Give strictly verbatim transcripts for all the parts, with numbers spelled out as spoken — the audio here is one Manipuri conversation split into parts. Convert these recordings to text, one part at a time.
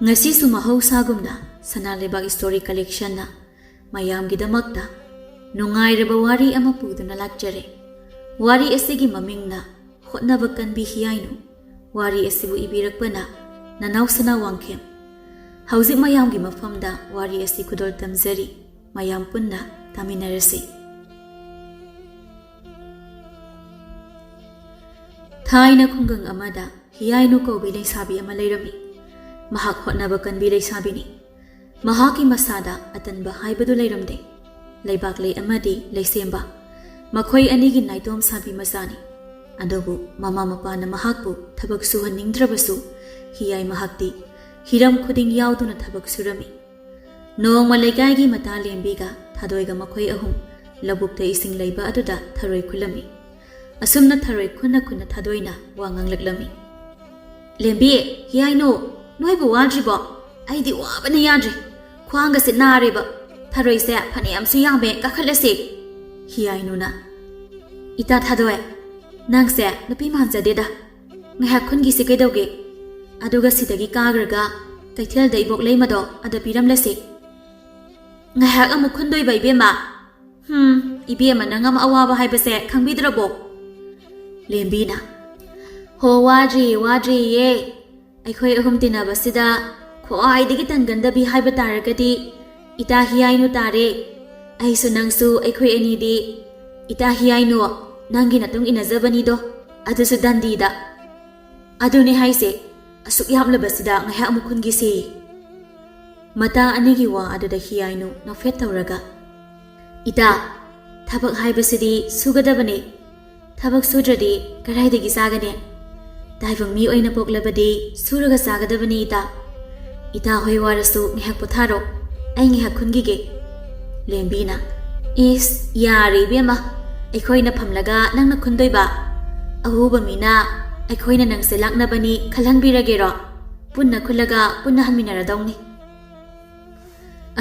ꯉꯁꯤꯁꯨ ꯃꯍꯧꯁꯥꯒꯨꯝꯅ ꯁꯅꯥ ꯂꯩꯕꯥꯛ ꯁ꯭ꯇꯣꯔꯤ ꯀꯂꯦꯛꯁꯟꯅ ꯃꯌꯥꯝꯒꯤꯗꯃꯛꯇ ꯅꯨꯡꯉꯥꯏꯔꯕ ꯋꯥꯔꯤ ꯑꯃ ꯄꯨꯗꯨꯅ ꯂꯥꯛꯆꯔꯦ꯫ ꯋꯥꯔꯤ ꯑꯁꯤꯒꯤ ꯃꯃꯤꯡꯅ ꯍꯣꯠꯅꯕ ꯀꯟꯕꯤ ꯍꯤꯌꯥꯏꯅꯨ꯫ ꯋꯥꯔꯤ ꯑꯁꯤꯕꯨ ꯏꯕꯤꯔꯛꯄꯅ ꯅꯅꯥꯎ ꯁꯅꯥ ꯋꯥꯡꯈꯦꯝ꯫ ꯍꯧꯖꯤꯛ ꯃꯌꯥꯝꯒꯤ ꯃꯐꯝꯗ ꯋꯥꯔꯤ ꯑꯁꯤ ꯈꯨꯗꯣꯜ ꯇꯝꯖꯔꯤ꯫ ꯃꯌꯥꯝ ꯄꯨꯟꯅ ꯇꯥꯃꯤꯟꯅꯔꯁꯤ꯫ ꯊꯥꯏꯅ ꯈꯨꯡꯒꯪ ꯑꯃꯗ ꯍꯤꯌꯥꯏꯅꯨ ꯀꯧꯕꯤ ꯂꯩꯁꯥꯕꯤ ꯑꯃ ꯂꯩꯔꯝꯃꯤ꯫ ꯃꯍꯥꯛ ꯍꯣꯠꯅꯕ ꯀꯟꯕꯤ ꯂꯩꯁꯥꯕꯤꯅꯤ꯫ ꯃꯍꯥꯛꯀꯤ ꯃꯁꯥꯗ ꯑꯇꯟꯕ ꯍꯥꯏꯕꯗꯨ ꯂꯩꯔꯝꯗꯦ꯫ ꯂꯩꯕꯥꯛꯂꯩ ꯑꯃꯗꯤ ꯂꯩꯁꯦꯝꯕ, ꯃꯈꯣꯏ ꯑꯅꯤꯒꯤ ꯅꯥꯏꯇꯣꯝ ꯁꯥꯕꯤ ꯃꯆꯥꯅꯤ꯫ ꯑꯗꯨꯕꯨ ꯃꯃꯥ ꯃꯄꯥꯅ ꯃꯍꯥꯛꯄꯨ ꯊꯕꯛ ꯁꯨꯍꯟꯅꯤꯡꯗ꯭ꯔꯕꯁꯨ, ꯍꯤꯌꯥꯏ ꯃꯍꯥꯛꯇꯤ ꯍꯤꯔꯝ ꯈꯨꯗꯤꯡ ꯌꯥꯎꯗꯨꯅ ꯊꯕꯛ ꯁꯨꯔꯝꯃꯤ꯫ ꯅꯣꯡꯃ ꯂꯩꯀꯥꯏꯒꯤ ꯃꯇꯥ ꯂꯦꯝꯕꯤꯒ ꯊꯥꯗꯣꯏꯒ ꯃꯈꯣꯏ ꯑꯍꯨꯝ ꯂꯧꯕꯨꯛꯇ ꯏꯁꯤꯡ ꯂꯩꯕ ꯑꯗꯨꯗ ꯊꯔꯣꯏ ꯈꯨꯜꯂꯝꯃꯤ꯫ ꯑꯁꯨꯝꯅ ꯊꯔꯣꯏ ꯈꯨꯟꯅ ꯈꯨꯟꯅ ꯊꯥꯗꯣꯏꯅ ꯋꯥ ꯉꯥꯡꯂꯛꯂꯝꯃꯤ꯫ "ꯂꯦꯝꯕꯤ, ꯍꯤꯌꯥꯏꯅꯨ, ꯅꯣꯏꯕꯨ ꯋꯥꯗ꯭ꯔꯤꯕꯣ? ꯑꯩꯗꯤ ꯋꯥꯕꯅ ꯌꯥꯗ꯭ꯔꯦ꯫ ꯈ꯭ꯋꯥꯡꯒꯁꯦ ꯅꯥꯔꯦꯕ꯫ ꯊꯔꯣꯏꯁꯦ ꯐꯅꯌꯥꯝꯁꯨ ꯌꯥꯝꯃꯦ, ꯀꯥꯈꯠꯂꯁꯦ꯫" ꯍꯤꯌꯥꯏꯅꯨꯅ, "ꯏꯇꯥ ꯊꯥꯗꯣꯏ, ꯅꯪꯁꯦ ꯅꯨꯄꯤ ꯃꯥꯟꯖꯗꯦꯗ꯫ ꯉꯥꯏꯍꯥꯛ ꯈꯨꯟꯈꯤꯁꯤ ꯀꯩꯗꯧꯒꯦ? ꯑꯗꯨꯒ ꯁꯤꯗꯒꯤ ꯀꯥꯈ꯭ꯔꯒ ꯀꯩꯊꯦꯜꯗ ꯏꯕꯣꯛ ꯂꯩꯃꯗꯣ ꯑꯗ ꯄꯤꯔꯝꯂꯁꯤ꯫" "ꯉꯥꯏꯍꯥꯛ ꯑꯃꯨꯛ ꯈꯨꯟꯗꯣꯏꯕ ꯏꯕꯦꯝꯃ?" "ꯍꯨꯝ, ꯏꯕꯦꯝꯃ ꯅꯪ ꯑꯃ ꯑꯋꯥꯕ ꯍꯥꯏꯕꯁꯦ ꯈꯪꯕꯤꯗ꯭ꯔꯕꯣ?" ꯂꯦꯝꯕꯤꯅ, "ꯍꯣ, ꯋꯥꯗ꯭ꯔꯤꯌꯦ, ꯋꯥꯗ꯭ꯔꯤꯌꯦ꯫ ꯑꯩꯈꯣꯏ ꯑꯍꯨꯝ ꯇꯤꯟꯅꯕꯁꯤꯗ ꯈ꯭ꯋꯥꯏꯗꯒꯤ ꯇꯟꯒꯟꯗꯕꯤ ꯍꯥꯏꯕ ꯇꯥꯔꯒꯗꯤ ꯏꯇꯥ ꯍꯤꯌꯥꯏꯅꯨ ꯇꯥꯔꯦ꯫ ꯑꯩꯁꯨ ꯅꯪꯁꯨ ꯑꯩꯈꯣꯏ ꯑꯅꯤꯗꯤ ꯏꯇꯥ ꯍꯤꯌꯥꯏꯅꯨ, ꯅꯪꯒꯤ ꯅꯇꯨꯡ ꯏꯟꯅꯖꯕꯅꯤꯗꯣ, ꯑꯗꯨꯁꯨ ꯗꯟꯗꯤꯗ꯫ ꯑꯗꯨꯅꯦ ꯍꯥꯏꯁꯦ, ꯑꯁꯨꯛ ꯌꯥꯝꯂꯕꯁꯤꯗ ꯉꯥꯏꯍꯥꯛ ꯑꯃꯨꯛ ꯈꯨꯟꯈꯤꯁꯦ꯫" ꯃꯇꯥ ꯑꯅꯤꯒꯤ ꯋꯥ ꯑꯗꯨꯗ ꯍꯤꯌꯥꯏꯅꯨ ꯅꯣꯛꯐꯦꯠ ꯇꯧꯔꯒ, "ꯏꯇꯥ, ꯊꯕꯛ ꯍꯥꯏꯕꯁꯤꯗꯤ ꯁꯨꯒꯗꯕꯅꯤ꯫ ꯊꯕꯛ ꯁꯨꯗ꯭ꯔꯗꯤ ꯀꯗꯥꯏꯗꯒꯤ ꯆꯥꯒꯅꯤ? ꯇꯥꯏꯕꯪ ꯃꯤ ꯑꯣꯏꯅ ꯄꯣꯛꯂꯕꯗꯤ ꯁꯨꯔꯒ ꯆꯥꯒꯗꯕꯅꯤ ꯏꯇꯥ꯫ ꯏꯇꯥ ꯍꯣꯏ ꯋꯥꯔꯁꯨ ꯉꯥꯏꯍꯥꯛ ꯄꯣꯊꯥꯔꯣ, ꯑꯩ ꯉꯥꯏꯍꯥꯛ ꯈꯨꯟꯈꯤꯒꯦ꯫" ꯂꯦꯝꯕꯤꯅ, "ꯏꯁ, ꯌꯥꯔꯦ ꯏꯕꯦꯝꯃ, ꯑꯩꯈꯣꯏꯅ ꯐꯝꯂꯒ ꯅꯪꯅ ꯈꯨꯟꯗꯣꯏꯕ? ꯑꯎꯕ ꯃꯤꯅ ꯑꯩꯈꯣꯏꯅ ꯅꯪꯁꯦ ꯂꯥꯛꯅꯕꯅꯤ ꯈꯜꯍꯟꯕꯤꯔꯒꯦꯔꯣ? ꯄꯨꯟꯅ ꯈꯨꯜꯂꯒ ꯄꯨꯟꯅ ꯍꯟꯃꯤꯟꯅꯔꯗꯧꯅꯤ꯫"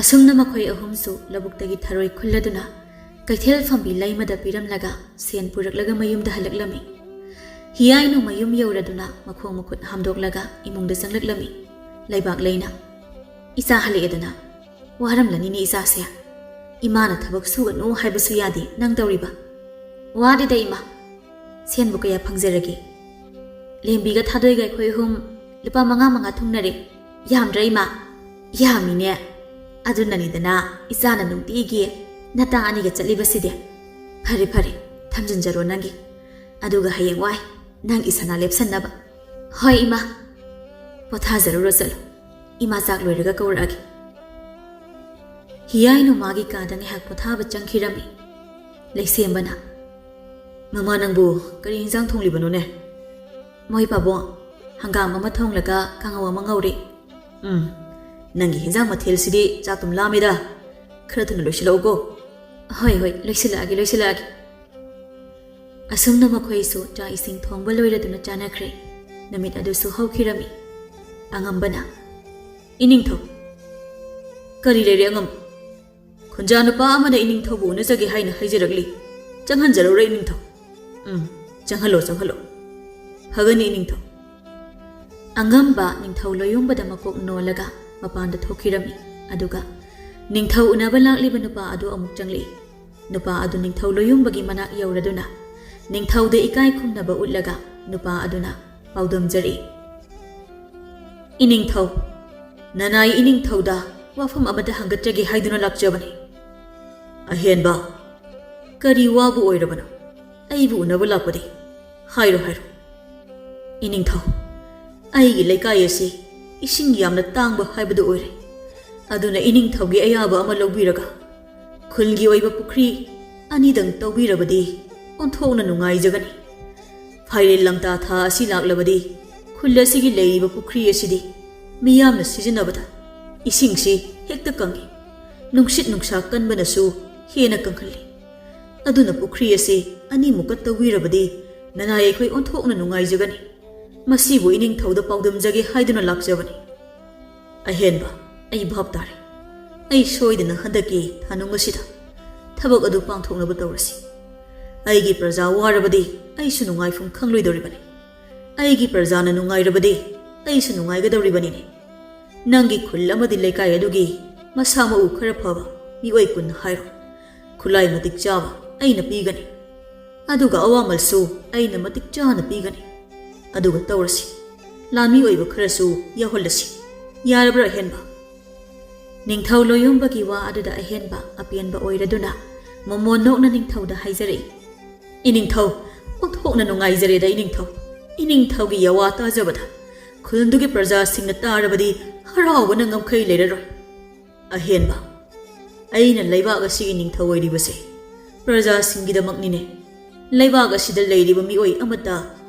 ꯑꯁꯨꯝꯅ ꯃꯈꯣꯏ ꯑꯍꯨꯝꯁꯨ ꯂꯧꯕꯨꯛꯇꯒꯤ ꯊꯔꯣꯏ ꯈꯨꯜꯂꯗꯨꯅ ꯀꯩꯊꯦꯜ ꯐꯝꯕꯤ ꯂꯩꯃꯗ ꯄꯤꯔꯝꯂꯒ ꯁꯦꯟ ꯄꯨꯔꯛꯂꯒ ꯃꯌꯨꯝꯗ ꯍꯜꯂꯛꯂꯝꯃꯤ꯫ ꯍꯤꯌꯥꯏꯅꯨ ꯃꯌꯨꯝ ꯌꯧꯔꯗꯨꯅ ꯃꯈꯣꯡ ꯃꯈꯨꯠ ꯍꯥꯝꯗꯣꯛꯂꯒ ꯏꯃꯨꯡꯗ ꯆꯪꯂꯛꯂꯝꯃꯤ꯫ ꯂꯩꯕꯥꯛ ꯂꯩꯅ, "ꯏꯆꯥ ꯍꯜꯂꯛꯑꯦꯗꯅ, ꯋꯥꯔꯝꯂꯅꯤꯅꯦ ꯏꯆꯥꯁꯦ꯫ ꯏꯃꯥꯅ ꯊꯕꯛ ꯁꯨꯒꯅꯨ ꯍꯥꯏꯕꯁꯨ ꯌꯥꯗꯦ, ꯅꯪ ꯇꯧꯔꯤꯕ?" "ꯋꯥꯗꯦꯗ ꯏꯃꯥ꯫ ꯁꯦꯟꯕꯨ ꯀꯌꯥ ꯐꯪꯖꯔꯒꯦ?" "ꯂꯦꯝꯕꯤꯒ ꯊꯥꯗꯣꯏꯒ ꯑꯩꯈꯣꯏ ꯑꯍꯨꯝ ꯂꯨꯄꯥ ꯃꯉꯥ ꯃꯉꯥ ꯊꯨꯡꯅꯔꯦ꯫ ꯌꯥꯝꯗ꯭ꯔꯥ ꯏꯃꯥ?" "ꯌꯥꯝꯃꯤꯅꯦ꯫ ꯑꯗꯨꯅꯅꯤꯗꯅ ꯏꯆꯥꯅ ꯅꯨꯡꯇꯤꯒꯤ ꯅꯇꯥ ꯑꯅꯤꯒ ꯆꯠꯂꯤꯕꯁꯤꯗꯤ꯫ ꯐꯔꯦ ꯐꯔꯦ, ꯊꯝꯖꯤꯟꯖꯔꯣ ꯅꯪꯒꯤ꯫ ꯑꯗꯨꯒ ꯍꯌꯦꯡꯋꯥꯏ ꯅꯪ ꯏꯁꯥꯅ ꯂꯦꯞꯁꯟꯅꯕ꯫" "ꯍꯣꯏ ꯏꯃꯥ꯫ ꯄꯣꯊꯥꯖꯔꯨꯔꯣ, ꯆꯠꯂꯣ꯫ ꯏꯃꯥ ꯆꯥꯛ ꯂꯣꯏꯔꯒ ꯀꯧꯔꯛꯑꯒꯦ꯫" ꯍꯤꯌꯥꯏꯅꯨ ꯃꯥꯒꯤ ꯀꯥꯗ ꯉꯥꯏꯍꯥꯛ ꯄꯣꯊꯥꯕ ꯆꯪꯈꯤꯔꯝꯃꯤ꯫ ꯂꯩꯁꯦꯝꯕꯅ, "ꯃꯃꯥ, ꯅꯪꯕꯨ ꯀꯔꯤ ꯏꯟꯖꯥꯡ ꯊꯣꯡꯂꯤꯕꯅꯣꯅꯦ?" "ꯃꯣꯏ ꯄꯥꯕꯨꯡ, ꯍꯪꯒꯥꯝ ꯑꯃ ꯊꯣꯡꯂꯒ ꯀꯥꯡꯉꯧ ꯑꯃ ꯉꯧꯔꯦ꯫" "ꯎꯝ, ꯅꯪꯒꯤ ꯍꯤꯟꯖꯥꯡ ꯃꯊꯦꯜꯁꯤꯗꯤ ꯆꯥꯛꯇꯨꯝ ꯂꯥꯝꯃꯤꯗ꯫ ꯈꯔ ꯊꯨꯅ ꯂꯣꯏꯁꯤꯜꯂꯛꯎꯀꯣ꯫" "ꯍꯣꯏ ꯍꯣꯏ, ꯂꯣꯏꯁꯤꯜꯂꯛꯑꯒꯦ, ꯂꯣꯏꯁꯤꯜꯂꯛꯑꯒꯦ꯫" ꯑꯁꯨꯝꯅ ꯃꯈꯣꯏꯁꯨ ꯆꯥꯛ ꯏꯁꯤꯡ ꯊꯣꯡꯕ ꯂꯣꯏꯔꯗꯨꯅ ꯆꯥꯅꯈ꯭ꯔꯦ꯫ ꯅꯨꯃꯤꯠ ꯑꯗꯨꯁꯨ ꯍꯧꯈꯤꯔꯝꯃꯤ꯫ ꯑꯉꯝꯕꯅ, "ꯏꯅꯤꯡꯊꯧ꯫" "ꯀꯔꯤ ꯂꯩꯔꯦ ꯑꯉꯝꯕ?" "ꯈꯨꯟꯖꯥ ꯅꯨꯄꯥ ꯑꯃꯅ ꯏꯅꯤꯡꯊꯧꯕꯨ ꯎꯅꯖꯒꯦ ꯍꯥꯏꯅ ꯍꯥꯏꯖꯔꯛꯂꯤ꯫ ꯆꯪꯍꯟꯖꯔꯛꯎꯔ ꯏꯅꯤꯡꯊꯧ?" "ꯎꯝ, ꯆꯪꯍꯜꯂꯣ, ꯆꯪꯍꯜꯂꯣ꯫" "ꯐꯒꯅꯤ ꯏꯅꯤꯡꯊꯧ꯫" ꯑꯉꯝꯕ ꯅꯤꯡꯊꯧ ꯂꯣꯌꯨꯝꯕꯗ ꯃꯀꯣꯛ ꯅꯣꯜꯂꯒ ꯃꯄꯥꯟꯗ ꯊꯣꯛꯈꯤꯔꯝꯃꯤ꯫ ꯑꯗꯨꯒ ꯅꯤꯡꯊꯧ ꯎꯅꯕ ꯂꯥꯛꯂꯤꯕ ꯅꯨꯄꯥ ꯑꯗꯨ ꯑꯃꯨꯛ ꯆꯪꯂꯛꯏ꯫ ꯅꯨꯄꯥ ꯑꯗꯨ ꯅꯤꯡꯊꯧ ꯂꯣꯌꯨꯝꯕꯒꯤ ꯃꯅꯥꯛ ꯌꯧꯔꯗꯨꯅ ꯅꯤꯡꯊꯧꯗ ꯏꯀꯥꯏ ꯈꯨꯝꯅꯕ ꯎꯠꯂꯒ ꯅꯨꯄꯥ ꯑꯗꯨꯅ ꯄꯥꯎꯗꯝꯖꯔꯛꯏ, "ꯏꯅꯤꯡꯊꯧ, ꯅꯅꯥꯏ ꯏꯅꯤꯡꯊꯧꯗ ꯋꯥꯐꯝ ꯑꯃꯇ ꯍꯪꯒꯠꯆꯒꯦ ꯍꯥꯏꯗꯨꯅ ꯂꯥꯛꯆꯕꯅꯤ꯫" "ꯑꯍꯦꯟꯕ, ꯀꯔꯤ ꯋꯥꯕꯨ ꯑꯣꯏꯔꯕꯅꯣ? ꯑꯩꯕꯨ ꯎꯅꯕ ꯂꯥꯛꯄꯗꯤ? ꯍꯥꯏꯔꯣ, ꯍꯥꯏꯔꯣ꯫" "ꯏꯅꯤꯡꯊꯧ, ꯑꯩꯒꯤ ꯂꯩꯀꯥꯏ ꯑꯁꯤ ꯏꯁꯤꯡ ꯌꯥꯝꯅ ꯇꯥꯡꯕ ꯍꯥꯏꯕꯗꯨ ꯑꯣꯏꯔꯦ꯫ ꯑꯗꯨꯅ ꯏꯅꯤꯡꯊꯧꯒꯤ ꯑꯌꯥꯕ ꯑꯃ ꯂꯧꯕꯤꯔꯒ ꯈꯨꯜꯒꯤ ꯑꯣꯏꯕ ꯄꯨꯈ꯭ꯔꯤ ꯑꯅꯤꯗꯪ ꯇꯧꯕꯤꯔꯕꯗꯤ ꯑꯣꯟꯊꯣꯛꯅ ꯅꯨꯡꯉꯥꯏꯖꯒꯅꯤ꯫ ꯐꯥꯏꯔꯦꯜ ꯂꯝꯇꯥ ꯊꯥ ꯑꯁꯤ ꯂꯥꯛꯂꯕꯗꯤ ꯈꯨꯜ ꯑꯁꯤꯒꯤ ꯂꯩꯔꯤꯕ ꯄꯨꯈ꯭ꯔꯤ ꯑꯁꯤꯗꯤ ꯃꯤꯌꯥꯝꯅ ꯁꯤꯖꯤꯟꯅꯕꯗ ꯏꯁꯤꯡꯁꯤ ꯍꯦꯛꯇ ꯀꯪꯏ꯫ ꯅꯨꯡꯁꯤꯠ ꯅꯨꯡꯁꯥ ꯀꯟꯕꯅꯁꯨ ꯍꯦꯟꯅ ꯀꯪꯍꯜꯂꯤ꯫ ꯑꯗꯨꯅ ꯄꯨꯈ꯭ꯔꯤ ꯑꯁꯤ ꯑꯅꯤꯃꯨꯛꯀ ꯇꯧꯕꯤꯔꯕꯗꯤ ꯅꯅꯥꯏ ꯑꯩꯈꯣꯏ ꯑꯣꯟꯊꯣꯛꯅ ꯅꯨꯡꯉꯥꯏꯖꯒꯅꯤ꯫ ꯃꯁꯤꯕꯨ ꯏꯅꯤꯡꯊꯧꯗ ꯄꯥꯎꯗꯝꯖꯒꯦ ꯍꯥꯏꯗꯨꯅ ꯂꯥꯛꯆꯕꯅꯤ꯫" "ꯑꯍꯦꯟꯕ, ꯑꯩ ꯚꯥꯞ ꯇꯥꯔꯦ꯫ ꯑꯩ ꯁꯣꯏꯗꯅ ꯍꯟꯗꯛꯀꯤ ꯊꯥꯅꯨꯡ ꯑꯁꯤꯗ ꯊꯕꯛ ꯑꯗꯨ ꯄꯥꯡꯊꯣꯛꯅꯕ ꯇꯧꯔꯁꯤ꯫ ꯑꯩꯒꯤ ꯄ꯭ꯔꯖꯥ ꯋꯥꯔꯕꯗꯤ ꯑꯩꯁꯨ ꯅꯨꯡꯉꯥꯏꯐꯝ ꯈꯪꯂꯣꯏꯗꯧꯔꯤꯕꯅꯤ꯫ ꯑꯩꯒꯤ ꯄ꯭ꯔꯖꯥꯅ ꯅꯨꯡꯉꯥꯏꯔꯕꯗꯤ ꯑꯩꯁꯨ ꯅꯨꯡꯉꯥꯏꯒꯗꯧꯔꯤꯕꯅꯤꯅꯦ꯫ ꯅꯪꯒꯤ ꯈꯨꯜ ꯑꯃꯗꯤ ꯂꯩꯀꯥꯏ ꯑꯗꯨꯒꯤ ꯃꯁꯥ ꯃꯎ ꯈꯔ ꯐꯕ ꯃꯤꯑꯣꯏ ꯀꯨꯟ ꯍꯥꯏꯔꯣ꯫ ꯈꯨꯠꯂꯥꯏ ꯃꯇꯤꯛ ꯆꯥꯕ ꯑꯩꯅ ꯄꯤꯒꯅꯤ, ꯑꯗꯨꯒ ꯑꯋꯥꯃꯜꯁꯨ ꯑꯩꯅ ꯃꯇꯤꯛ ꯆꯥꯅ ꯄꯤꯒꯅꯤ꯫ ꯑꯗꯨꯒ ꯇꯧꯔꯁꯤ, ꯂꯥꯟꯃꯤ ꯑꯣꯏꯕ ꯈꯔꯁꯨ ꯌꯥꯎꯍꯜꯂꯁꯤ꯫ ꯌꯥꯔꯕ꯭ꯔꯥ ꯑꯍꯦꯟꯕ? ꯅꯤꯡꯊꯧ ꯂꯣꯌꯨꯝꯕꯒꯤ ꯋꯥ ꯑꯗꯨꯗ ꯑꯍꯦꯟꯕ ꯑꯄꯦꯟꯕ ꯑꯣꯏꯔꯗꯨꯅ ꯃꯃꯣꯟ ꯅꯣꯛꯅ ꯅꯤꯡꯊꯧꯗ ꯍꯥꯏꯖꯔꯛꯏ, "ꯏꯅꯤꯡꯊꯧ, ꯑꯣꯟꯊꯣꯛꯅ ꯅꯨꯡꯉꯥꯏꯖꯔꯦꯗ ꯏꯅꯤꯡꯊꯧ꯫ ꯏꯅꯤꯡꯊꯧꯒꯤ ꯌꯥꯋꯥ ꯇꯥꯖꯕꯗ ꯈꯨꯜꯗꯨꯒꯤ ꯄ꯭ꯔꯖꯥꯁꯤꯡꯅ ꯇꯥꯔꯕꯗꯤ ꯍꯔꯥꯎꯕꯅ ꯉꯝꯈꯩ ꯂꯩꯔꯔꯣꯏ꯫ ꯑꯍꯦꯟꯕ, ꯑꯩꯅ ꯂꯩꯕꯥꯛ ꯑꯁꯤꯒꯤ ꯅꯤꯡꯊꯧ ꯑꯣꯏꯔꯤꯕꯁꯦ ꯄ꯭ꯔꯖꯥꯁꯤꯡꯒꯤꯗꯃꯛꯅꯤꯅꯦ꯫ ꯂꯩꯕꯥꯛ ꯑꯁꯤꯗ ꯂꯩꯔꯤꯕ ꯃꯤꯑꯣꯏ ꯑꯃꯠꯇ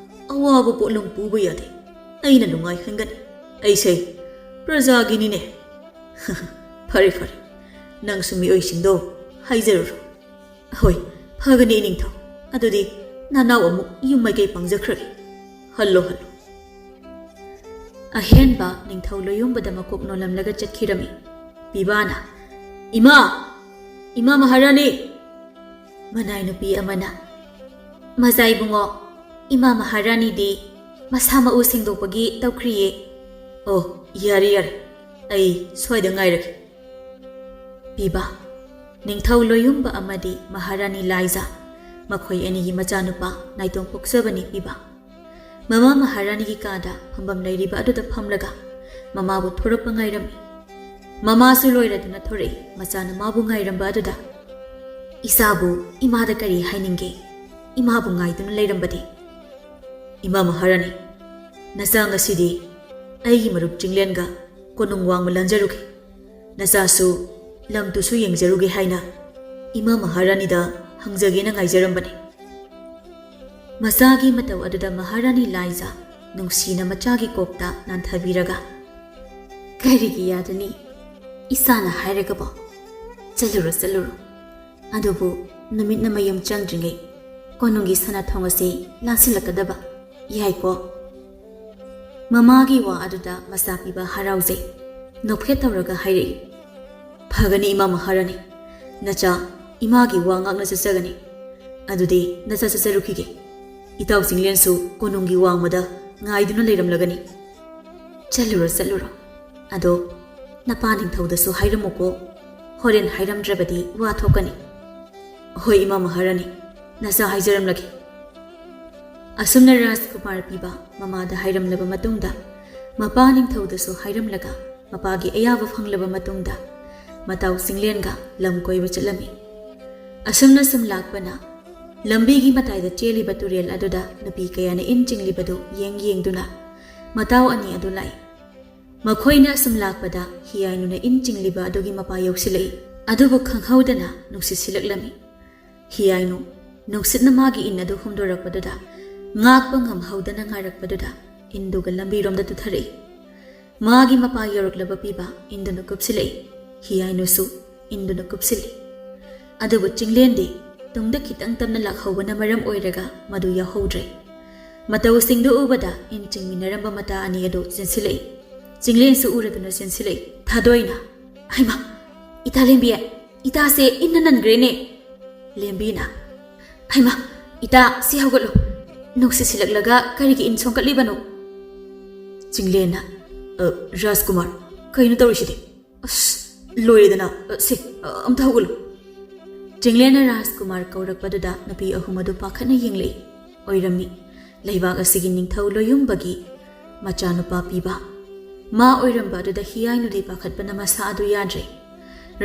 ꯑꯋꯥꯕ ꯄꯣꯠꯂꯨꯝ ꯄꯨꯕ ꯌꯥꯗꯦ꯫ ꯑꯩꯅ ꯅꯨꯡꯉꯥꯏꯍꯟꯒꯅꯤ꯫ ꯑꯩꯁꯦ ꯄ꯭ꯔꯖꯥꯒꯤꯅꯤꯅꯦ꯫" "ꯐꯔꯦ, ꯐꯔꯦ, ꯅꯪꯁꯨ ꯃꯤꯑꯣꯏꯁꯤꯡꯗꯣ ꯍꯥꯏꯖꯔꯨꯔꯣ꯫" "ꯍꯣꯏ, ꯐꯒꯅꯤ ꯏꯅꯤꯡꯊꯧ꯫ ꯑꯗꯨꯗꯤ ꯅꯅꯥꯎ ꯑꯃꯨꯛ ꯌꯨꯝ ꯃꯥꯏꯀꯩ ꯄꯥꯡꯖꯈ꯭ꯔꯒꯦ꯫ Hello, hello." ꯑꯍꯦꯟꯕ ꯅꯤꯡꯊꯧ ꯂꯣꯌꯨꯝꯕꯗ ꯃꯀꯣꯛ ꯅꯣꯜꯂꯝꯂꯒ ꯆꯠꯈꯤꯔꯝꯃꯤ꯫ ꯄꯤꯕꯥꯅ, "ꯏꯃꯥ! ꯏꯃꯥ ꯃꯍꯥꯔꯥꯅꯤ!" ꯃꯅꯥꯏ ꯅꯨꯄꯤ ꯑꯃꯅ, "ꯃꯖꯥ ꯏꯕꯨꯡꯉꯣ, ꯏꯃꯥ ꯃꯍꯥꯔꯥꯅꯤꯗꯤ ꯃꯁꯥ ꯃꯎ ꯁꯦꯡꯗꯣꯛꯄꯒꯤ ꯇꯧꯈ꯭ꯔꯤꯌꯦ꯫" "ꯑꯣ, ꯌꯥꯔꯦ, ꯌꯥꯔꯦ, ꯑꯩ ꯁ꯭ꯋꯥꯏꯗ ꯉꯥꯏꯔꯒꯦ꯫" ꯄꯤꯕ, ꯅꯤꯡꯊꯧ ꯂꯣꯌꯨꯝꯕ ꯑꯃꯗꯤ ꯃꯍꯥꯔꯥꯅꯤ ꯂꯥꯏꯖꯥ, ꯃꯈꯣꯏ ꯑꯅꯤꯒꯤ ꯃꯆꯥꯅꯨꯄꯥ ꯅꯥꯏꯇꯣꯝ ꯄꯣꯛꯆꯕꯅꯤ ꯄꯤꯕ꯫ ꯃꯃꯥ ꯃꯍꯥꯔꯥꯅꯤꯒꯤ ꯀꯥꯗ ꯐꯝꯐꯝ ꯂꯩꯔꯤꯕ ꯑꯗꯨꯗ ꯐꯝꯂꯒ ꯃꯃꯥꯕꯨ ꯊꯣꯔꯛꯄ ꯉꯥꯏꯔꯝꯃꯤ꯫ ꯃꯃꯥꯁꯨ ꯂꯣꯏꯔꯗꯨꯅ ꯊꯣꯔꯛꯏ꯫ ꯃꯆꯥꯅ ꯃꯥꯕꯨ ꯉꯥꯏꯔꯝꯕ ꯑꯗꯨꯗ, "ꯏꯆꯥꯕꯨ ꯏꯃꯥꯗ ꯀꯔꯤ ꯍꯥꯏꯅꯤꯡꯒꯦ? ꯏꯃꯥꯕꯨ ꯉꯥꯏꯗꯨꯅ ꯂꯩꯔꯝꯕꯗꯤ?" "ꯏꯃꯥ ꯃꯍꯥꯔꯥꯅꯤ, ꯅꯆꯥ ꯉꯁꯤꯗꯤ ꯑꯩꯒꯤ ꯃꯔꯨꯞ ꯆꯤꯡꯂꯦꯟꯒ ꯀꯣꯅꯨꯡ ꯋꯥꯡꯃ ꯂꯥꯟꯖꯔꯨꯒꯦ꯫ ꯅꯆꯥꯁꯨ ꯂꯝꯗꯨꯁꯨ ꯌꯦꯡꯖꯔꯨꯒꯦ ꯍꯥꯏꯅ ꯏꯃꯥ ꯃꯍꯥꯔꯥꯅꯤꯗ ꯍꯪꯖꯒꯦꯅ ꯉꯥꯏꯖꯔꯝꯕꯅꯤ꯫" ꯃꯆꯥꯒꯤ ꯃꯇꯧ ꯑꯗꯨꯗ ꯃꯍꯥꯔꯥꯅꯤ ꯂꯥꯏꯖꯥ ꯅꯨꯡꯁꯤꯅ ꯃꯆꯥꯒꯤ ꯀꯣꯛꯇ ꯅꯥꯟꯊꯕꯤꯔꯒ, "ꯀꯔꯤꯒꯤ ꯌꯥꯗꯅꯤ? ꯏꯆꯥꯅ ꯍꯥꯏꯔꯒꯕꯣ? ꯆꯠꯂꯨꯔꯣ, ꯆꯠꯂꯨꯔꯣ꯫ ꯑꯗꯨꯕꯨ ꯅꯨꯃꯤꯠꯅ ꯃꯌꯨꯝ ꯆꯪꯗ꯭ꯔꯤꯉꯩ ꯀꯣꯅꯨꯡꯒꯤ ꯁꯅꯥ ꯊꯣꯡ ꯑꯁꯤ ꯂꯥꯟꯁꯤꯜꯂꯛꯀꯗꯕ ꯌꯥꯏꯀꯣ?" ꯃꯃꯥꯒꯤ ꯋꯥ ꯑꯗꯨꯗ ꯃꯆꯥ ꯄꯤꯕ ꯍꯔꯥꯎꯖꯩ꯫ ꯅꯣꯛꯐꯦꯠ ꯇꯧꯔꯒ ꯍꯥꯏꯔꯛꯏ, "ꯐꯒꯅꯤ ꯏꯃꯥ ꯃꯍꯥꯔꯥꯅꯤ, ꯅꯆꯥ ꯏꯃꯥꯒꯤ ꯋꯥ ꯉꯥꯛꯅ ꯆꯠꯆꯒꯅꯤ꯫ ꯑꯗꯨꯗꯤ ꯅꯆꯥ ꯆꯠꯆꯔꯨꯈꯤꯒꯦ꯫ ꯏꯇꯥꯎ ꯆꯤꯡꯂꯦꯟꯁꯨ ꯀꯣꯅꯨꯡꯒꯤ ꯋꯥꯡꯃꯗ ꯉꯥꯏꯗꯨꯅ ꯂꯩꯔꯝꯂꯒꯅꯤ꯫ ꯆꯠꯂꯨꯔꯣ, ꯆꯠꯂꯨꯔꯣ꯫" "ꯑꯗꯣ ꯅꯄꯥ ꯅꯤꯡꯊꯧꯗꯁꯨ ꯍꯥꯏꯔꯝꯃꯨꯀꯣ, ꯍꯣꯔꯦꯟ ꯍꯥꯏꯔꯝꯗ꯭ꯔꯕꯗꯤ ꯋꯥ ꯊꯣꯛꯀꯅꯤ꯫" "ꯍꯣꯏ, ꯏꯃꯥ ꯃꯍꯥꯔꯥꯅꯤ, ꯅꯆꯥ ꯍꯥꯏꯖꯔꯝꯂꯒꯦ꯫" ꯑꯁꯨꯝꯅ ꯔꯥꯖꯀꯨꯃꯥꯔ ꯄꯤꯕ ꯃꯃꯥꯗ ꯍꯥꯏꯔꯝꯂꯕ ꯃꯇꯨꯡꯗ, ꯃꯄꯥ ꯅꯤꯡꯊꯧꯗꯁꯨ ꯍꯥꯏꯔꯝꯂꯒ, ꯃꯄꯥꯒꯤ ꯑꯌꯥꯕ ꯐꯪꯂꯕ ꯃꯇꯨꯡꯗ, ꯃꯇꯥꯎ ꯆꯤꯡꯂꯦꯟꯒ ꯂꯝ ꯀꯣꯏꯕ ꯆꯠꯂꯝꯃꯤ꯫ ꯑꯁꯨꯝꯅ ꯁꯨꯝ ꯂꯥꯛꯄꯅ, ꯂꯝꯕꯤꯒꯤ ꯃꯇꯥꯏꯗ ꯆꯦꯜꯂꯤꯕ ꯇꯨꯔꯦꯜ ꯑꯗꯨꯗ ꯅꯨꯄꯤ ꯀꯌꯥꯅ ꯏꯟ ꯆꯤꯡꯂꯤꯕꯗꯨ ꯌꯦꯡ ꯌꯦꯡꯗꯨꯅ ꯃꯇꯥꯎ ꯑꯅꯤ ꯑꯗꯨ ꯂꯥꯛꯏ꯫ ꯃꯈꯣꯏꯅ ꯑꯁꯨꯝ ꯂꯥꯛꯄꯗ ꯍꯤꯌꯥꯏꯅꯨꯅ ꯏꯟ ꯆꯤꯡꯂꯤꯕ ꯑꯗꯨꯒꯤ ꯃꯄꯥ ꯌꯧꯁꯤꯜꯂꯛꯏ꯫ ꯑꯗꯨꯕꯨ ꯈꯪꯍꯧꯗꯅ ꯅꯨꯡꯁꯤꯠ ꯁꯤꯜꯂꯛꯂꯝꯃꯤ꯫ ꯍꯤꯌꯥꯏꯅꯨ, ꯅꯨꯡꯁꯤꯠꯅ ꯃꯥꯒꯤ ꯏꯟ ꯑꯗꯨ ꯍꯨꯝꯗꯣꯔꯛꯄꯗꯨꯗ ꯉꯥꯛꯄ ꯉꯝꯍꯧꯗꯅ ꯉꯥꯔꯛꯄꯗꯨꯗ ꯏꯟꯗꯨꯒ ꯂꯝꯕꯤꯔꯣꯝꯗ ꯇꯨꯊꯔꯛꯏ꯫ ꯃꯥꯒꯤ ꯃꯄꯥ ꯌꯧꯔꯛꯂꯕ ꯄꯤꯕ ꯏꯟꯗꯨꯅ ꯀꯨꯞꯁꯤꯜꯂꯛꯏ꯫ ꯍꯤꯌꯥꯏꯅꯨꯁꯨ ꯏꯟꯗꯨꯅ ꯀꯨꯞꯁꯤꯜꯂꯤ꯫ ꯑꯗꯨꯕꯨ ꯆꯤꯡꯂꯦꯟꯗꯤ ꯇꯨꯡꯗ ꯈꯤꯇꯪ ꯇꯞꯅ ꯂꯥꯛꯍꯧꯕꯅ ꯃꯔꯝ ꯑꯣꯏꯔꯒ ꯃꯗꯨ ꯌꯥꯎꯍꯧꯗ꯭ꯔꯦ꯫ ꯃꯇꯧꯁꯤꯡꯗꯨ ꯎꯕꯗ ꯏꯟ ꯆꯤꯡꯃꯤꯟꯅꯔꯝꯕ ꯃꯇꯥ ꯑꯅꯤ ꯑꯗꯨ ꯆꯦꯟꯁꯤꯜꯂꯛꯏ꯫ ꯆꯤꯡꯂꯦꯟꯁꯨ ꯎꯔꯗꯨꯅ ꯆꯦꯟꯁꯤꯜꯂꯛꯏ꯫ ꯊꯥꯗꯣꯏꯅ, "ꯍꯩꯃꯥ, ꯏꯇꯥ ꯂꯦꯝꯕꯤ, ꯏꯇꯥꯁꯦ ꯏꯟꯅ ꯅꯟꯈ꯭ꯔꯦꯅꯦ!" ꯂꯦꯝꯕꯤꯅ, "ꯍꯩꯃꯥ, ꯏꯇꯥ, ꯁꯤ ꯍꯧꯒꯠꯂꯨ꯫ ꯅꯨꯡꯁꯤꯠ ꯁꯤꯜꯂꯛꯂꯒ ꯀꯔꯤꯒꯤ ꯏꯟ ꯁꯣꯟꯀꯠꯂꯤꯕꯅꯣ?" ꯆꯤꯡꯂꯦꯟꯅ, "ꯑ, ꯔꯥꯖꯀꯨꯃꯥꯔ, ꯀꯩꯅꯣ ꯇꯧꯔꯤꯁꯤꯗꯤ? ꯑꯁ, ꯂꯣꯏꯔꯦꯗꯅ꯫ ꯑ, ꯁꯦ, ꯑ, ꯑꯝꯇ ꯍꯧꯒꯠꯂꯨ꯫" ꯆꯤꯡꯂꯦꯟꯅ ꯔꯥꯖꯀꯨꯃꯥꯔ ꯀꯧꯔꯛꯄꯗꯨꯗ ꯅꯨꯄꯤ ꯑꯍꯨꯝ ꯑꯗꯨ ꯄꯥꯈꯠꯅ ꯌꯦꯡꯂꯛꯏ꯫ ꯑꯣꯏꯔꯝꯃꯤ, ꯂꯩꯕꯥꯛ ꯑꯁꯤꯒꯤ ꯅꯤꯡꯊꯧ ꯂꯣꯌꯨꯝꯕꯒꯤ ꯃꯆꯥꯅꯨꯄꯥ ꯄꯤꯕ꯫ ꯃꯥ ꯑꯣꯏꯔꯝꯕ ꯑꯗꯨꯗ ꯍꯤꯌꯥꯏꯅꯨꯗꯤ ꯄꯥꯈꯠꯄꯅ ꯃꯁꯥ ꯑꯗꯨ ꯌꯥꯗ꯭ꯔꯦ꯫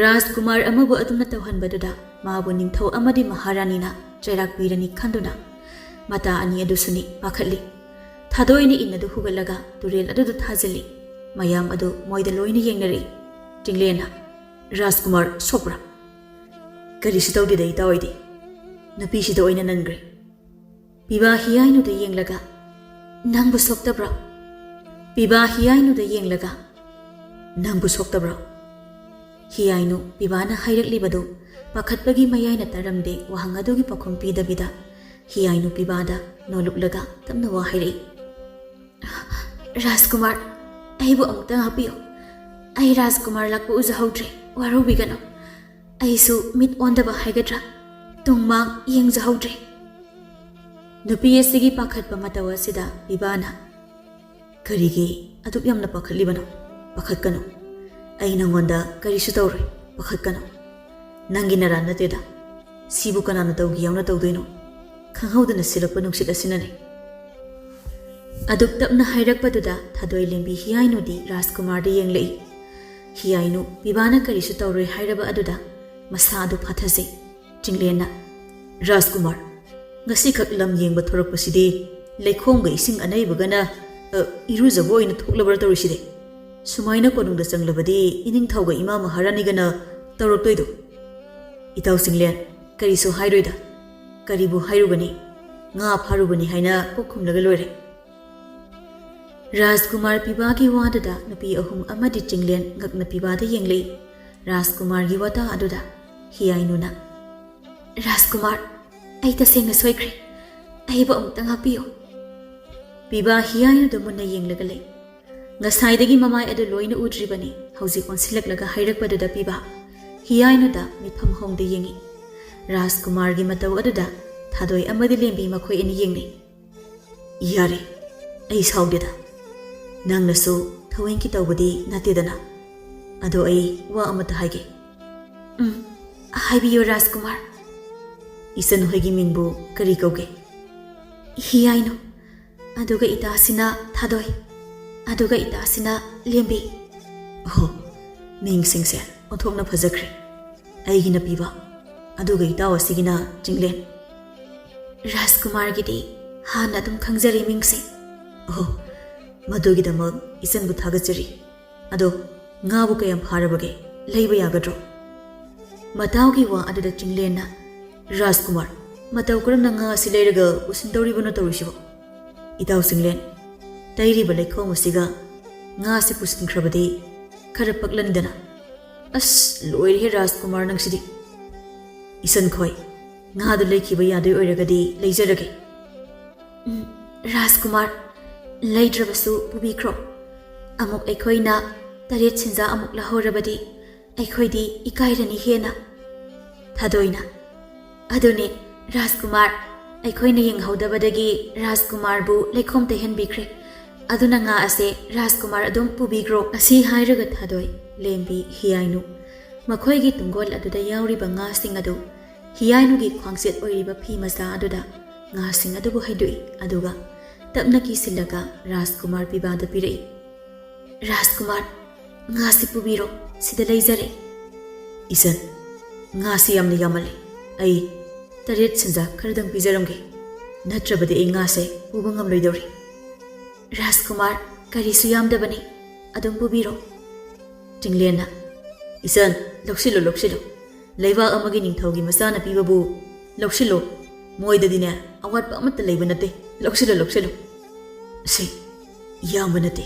ꯔꯥꯖꯀꯨꯃꯥꯔ ꯑꯃꯕꯨ ꯑꯗꯨꯝꯅ ꯇꯧꯍꯟꯕꯗꯨꯗ ꯃꯥꯕꯨ ꯅꯤꯡꯊꯧ ꯑꯃꯗꯤ ꯃꯍꯥꯔꯥꯅꯤꯅ ꯆꯩꯔꯥꯛ ꯄꯤꯔꯅꯤ ꯈꯟꯗꯨꯅ ꯃꯇꯥ ꯑꯅꯤ ꯑꯗꯨꯁꯨꯅꯤ ꯄꯥꯈꯠꯂꯤ꯫ ꯊꯥꯗꯣꯏꯅ ꯏꯟ ꯑꯗꯨ ꯍꯨꯒꯠꯂꯒ ꯇꯨꯔꯦꯜ ꯑꯗꯨꯗ ꯊꯥꯖꯤꯜꯂꯤ꯫ ꯃꯌꯥꯝ ꯑꯗꯨ ꯃꯣꯏꯗ ꯂꯣꯏꯅ ꯌꯦꯡꯅꯔꯛꯏ꯫ ꯆꯤꯡꯂꯦꯟꯅ, "ꯔꯥꯖꯀꯨꯃꯥꯔ, ꯁꯣꯛꯄ꯭ꯔꯥ? ꯀꯔꯤꯁꯨ ꯇꯧꯗꯦꯗ, ꯏꯇꯥ ꯑꯣꯏꯗꯤ꯫ ꯅꯨꯄꯤꯁꯤꯗ ꯑꯣꯏꯅ ꯅꯟꯈ꯭ꯔꯦ꯫" ꯄꯤꯕꯥ ꯍꯤꯌꯥꯏꯅꯨꯗ ꯌꯦꯡꯂꯒ, "ꯅꯪꯕꯨ ꯁꯣꯛꯇꯕ꯭ꯔꯣ?" ꯄꯤꯕꯥ ꯍꯤꯌꯥꯏꯅꯨꯗ ꯌꯦꯡꯂꯒ, "ꯅꯪꯕꯨ ꯁꯣꯛꯇꯕ꯭ꯔꯣ?" ꯍꯤꯌꯥꯏꯅꯨ ꯄꯤꯕꯥꯅ ꯍꯥꯏꯔꯛꯂꯤꯕꯗꯨ ꯄꯥꯈꯠꯄꯒꯤ ꯃꯌꯥꯏꯅ ꯇꯥꯔꯝꯗꯦ꯫ ꯋꯥꯍꯪ ꯑꯗꯨꯒꯤ ꯄꯥꯎꯈꯨꯝ ꯄꯤꯗꯕꯤꯗ ꯍꯤꯌꯥꯏꯅꯨ ꯄꯤꯕꯥꯗ ꯅꯣꯜꯂꯨꯛꯂꯒ ꯇꯞꯅ ꯋꯥ ꯍꯥꯏꯔꯛꯏ꯫ "ꯔꯥꯖꯀꯨꯃꯥꯔ, ꯑꯩꯕꯨ ꯑꯃꯨꯛꯇ ꯉꯥꯛꯄꯤꯌꯨ꯫ ꯑꯩ ꯔꯥꯖꯀꯨꯃꯥꯔ ꯂꯥꯛꯄ ꯎꯖꯍꯧꯗ꯭ꯔꯦ, ꯋꯥꯔꯧꯕꯤꯒꯅꯨ꯫ ꯑꯩꯁꯨ ꯃꯤꯠ ꯑꯣꯟꯗꯕ ꯍꯥꯏꯒꯗ꯭ꯔꯥ, ꯇꯨꯡ ꯃꯥꯡ ꯌꯦꯡꯖꯍꯧꯗ꯭ꯔꯦ꯫" ꯅꯨꯄꯤ ꯑꯁꯤꯒꯤ ꯄꯥꯈꯠꯄ ꯃꯇꯧ ꯑꯁꯤꯗ ꯄꯤꯕꯥꯅ, "ꯀꯔꯤꯒꯤ ꯑꯗꯨꯛ ꯌꯥꯝꯅ ꯄꯥꯈꯠꯂꯤꯕꯅꯣ?" "ꯄꯥꯈꯠꯀꯅꯨ, ꯑꯩ ꯅꯪꯉꯣꯟꯗ ꯀꯔꯤꯁꯨ ꯇꯧꯔꯣꯏ, ꯄꯥꯈꯠꯀꯅꯨ꯫ ꯅꯪꯒꯤ ꯅꯔꯥꯟ ꯅꯠꯇꯦꯗ, ꯁꯤꯕꯨ ꯀꯅꯥꯅ ꯇꯧꯒꯦ ꯌꯥꯎꯅ ꯇꯧꯗꯣꯏꯅꯣ? ꯈꯪꯍꯧꯗꯅ ꯁꯤꯜꯂꯛꯄ ꯅꯨꯡꯁꯤꯠ ꯑꯁꯤꯅꯅꯤ"꯫ ꯑꯗꯨꯛ ꯇꯞꯅ ꯍꯥꯏꯔꯛꯄꯗꯨꯗ ꯊꯥꯗꯣꯏ ꯂꯦꯝꯕꯤ ꯍꯤꯌꯥꯏꯅꯨꯗꯤ ꯔꯥꯖꯀꯨꯃꯥꯔꯗ ꯌꯦꯡꯂꯛꯏ꯫ ꯍꯤꯌꯥꯏꯅꯨ ꯄꯤꯕꯥꯅ ꯀꯔꯤꯁꯨ ꯇꯧꯔꯣꯏ ꯍꯥꯏꯔꯕ ꯑꯗꯨꯗ ꯃꯁꯥ ꯑꯗꯨ ꯐꯥꯊꯖꯩ꯫ ꯆꯤꯡꯂꯦꯟꯅ, "ꯔꯥꯖꯀꯨꯃꯥꯔ, ꯉꯁꯤꯈꯛ ꯂꯝ ꯌꯦꯡꯕ ꯊꯣꯔꯛꯄꯁꯤꯗꯤ ꯂꯩꯈꯣꯝꯒ ꯏꯁꯤꯡ ꯑꯅꯩꯕꯒꯅ, ꯑ, ꯏꯔꯨꯖꯕ ꯑꯣꯏꯅ ꯊꯣꯛꯂꯕ꯭ꯔꯥ ꯇꯧꯔꯤꯁꯤꯗꯤ? ꯁꯨꯃꯥꯏꯅ ꯀꯣꯅꯨꯡꯗ ꯆꯪꯂꯕꯗꯤ ꯏꯅꯤꯡꯊꯧꯒ ꯏꯃꯥ ꯃꯍꯥꯔꯥꯅꯤꯒꯅ ꯇꯧꯔꯛꯇꯣꯏꯗꯣ?" "ꯏꯇꯥꯎ ꯆꯤꯡꯂꯦꯟ, ꯀꯔꯤꯁꯨ ꯍꯥꯏꯔꯣꯏꯗ꯫ ꯀꯔꯤꯕꯨ ꯍꯥꯏꯔꯨꯒꯅꯤ? ꯉꯥ ꯐꯥꯔꯨꯕꯅꯤ ꯍꯥꯏꯅ ꯀꯣꯛ ꯈꯨꯝꯂꯒ ꯂꯣꯏꯔꯦ"꯫ ꯔꯥꯖꯀꯨꯃꯥꯔ ꯄꯤꯕꯥꯒꯤ ꯋꯥꯗꯨꯗ ꯅꯨꯄꯤ ꯑꯍꯨꯝ ꯑꯃꯗꯤ ꯆꯤꯡꯂꯦꯟ ꯉꯛꯅ ꯄꯤꯕꯥꯗ ꯌꯦꯡꯂꯛꯏ꯫ ꯔꯥꯖꯀꯨꯃꯥꯔꯒꯤ ꯋꯥꯇꯥ ꯑꯗꯨꯗ ꯍꯤꯌꯥꯏꯅꯨꯅ, "ꯔꯥꯖꯀꯨꯃꯥꯔ, ꯑꯩ ꯇꯁꯦꯡꯅ ꯁꯣꯏꯈ꯭ꯔꯦ꯫ ꯑꯩꯕꯨ ꯑꯃꯨꯛꯇ ꯉꯥꯛꯄꯤꯌꯨ"꯫ ꯄꯤꯕꯥ ꯍꯤꯌꯥꯏꯅꯨꯗ ꯃꯨꯟꯅ ꯌꯦꯡꯂꯒ ꯂꯩ꯫ ꯉꯁꯥꯏꯗꯒꯤ ꯃꯃꯥꯏ ꯑꯗꯨ ꯂꯣꯏꯅ ꯎꯗ꯭ꯔꯤꯕꯅꯤ꯫ ꯍꯧꯖꯤꯛ ꯑꯣꯟꯁꯤꯜꯂꯛꯂꯒ ꯍꯥꯏꯔꯛꯄꯗꯨꯗ ꯄꯤꯕꯥ ꯍꯤꯌꯥꯏꯅꯨꯗ ꯃꯤꯐꯝ ꯍꯣꯡꯗ ꯌꯦꯡꯉꯤ꯫ ꯔꯥꯖꯀꯨꯃꯥꯔꯒꯤ ꯃꯇꯧ ꯑꯗꯨꯗ ꯊꯥꯗꯣꯏ ꯑꯃꯗꯤ ꯂꯦꯝꯕꯤ ꯃꯈꯣꯏ ꯑꯅꯤ ꯌꯦꯡꯅꯩ꯫ "ꯌꯥꯔꯦ, ꯑꯩ ꯁꯥꯎꯗꯦꯗ꯫ ꯅꯪꯅꯁꯨ ꯊꯑꯣꯏꯀꯤ ꯇꯧꯕꯗꯤ ꯅꯠꯇꯦꯗꯅ꯫ ꯑꯗꯣ ꯑꯩ ꯋꯥ ꯑꯃꯇ ꯍꯥꯏꯒꯦ"꯫ "ꯎꯝ, ꯍꯥꯏꯕꯤꯌꯨ ꯔꯥꯖꯀꯨꯃꯥꯔ"꯫ "ꯏꯆꯟ ꯍꯣꯏꯒꯤ ꯃꯤꯡꯕꯨ ꯀꯔꯤ ꯀꯧꯒꯦ?" "ꯍꯤꯌꯥꯏꯅꯨ, ꯑꯗꯨꯒ ꯏꯇꯥꯁꯤꯅ ꯊꯥꯗꯣꯏ, ꯑꯗꯨꯒ ꯏꯇꯥꯁꯤꯅ ꯂꯦꯝꯕꯤ"꯫ "ꯑꯣꯍꯣ, ꯃꯤꯡꯁꯤꯡꯁꯦ ꯑꯣꯟꯊꯣꯛꯅ ꯐꯖꯈ꯭ꯔꯦ꯫ ꯑꯩꯒꯤꯅ ꯄꯤꯕ, ꯑꯗꯨꯒ ꯏꯇꯥꯎ ꯑꯁꯤꯒꯤꯅ ꯆꯤꯡꯂꯦꯟ"꯫ "ꯔꯥꯖꯀꯨꯃꯥꯔꯒꯤꯗꯤ ꯍꯥꯟꯅ ꯑꯗꯨꯝ ꯈꯪꯖꯔꯤ ꯃꯤꯡꯁꯦ"꯫ "ꯑꯣꯍꯣ, ꯃꯗꯨꯒꯤꯗꯃꯛ ꯏꯆꯟꯕꯨ ꯊꯥꯒꯠꯆꯔꯤ꯫ ꯑꯗꯣ ꯉꯥꯕꯨ ꯀꯌꯥꯝ ꯐꯥꯔꯕꯒꯦ? ꯂꯩꯕ ꯌꯥꯒꯗ꯭ꯔꯣ?" ꯃꯇꯥꯎꯒꯤ ꯋꯥ ꯑꯗꯨꯗ ꯆꯤꯡꯂꯦꯟꯅ, "ꯔꯥꯖꯀꯨꯃꯥꯔ, ꯃꯇꯧ ꯀꯔꯝꯅ ꯉꯥ ꯑꯁꯤ ꯂꯩꯔꯒ ꯄꯨꯁꯤꯟꯗꯧꯔꯤꯕꯅꯣ ꯇꯧꯔꯤꯁꯤꯕꯣ? ꯏꯇꯥꯎ ꯆꯤꯡꯂꯦꯟ, ꯇꯩꯔꯤꯕ ꯂꯩꯈꯣꯝ ꯑꯁꯤꯒ ꯉꯥ ꯑꯁꯤ ꯄꯨꯁꯤꯟꯈ꯭ꯔꯕꯗꯤ ꯈꯔ ꯄꯛꯂꯅꯤꯗꯅ"꯫ "ꯑꯁ, ꯂꯣꯏꯔꯦꯍꯦ ꯔꯥꯖꯀꯨꯃꯥꯔ ꯅꯪꯁꯤꯗꯤ"꯫ "ꯏꯆꯟꯈꯣꯏ, ꯉꯥꯗꯨ ꯂꯩꯈꯤꯕ ꯌꯥꯗꯣꯏ ꯑꯣꯏꯔꯒꯗꯤ ꯂꯩꯖꯔꯒꯦ"꯫ "ꯎꯝ, ꯔꯥꯖꯀꯨꯃꯥꯔ, ꯂꯩꯗ꯭ꯔꯕꯁꯨ ꯄꯨꯕꯤꯈ꯭ꯔꯣ꯫ ꯑꯃꯨꯛ ꯑꯩꯈꯣꯏꯅ ꯇꯔꯦꯠ ꯁꯦꯟꯖꯥ ꯑꯃꯨꯛ ꯂꯧꯍꯧꯔꯕꯗꯤ ꯑꯩꯈꯣꯏꯗꯤ ꯏꯀꯥꯏꯔꯅꯤ ꯍꯦꯟꯅ"꯫ ꯊꯥꯗꯣꯏꯅ, "ꯑꯗꯨꯅꯦ, ꯔꯥꯖꯀꯨꯃꯥꯔ, ꯑꯩꯈꯣꯏꯅ ꯌꯦꯡꯍꯧꯗꯕꯗꯒꯤ ꯔꯥꯖꯀꯨꯃꯥꯔꯕꯨ ꯂꯩꯈꯣꯝ ꯇꯩꯍꯟꯕꯤꯈ꯭ꯔꯦ꯫ ꯑꯗꯨꯅ ꯉꯥ ꯑꯁꯦ ꯔꯥꯖꯀꯨꯃꯥꯔ ꯑꯗꯨꯝ ꯄꯨꯕꯤꯈ꯭ꯔꯣ꯫ ꯑꯁꯤ ꯍꯥꯏꯔꯒ ꯊꯥꯗꯣꯏ, ꯂꯦꯝꯕꯤ, ꯍꯤꯌꯥꯏꯅꯨ ꯃꯈꯣꯏꯒꯤ ꯇꯨꯡꯒꯣꯜ ꯑꯗꯨꯗ ꯌꯥꯎꯔꯤꯕ ꯉꯥꯁꯤꯡ ꯑꯗꯨ ꯍꯤꯌꯥꯏꯅꯨꯒꯤ ꯈ꯭ꯋꯥꯡꯆꯦꯠ ꯑꯣꯏꯔꯤꯕ ꯐꯤ ꯃꯆꯥ ꯑꯗꯨꯗ ꯉꯥꯁꯤꯡ ꯑꯗꯨꯕꯨ ꯍꯩꯗꯣꯛꯏ꯫ ꯑꯗꯨꯒ ꯇꯞꯅ ꯀꯤꯁꯤꯜꯂꯒ ꯔꯥꯖꯀꯨꯃꯥꯔ ꯄꯤꯕꯥꯗ ꯄꯤꯔꯛꯏ꯫ "ꯔꯥꯖꯀꯨꯃꯥꯔ, ꯉꯥꯁꯤ ꯄꯨꯕꯤꯔꯣ, ꯁꯤꯗ ꯂꯩꯖꯔꯦ꯫" "ꯏꯆꯟ, ꯉꯥꯁꯤ ꯌꯥꯝꯅ ꯌꯥꯝꯃꯜꯂꯦ꯫ ꯑꯩ ꯇꯔꯦꯠ ꯁꯦꯟꯖꯥ ꯈꯔꯗꯪ ꯄꯤꯖꯔꯝꯒꯦ, ꯅꯠꯇ꯭ꯔꯕꯗꯤ ꯑꯩ ꯉꯥꯁꯦ ꯄꯨꯕ ꯉꯝꯂꯣꯏꯗꯧꯔꯤ꯫" "ꯔꯥꯖꯀꯨꯃꯥꯔ, ꯀꯔꯤꯁꯨ ꯌꯥꯝꯗꯕꯅꯤ, ꯑꯗꯨꯝ ꯄꯨꯕꯤꯔꯣ꯫" ꯆꯤꯡꯂꯦꯟꯅ, "ꯏꯆꯟ, ꯂꯧꯁꯤꯜꯂꯨ, ꯂꯧꯁꯤꯜꯂꯨ꯫ ꯂꯩꯕꯥꯛ ꯑꯃꯒꯤ ꯅꯤꯡꯊꯧꯒꯤ ꯃꯆꯥꯅ ꯄꯤꯕꯕꯨ ꯂꯧꯁꯤꯜꯂꯨ꯫ ꯃꯣꯏꯗꯗꯤꯅꯦ, ꯑꯋꯥꯠꯄ ꯑꯃꯠꯇ ꯂꯩꯕ ꯅꯠꯇꯦ꯫ ꯂꯧꯁꯤꯜꯂꯨ, ꯂꯧꯁꯤꯜꯂꯨ꯫ ꯁꯤ ꯌꯥꯝꯕ ꯅꯠꯇꯦ,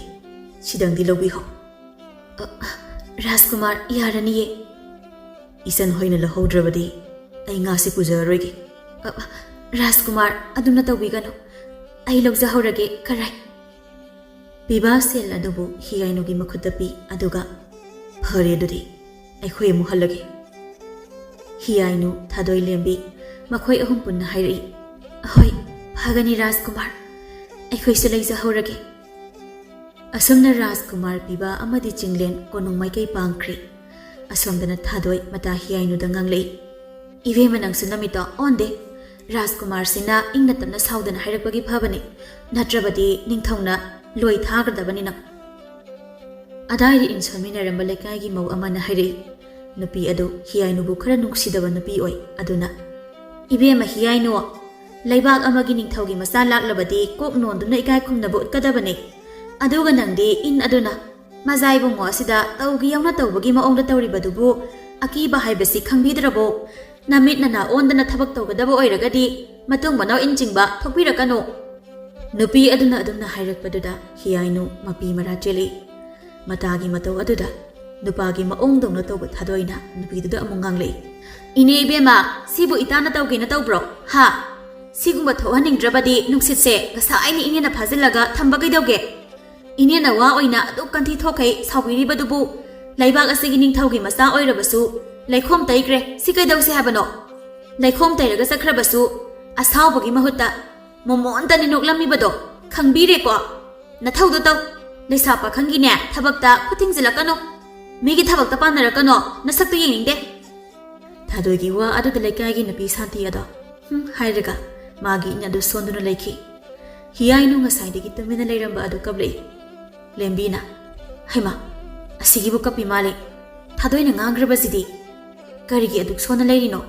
ꯁꯤꯗꯪꯗꯤ ꯂꯧꯕꯤꯈꯣ꯫" "ꯑ, ꯔꯥꯖꯀꯨꯃꯥꯔ, ꯌꯥꯔꯅꯤꯌꯦ꯫" "ꯏꯆꯟ ꯍꯣꯏꯅ ꯂꯧꯍꯧꯗ꯭ꯔꯕꯗꯤ ꯑꯩ ꯉꯥꯁꯤ ꯄꯨꯖꯔꯔꯣꯏꯒꯦ꯫" "ꯑ, ꯔꯥꯖꯀꯨꯃꯥꯔ, ꯑꯗꯨꯝꯅ ꯇꯧꯕꯤꯒꯅꯨ꯫ ꯑꯩ ꯂꯧꯖꯍꯧꯔꯒꯦ, ꯀꯔꯥꯏ꯫" ꯄꯤꯕꯥ ꯁꯦꯜ ꯑꯗꯨꯕꯨ ꯍꯤꯌꯥꯏꯅꯨꯒꯤ ꯃꯈꯨꯠꯇ ꯄꯤ, ꯑꯗꯨꯒ, "ꯐꯔꯦ, ꯑꯗꯨꯗꯤ ꯑꯩꯈꯣꯏ ꯑꯃꯨꯛ ꯍꯜꯂꯒꯦ꯫" ꯍꯤꯌꯥꯏꯅꯨ, ꯊꯥꯗꯣꯏ, ꯂꯦꯝꯕꯤ ꯃꯈꯣꯏ ꯑꯍꯨꯝ ꯄꯨꯟꯅ ꯍꯥꯏꯔꯛꯏ꯫ "ꯍꯣꯏ, ꯐꯒꯅꯤ ꯔꯥꯖꯀꯨꯃꯥꯔ, ꯑꯩꯈꯣꯏꯁꯨ ꯂꯩꯖꯍꯧꯔꯒꯦ꯫" ꯑꯁꯨꯝꯅ ꯔꯥꯖꯀꯨꯃꯥꯔ, ꯄꯤꯕꯥ ꯑꯃꯗꯤ ꯆꯤꯡꯂꯦꯟ ꯀꯣꯅꯨꯡ ꯃꯥꯏꯀꯩ ꯄꯥꯡꯈ꯭ꯔꯦ꯫ ꯑꯁꯣꯝꯗꯅ ꯊꯥꯗꯣꯏ ꯃꯇꯥ ꯍꯤꯌꯥꯏꯅꯨꯗ ꯉꯥꯡꯂꯛꯏ꯫ "ꯏꯕꯦꯝꯃ, ꯅꯪꯁꯨ ꯅꯃꯤꯠꯇꯣ ꯑꯣꯟꯗꯦ꯫ ꯔꯥꯖꯀꯨꯃꯥꯔꯁꯤꯅ ꯏꯪꯅ ꯇꯞꯅ ꯁꯥꯎꯗꯅ ꯍꯥꯏꯔꯛꯄꯒꯤ ꯐꯕꯅꯤ, ꯅꯠꯇ꯭ꯔꯕꯗꯤ ꯅꯤꯡꯊꯧꯅ ꯂꯣꯏ ꯊꯥꯈ꯭ꯔꯗꯕꯅꯤ ꯅꯪ꯫" ꯑꯗꯥꯏꯗ ꯏꯟ ꯁꯣꯟꯃꯤꯟꯅꯔꯝꯕ ꯂꯩꯀꯥꯏꯒꯤ ꯃꯧ ꯑꯃꯅ ꯍꯥꯏꯔꯛꯏ꯫ ꯅꯨꯄꯤ ꯑꯗꯨ ꯍꯤꯌꯥꯏꯅꯨꯕꯨ ꯈꯔ ꯅꯨꯡꯁꯤꯗꯕ ꯅꯨꯄꯤ ꯑꯣꯏ꯫ ꯑꯗꯨꯅ, "ꯏꯕꯦꯝꯃ ꯍꯤꯌꯥꯏꯅꯨ, ꯂꯩꯕꯥꯛ ꯑꯃꯒꯤ ꯅꯤꯡꯊꯧꯒꯤ ꯃꯆꯥ ꯂꯥꯛꯂꯕꯗꯤ ꯀꯣꯛ ꯅꯣꯟꯗꯨꯅ ꯏꯀꯥꯏ ꯈꯨꯝꯅꯕ ꯎꯠꯀꯗꯕꯅꯦ꯫ ꯑꯗꯨꯒ ꯅꯪꯗꯤ ꯏꯟ ꯑꯗꯨꯅ ꯃꯖꯥ ꯏꯕꯨꯡꯉꯣ ꯑꯁꯤꯗ ꯇꯧꯒꯦ ꯌꯥꯎꯅ ꯇꯧꯕꯒꯤ ꯃꯑꯣꯡꯗ ꯇꯧꯔꯤꯕꯗꯨꯕꯨ ꯑꯀꯤꯕ ꯍꯥꯏꯕꯁꯤ ꯈꯪꯕꯤꯗ꯭ꯔꯕꯣ? ꯅꯃꯤꯠ ꯅꯅꯥ ꯑꯣꯟꯗꯅ ꯊꯕꯛ ꯇꯧꯒꯗꯕ ꯑꯣꯏꯔꯒꯗꯤ ꯃꯇꯨꯡ ꯃꯅꯥꯎ ꯏꯟ ꯆꯤꯡꯕ ꯊꯣꯛꯄꯤꯔꯛꯀꯅꯨ꯫" ꯅꯨꯄꯤ ꯑꯗꯨꯅ ꯑꯗꯨꯝꯅ ꯍꯥꯏꯔꯛꯄꯗꯨꯗ ꯍꯤꯌꯥꯏꯅꯨ ꯃꯄꯤ ꯃꯔꯥ ꯆꯦꯜꯂꯛꯏ꯫ ꯃꯇꯥꯒꯤ ꯃꯇꯧ ꯑꯗꯨꯗ ꯅꯨꯄꯥꯒꯤ ꯃꯑꯣꯡꯗꯧꯅ ꯇꯧꯕ ꯊꯥꯗꯣꯏꯅ ꯅꯨꯄꯤꯗꯨꯗ ꯑꯃꯨꯛ ꯉꯥꯡꯂꯛꯏ꯫ "ꯏꯅꯦ ꯏꯕꯦꯝꯃ, ꯁꯤꯕꯨ ꯏꯇꯥꯅ ꯇꯧꯒꯦꯅ ꯇꯧꯕ꯭ꯔꯣ? ꯍꯥ? ꯁꯤꯒꯨꯝꯕ ꯊꯣꯛꯍꯟꯅꯤꯡꯗ꯭ꯔꯕꯗꯤ ꯅꯨꯡꯁꯤꯠꯁꯦ ꯉꯁꯥꯏꯅ ꯏꯅꯦꯅ ꯐꯥꯖꯤꯜꯂꯒ ꯊꯝꯕ ꯀꯩꯗꯧꯒꯦ? ꯏꯅꯦꯅ ꯋꯥ ꯑꯣꯏꯅ ꯑꯗꯨꯛ ꯀꯟꯊꯤ ꯊꯣꯛꯈꯩ ꯁꯥꯎꯕꯤꯔꯤꯕꯗꯨꯕꯨ ꯂꯩꯕꯥꯛ ꯑꯁꯤꯒꯤ ꯅꯤꯡꯊꯧꯒꯤ ꯃꯆꯥ ꯑꯣꯏꯔꯕꯁꯨ ꯂꯩꯈꯣꯝ ꯇꯩꯈ꯭ꯔꯦ꯫ ꯁꯤ ꯀꯩꯗꯧꯁꯦ ꯍꯥꯏꯕꯅꯣ? ꯂꯩꯈꯣꯝ ꯇꯩꯔꯒ ꯆꯠꯈ꯭ꯔꯕꯁꯨ ꯑꯁꯥꯎꯕꯒꯤ ꯃꯍꯨꯠꯇ ꯃꯣꯃꯣꯟꯇꯅꯤ ꯅꯣꯛꯂꯝꯃꯤꯕꯗꯣ꯫ ꯈꯪꯕꯤꯔꯦꯀꯣ? ꯅꯊꯧꯗꯣ ꯇꯧ꯫ ꯂꯩꯁꯥ ꯄꯥꯈꯪꯒꯤꯅꯦ ꯊꯕꯛꯇ ꯈꯨꯠ ꯊꯤꯡꯖꯤꯜꯂꯛꯀꯅꯣ꯫ ꯃꯤꯒꯤ ꯊꯕꯛꯇ ꯄꯥꯟꯅꯔꯛꯀꯅꯣ, ꯅꯁꯛꯇꯣ ꯌꯦꯡꯅꯤꯡꯗꯦ꯫ ꯊꯥꯗꯣꯏꯒꯤ ꯋꯥ ꯑꯗꯨꯗ ꯂꯩꯀꯥꯏꯒꯤ ꯅꯨꯄꯤ ꯁꯥꯟꯇꯤ ꯑꯗꯣ ꯍꯨꯝ ꯍꯥꯏꯔꯒ ꯃꯥꯒꯤ ꯏꯟ ꯑꯗꯨ ꯁꯣꯟꯗꯨꯅ ꯂꯩꯈꯤ꯫ ꯍꯤꯌꯥꯏꯅꯨ ꯉꯁꯥꯏꯗꯒꯤ ꯇꯨꯃꯤꯟꯅ ꯂꯩꯔꯝꯕ ꯑꯗꯨ ꯀꯞꯂꯛꯏ꯫ ꯂꯦꯝꯕꯤꯅ, "ꯍꯩꯃꯥ, ꯑꯁꯤꯒꯤꯕꯨ ꯀꯞꯄꯤ ꯃꯥꯜꯂꯤ꯫ ꯊꯥꯗꯣꯏꯅ ꯉꯥꯡꯈ꯭ꯔꯕꯁꯤꯗꯤ꯫ ꯀꯔꯤꯒꯤ ꯑꯗꯨꯛ ꯁꯣꯟꯅ ꯂꯩꯔꯤꯅꯣ?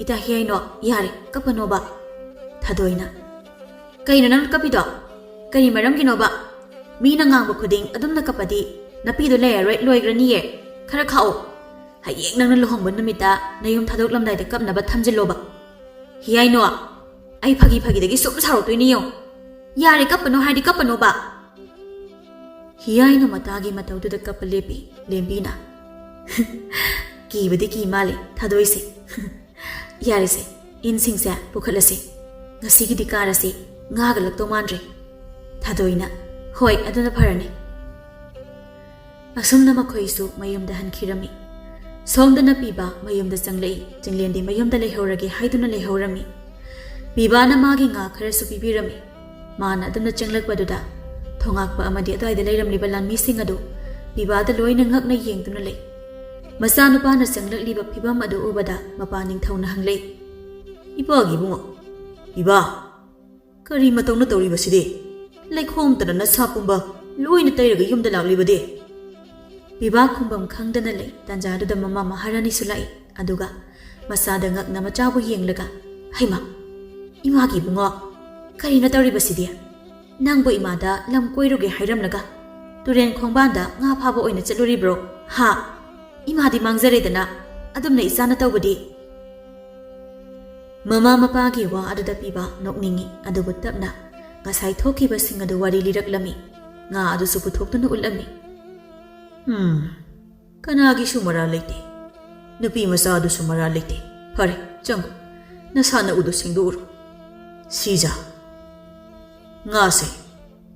ꯏꯇꯥ ꯍꯤꯌꯥꯏꯅꯣ, ꯌꯥꯔꯦ, ꯀꯞꯄꯅꯣꯕ꯫" ꯊꯥꯗꯣꯏꯅ, "ꯀꯩꯅꯣ ꯅꯪꯅ ꯀꯞꯄꯤꯗꯣ? ꯀꯔꯤ ꯃꯔꯝꯒꯤꯅꯣꯕ? ꯃꯤꯅ ꯉꯥꯡꯕ ꯈꯨꯗꯤꯡ ꯑꯗꯨꯝꯅ ꯀꯞꯄꯗꯤ ꯅꯄꯤꯗꯣ ꯂꯩꯔꯔꯣꯏ, ꯂꯣꯏꯈ꯭ꯔꯅꯤꯌꯦ꯫ ꯈꯔ ꯈꯥꯛꯑꯣ꯫ ꯍꯌꯦꯡ ꯅꯪꯅ ꯂꯨꯍꯣꯡꯕ ꯅꯨꯃꯤꯠꯇ ꯅꯌꯨꯝ ꯊꯥꯗꯣꯛꯂꯝꯗꯥꯏꯗ ꯀꯞꯅꯕ ꯊꯝꯖꯤꯜꯂꯣꯕ꯫ ꯍꯤꯌꯥꯏꯅꯣ, ꯑꯩ ꯐꯥꯒꯤ ꯐꯥꯒꯤꯗꯒꯤ ꯁꯨꯝ ꯁꯥꯎꯔꯛꯇꯣꯏꯅꯤ ꯌꯦꯡꯉꯣ꯫ ꯌꯥꯔꯦ, ꯀꯞꯄꯅꯣ ꯍꯥꯏꯗꯤ ꯀꯞꯄꯅꯣꯕ꯫" ꯍꯤꯌꯥꯏꯅꯨ ꯃꯇꯥꯒꯤ ꯃꯇꯧꯗꯨꯗ ꯀꯞꯄ ꯂꯦꯞꯄꯤ ꯂꯦꯝꯕꯤꯅ꯫ "ꯀꯤꯕꯗꯤ ꯀꯤ ꯃꯥꯜꯂꯦ ꯊꯥꯗꯣꯏꯁꯦ꯫ ꯌꯥꯔꯦꯁꯦ, ꯏꯟꯁꯤꯡꯁꯦ ꯄꯨꯈꯠꯂꯁꯤ꯫ ꯉꯁꯤꯒꯤꯗꯤ ꯀꯥꯔꯁꯤ, ꯉꯥꯒ ꯂꯛꯇꯧ ꯃꯥꯟꯗ꯭ꯔꯦ꯫" ꯊꯥꯗꯣꯏꯅ, "ꯍꯣꯏ, ꯑꯗꯨꯅ ꯐꯔꯅꯤ꯫" ꯑꯁꯨꯝꯅ ꯃꯈꯣꯏꯁꯨ ꯃꯌꯨꯝꯗ ꯍꯟꯈꯤꯔꯝꯃꯤ꯫ ꯁꯣꯝꯗꯅ ꯄꯤꯕ ꯃꯌꯨꯝꯗ ꯆꯪꯂꯛꯏ꯫ ꯆꯤꯡꯂꯦꯟꯗꯤ ꯃꯌꯨꯝꯗ ꯂꯩꯍꯧꯔꯒꯦ ꯍꯥꯏꯗꯨꯅ ꯂꯩꯍꯧꯔꯝꯃꯤ꯫ ꯄꯤꯕꯥꯅ ꯃꯥꯒꯤ ꯉꯥ ꯈꯔꯁꯨ ꯄꯤꯕꯤꯔꯝꯃꯤ꯫ ꯃꯥꯅ ꯑꯗꯨꯝꯅ ꯆꯪꯂꯛꯄꯗꯨꯗ ꯊꯣꯉꯥꯛꯄ ꯑꯃꯗꯤ ꯑꯗꯨꯋꯥꯏꯗ ꯂꯩꯔꯝꯂꯤꯕ ꯂꯥꯟꯃꯤꯁꯤꯡ ꯑꯗꯨ ꯄꯤꯕꯥꯗ ꯂꯣꯏꯅ ꯉꯛꯅ ꯌꯦꯡꯗꯨꯅ ꯂꯩ꯫ ꯃꯆꯥꯅꯨꯄꯥꯅ ꯆꯪꯂꯛꯂꯤꯕ ꯐꯤꯕꯝ ꯑꯗꯨ ꯎꯕꯗ ꯃꯄꯥ ꯅꯤꯡꯊꯧꯅ ꯍꯪꯂꯛꯏ, "ꯏꯄꯥꯒꯤ ꯏꯕꯨꯡꯉꯣ, ꯏꯕꯥ, ꯀꯔꯤ ꯃꯇꯧꯅ ꯇꯧꯔꯤꯕꯁꯤꯗꯤ? ꯂꯩꯈꯣꯝꯇꯅ ꯅꯁꯥ ꯄꯨꯝꯕ ꯂꯣꯏꯅ ꯇꯩꯔꯒ ꯌꯨꯝꯗ ꯂꯥꯛꯂꯤꯕꯗꯤ?" ꯄꯤꯕꯥ ꯈꯨꯝꯐꯝ ꯈꯪꯗꯅ ꯂꯩ꯫ ꯇꯥꯟꯖꯥꯗꯨꯗ ꯃꯃꯥ ꯃꯍꯥꯔꯥꯅꯤꯁꯨ ꯂꯥꯛꯏ꯫ ꯑꯗꯨꯒ ꯃꯆꯥꯗ ꯉꯛꯅ ꯃꯆꯥꯕꯨ ꯌꯦꯡꯂꯒ, "ꯍꯩꯃꯥ, ꯏꯃꯥꯒꯤ ꯏꯕꯨꯡꯉꯣ, ꯀꯔꯤꯅꯣ ꯇꯧꯔꯤꯕꯁꯤꯗꯤ? ꯅꯪꯕꯨ ꯏꯃꯥꯗ ꯂꯝ ꯀꯣꯏꯔꯨꯒꯦ ꯍꯥꯏꯔꯝꯂꯒ ꯇꯨꯔꯦꯟ ꯈꯣꯡꯕꯥꯟꯗ ꯉꯥ ꯐꯥꯕ ꯑꯣꯏꯅ ꯆꯠꯂꯨꯔꯤꯕ꯭ꯔꯣ? ꯍꯥ? ꯏꯃꯥꯗꯤ ꯃꯥꯡꯖꯔꯦꯗꯅ, ꯑꯗꯨꯝꯅ ꯏꯆꯥꯅ ꯇꯧꯕꯗꯤ꯫" ꯃꯃꯥ ꯃꯄꯥꯒꯤ ꯋꯥ ꯑꯗꯨꯗ ꯄꯤꯕ ꯅꯣꯛꯅꯤꯡꯏ, ꯑꯗꯨꯕꯨ ꯇꯞꯅ ꯉꯁꯥꯏ ꯊꯣꯛꯈꯤꯕꯁꯤꯡ ꯑꯗꯨ ꯋꯥꯔꯤ ꯂꯤꯔꯛꯂꯝꯃꯤ꯫ ꯉꯥ ꯑꯗꯨꯁꯨ ꯄꯨꯊꯣꯛꯇꯨꯅ ꯎꯠꯂꯝꯃꯤ꯫ "ꯎꯝ, ꯀꯅꯥꯒꯤꯁꯨ ꯃꯔꯥꯜ ꯂꯩꯇꯦ꯫ ꯅꯨꯄꯤ ꯃꯆꯥ ꯑꯗꯨꯁꯨ ꯃꯔꯥꯜ ꯂꯩꯇꯦ꯫ ꯐꯔꯦ, ꯆꯪꯉꯨ, ꯅꯁꯥ ꯅꯎꯗꯨ ꯁꯦꯡꯗꯣꯛꯎꯔꯣ꯫ ꯁꯤꯖ, ꯉꯥꯁꯦ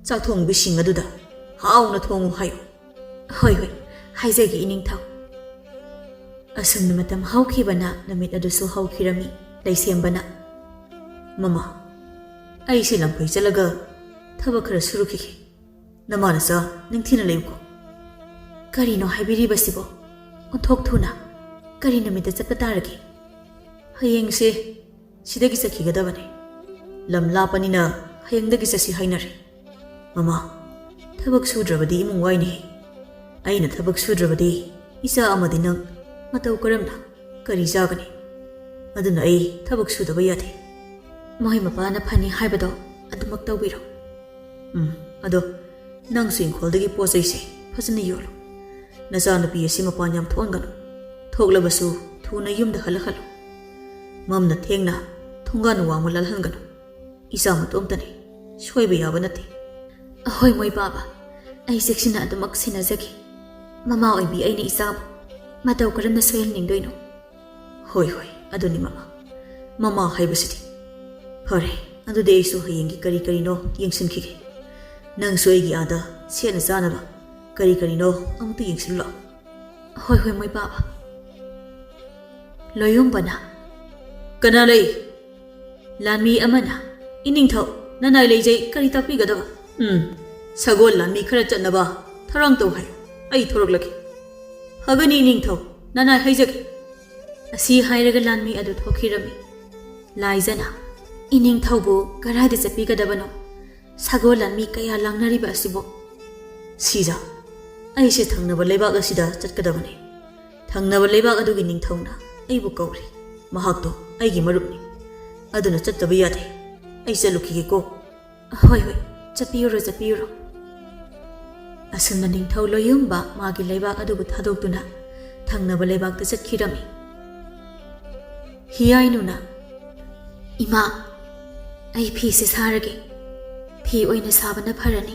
ꯆꯥꯛꯊꯣꯡꯕꯤꯁꯤꯡ ꯑꯗꯨꯗ ꯍꯥꯎꯅ ꯊꯣꯡꯉꯨ ꯍꯥꯏꯌꯨ꯫" "ꯍꯣꯏ, ꯍꯣꯏ, ꯍꯥꯏꯖꯒꯦ, ꯏꯅꯤꯡꯊꯧ꯫" ꯑꯁꯨꯝꯅ ꯃꯇꯝ ꯍꯧꯈꯤꯕꯅ ꯅꯨꯃꯤꯠ ꯑꯗꯨꯁꯨ ꯍꯧꯈꯤꯔꯝꯃꯤ꯫ ꯂꯩꯁꯦꯝꯕꯅ, "ꯃꯃꯥ, ꯑꯩꯁꯦ ꯂꯝꯐꯩ ꯆꯠꯂꯒ ꯊꯕꯛ ꯈꯔ ꯁꯨꯔꯨꯈꯤꯒꯦ꯫ ꯅꯃꯥ ꯅꯆꯥ ꯅꯤꯡꯊꯤꯅ ꯂꯩꯌꯨꯀꯣ꯫ ꯀꯔꯤꯅꯣ ꯍꯥꯏꯕꯤꯔꯤꯕꯁꯤꯕꯣ? ꯑꯣꯟꯊꯣꯛ ꯊꯨꯅ꯫ ꯀꯔꯤ ꯅꯨꯃꯤꯠꯇ ꯆꯠꯄ ꯇꯥꯔꯒꯦ? ꯍꯌꯦꯡꯁꯦ ꯁꯤꯗꯒꯤ ꯆꯠꯈꯤꯒꯗꯕꯅꯦ꯫ ꯂꯝ ꯂꯥꯞꯄꯅꯤꯅ ꯍꯌꯦꯡꯗꯒꯤ ꯆꯠꯁꯤ ꯍꯥꯏꯅꯔꯦ꯫ ꯃꯃꯥ, ꯊꯕꯛ ꯁꯨꯗ꯭ꯔꯕꯗꯤ ꯏꯃꯨꯡ ꯋꯥꯏꯅꯦꯍꯦ꯫ ꯑꯩꯅ ꯊꯕꯛ ꯁꯨꯗ꯭ꯔꯕꯗꯤ ꯏꯆꯥ ꯑꯃꯗꯤ ꯅꯪ ꯃꯇꯧ ꯀꯔꯝꯅ ꯀꯔꯤ ꯆꯥꯒꯅꯤ? ꯑꯗꯨꯅ ꯑꯩ ꯊꯕꯛ ꯁꯨꯗꯕ ꯌꯥꯗꯦ꯫ ꯃꯣꯏ ꯃꯄꯥꯅ ꯐꯅꯤ ꯍꯥꯏꯕꯗꯣ ꯑꯗꯨꯃꯛ ꯇꯧꯕꯤꯔꯣ꯫ ꯎꯝ, ꯑꯗꯣ ꯅꯪꯁꯨ ꯏꯪꯈꯣꯜꯗꯒꯤ ꯄꯣꯠ ꯆꯩꯁꯦ ꯐꯖꯅ ꯌꯣꯜꯂꯨ꯫ ꯅꯆꯥꯅꯨꯄꯤ ꯑꯁꯤ ꯃꯄꯥꯟ ꯌꯥꯝ ꯊꯣꯛꯍꯟꯒꯅꯨ꯫ ꯊꯣꯛꯂꯕꯁꯨ ꯊꯨꯅ ꯌꯨꯝꯗ ꯍꯜꯂꯛꯍꯜꯂꯨ꯫ ꯃꯝꯅ ꯊꯦꯡꯅ ꯊꯣꯡꯒꯥꯟ ꯋꯥꯡꯃ ꯂꯥꯜꯍꯟꯒꯅꯨ꯫ ꯏꯆꯥ ꯃꯇꯣꯝꯇꯅꯤ, ꯁꯣꯏꯕ ꯌꯥꯕ ꯅꯠꯇꯦ꯫ ꯑꯍꯣꯏ ꯃꯣꯏ ꯄꯥꯕ, ꯑꯩ ꯆꯦꯛꯁꯤꯟꯅ ꯑꯗꯨꯃꯛ ꯁꯦꯟꯅꯖꯒꯦ꯫ ꯃꯃꯥ ꯑꯣꯏꯕꯤ ꯑꯩꯅ ꯏꯆꯥꯕꯨ ꯃꯇꯧ ꯀꯔꯝꯅ ꯁꯣꯏꯍꯟꯅꯤꯡꯗꯣꯏꯅꯣ? ꯍꯣꯏ, ꯍꯣꯏ, ꯑꯗꯨꯅꯤ ꯃꯃꯥ꯫ ꯃꯃꯥ ꯍꯥꯏꯕꯁꯤꯗꯤ꯫ ꯐꯔꯦ, ꯑꯗꯨꯗꯤ ꯑꯩꯁꯨ ꯍꯌꯦꯡꯒꯤ ꯀꯔꯤ ꯀꯔꯤꯅꯣ ꯌꯦꯡꯁꯤꯟꯈꯤꯒꯦ꯫ ꯅꯪꯁꯨ ꯑꯩꯒꯤ ꯑꯥꯗ ꯁꯦꯠꯅ ꯆꯥꯅꯕ ꯀꯔꯤ ꯀꯔꯤꯅꯣ ꯑꯃꯨꯛꯇ ꯌꯦꯡꯁꯤꯜꯂꯨ ꯂꯥꯛꯑꯣ꯫ ꯍꯣꯏ, ꯍꯣꯏ, ꯃꯣꯏ ꯄꯥꯕ꯫ ꯂꯣꯌꯨꯝꯕꯅ, "ꯀꯅꯥ ꯂꯩ? ꯂꯥꯟꯃꯤ ꯑꯃꯅ, 'ꯏꯅꯤꯡꯊꯧ, ꯅꯅꯥꯏ ꯂꯩꯖꯩ, ꯀꯔꯤ ꯇꯥꯛꯄꯤꯒꯗꯕ?' ꯎꯝ, ꯁꯒꯣꯜ ꯂꯥꯟꯃꯤ ꯈꯔ ꯆꯠꯅꯕ ꯊꯧꯔꯥꯡ ꯇꯧ ꯍꯥꯏꯌꯨ, ꯑꯩ ꯊꯣꯔꯛꯂꯒꯦ꯫ ꯐꯒꯅꯤ ꯏꯅꯤꯡꯊꯧ, ꯅꯅꯥꯏ ꯍꯥꯏꯖꯒꯦ꯫" ꯑꯁꯤ ꯍꯥꯏꯔꯒ ꯂꯥꯟꯃꯤ ꯑꯗꯨ ꯊꯣꯛꯈꯤꯔꯝꯃꯤ꯫ ꯂꯥꯏꯖꯅ, "ꯏꯅꯤꯡꯊꯧꯕꯨ ꯀꯗꯥꯏꯗ ꯆꯠꯄꯤꯒꯗꯕꯅꯣ? ꯁꯒꯣꯜ ꯂꯥꯟꯃꯤ ꯀꯌꯥ ꯂꯥꯡꯅꯔꯤꯕ ꯑꯁꯤꯕꯨ?" "ꯁꯤꯖ, ꯑꯩꯁꯦ ꯊꯪꯅꯕ ꯂꯩꯕꯥꯛ ꯑꯁꯤꯗ ꯆꯠꯀꯗꯕꯅꯤ꯫ ꯊꯪꯅꯕ ꯂꯩꯕꯥꯛ ꯑꯗꯨꯒꯤ ꯅꯤꯡꯊꯧꯅ ꯑꯩꯕꯨ ꯀꯧꯔꯤ꯫ ꯃꯍꯥꯛꯇꯣ ꯑꯩꯒꯤ ꯃꯔꯨꯞꯅꯤ꯫ ꯑꯗꯨꯅ ꯆꯠꯇꯕ ꯌꯥꯗꯦ꯫ ꯑꯩ ꯆꯠꯂꯨꯈꯤꯒꯦꯀꯣ꯫" "ꯍꯣꯏ, ꯍꯣꯏ, ꯆꯠꯄꯤꯌꯨꯔꯣ, ꯆꯠꯄꯤꯌꯨꯔꯣ꯫" ꯑꯁꯨꯝꯅ ꯅꯤꯡꯊꯧ ꯂꯣꯌꯨꯝꯕ ꯃꯥꯒꯤ ꯂꯩꯕꯥꯛ ꯑꯗꯨꯕꯨ ꯊꯥꯗꯣꯛꯇꯨꯅ ꯊꯪꯅꯕ ꯂꯩꯕꯥꯛꯇ ꯆꯠꯈꯤꯔꯝꯃꯤ꯫ ꯍꯤꯌꯥꯏꯅꯨꯅ, "ꯏꯃꯥ, ꯑꯩ ꯐꯤꯁꯦ ꯁꯥꯔꯒꯦ꯫ ꯐꯤ ꯑꯣꯏꯅ ꯁꯥꯕꯅ ꯐꯔꯅꯤ꯫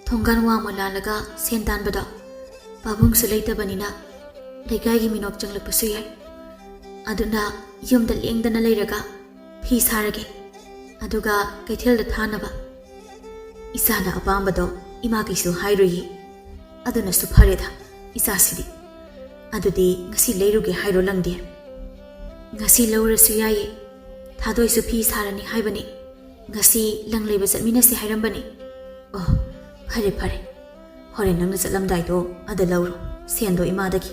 ꯊꯣꯡꯒꯥꯟ ꯋꯥꯡꯃ ꯂꯥꯜꯂꯒ ꯁꯦꯟ ꯇꯥꯟꯕꯗꯣ ꯄꯥꯕꯨꯡꯁꯨ ꯂꯩꯇꯕꯅꯤꯅ ꯂꯩꯀꯥꯏꯒꯤ ꯃꯤꯅꯣꯛ ꯆꯪꯂꯛꯄꯁꯨ ꯌꯥꯏ꯫ ꯑꯗꯨꯅ ꯌꯨꯝꯗ ꯂꯦꯡꯗꯅ ꯂꯩꯔꯒ ꯐꯤ ꯁꯥꯔꯒꯦ꯫ ꯑꯗꯨꯒ ꯀꯩꯊꯦꯜꯗ ꯊꯥꯅꯕ ꯏꯆꯥꯅ ꯑꯄꯥꯝꯕꯗꯣ ꯏꯃꯥ ꯀꯩꯁꯨ ꯍꯥꯏꯔꯣꯏꯌꯦ꯫ ꯑꯗꯨꯅꯁꯨ ꯐꯔꯦꯗ, ꯏꯆꯥꯁꯤꯗꯤ꯫ ꯑꯗꯨꯗꯤ ꯉꯁꯤ ꯂꯩꯔꯨꯒꯦ ꯍꯥꯏꯔꯣ ꯂꯪꯗꯤ?" "ꯉꯁꯤ ꯂꯧꯔꯁꯨ ꯌꯥꯏꯌꯦ꯫ ꯊꯥꯗꯣꯏꯁꯨ ꯐꯤ ꯁꯥꯔꯅꯤ ꯍꯥꯏꯕꯅꯤ꯫ ꯉꯁꯤ ꯂꯪ ꯂꯩꯕ ꯆꯠꯃꯤꯟꯅꯁꯦ ꯍꯥꯏꯔꯝꯕꯅꯤ꯫" "ꯑꯣ, "ꯐꯔꯦ, ꯐꯔꯦ, ꯍꯣꯔꯦꯟ ꯅꯪꯅ ꯆꯠꯂꯝꯗꯥꯏꯗꯣ ꯑꯗ ꯂꯧꯔꯣ, ꯁꯦꯟꯗꯣ ꯏꯃꯥꯗꯒꯤ꯫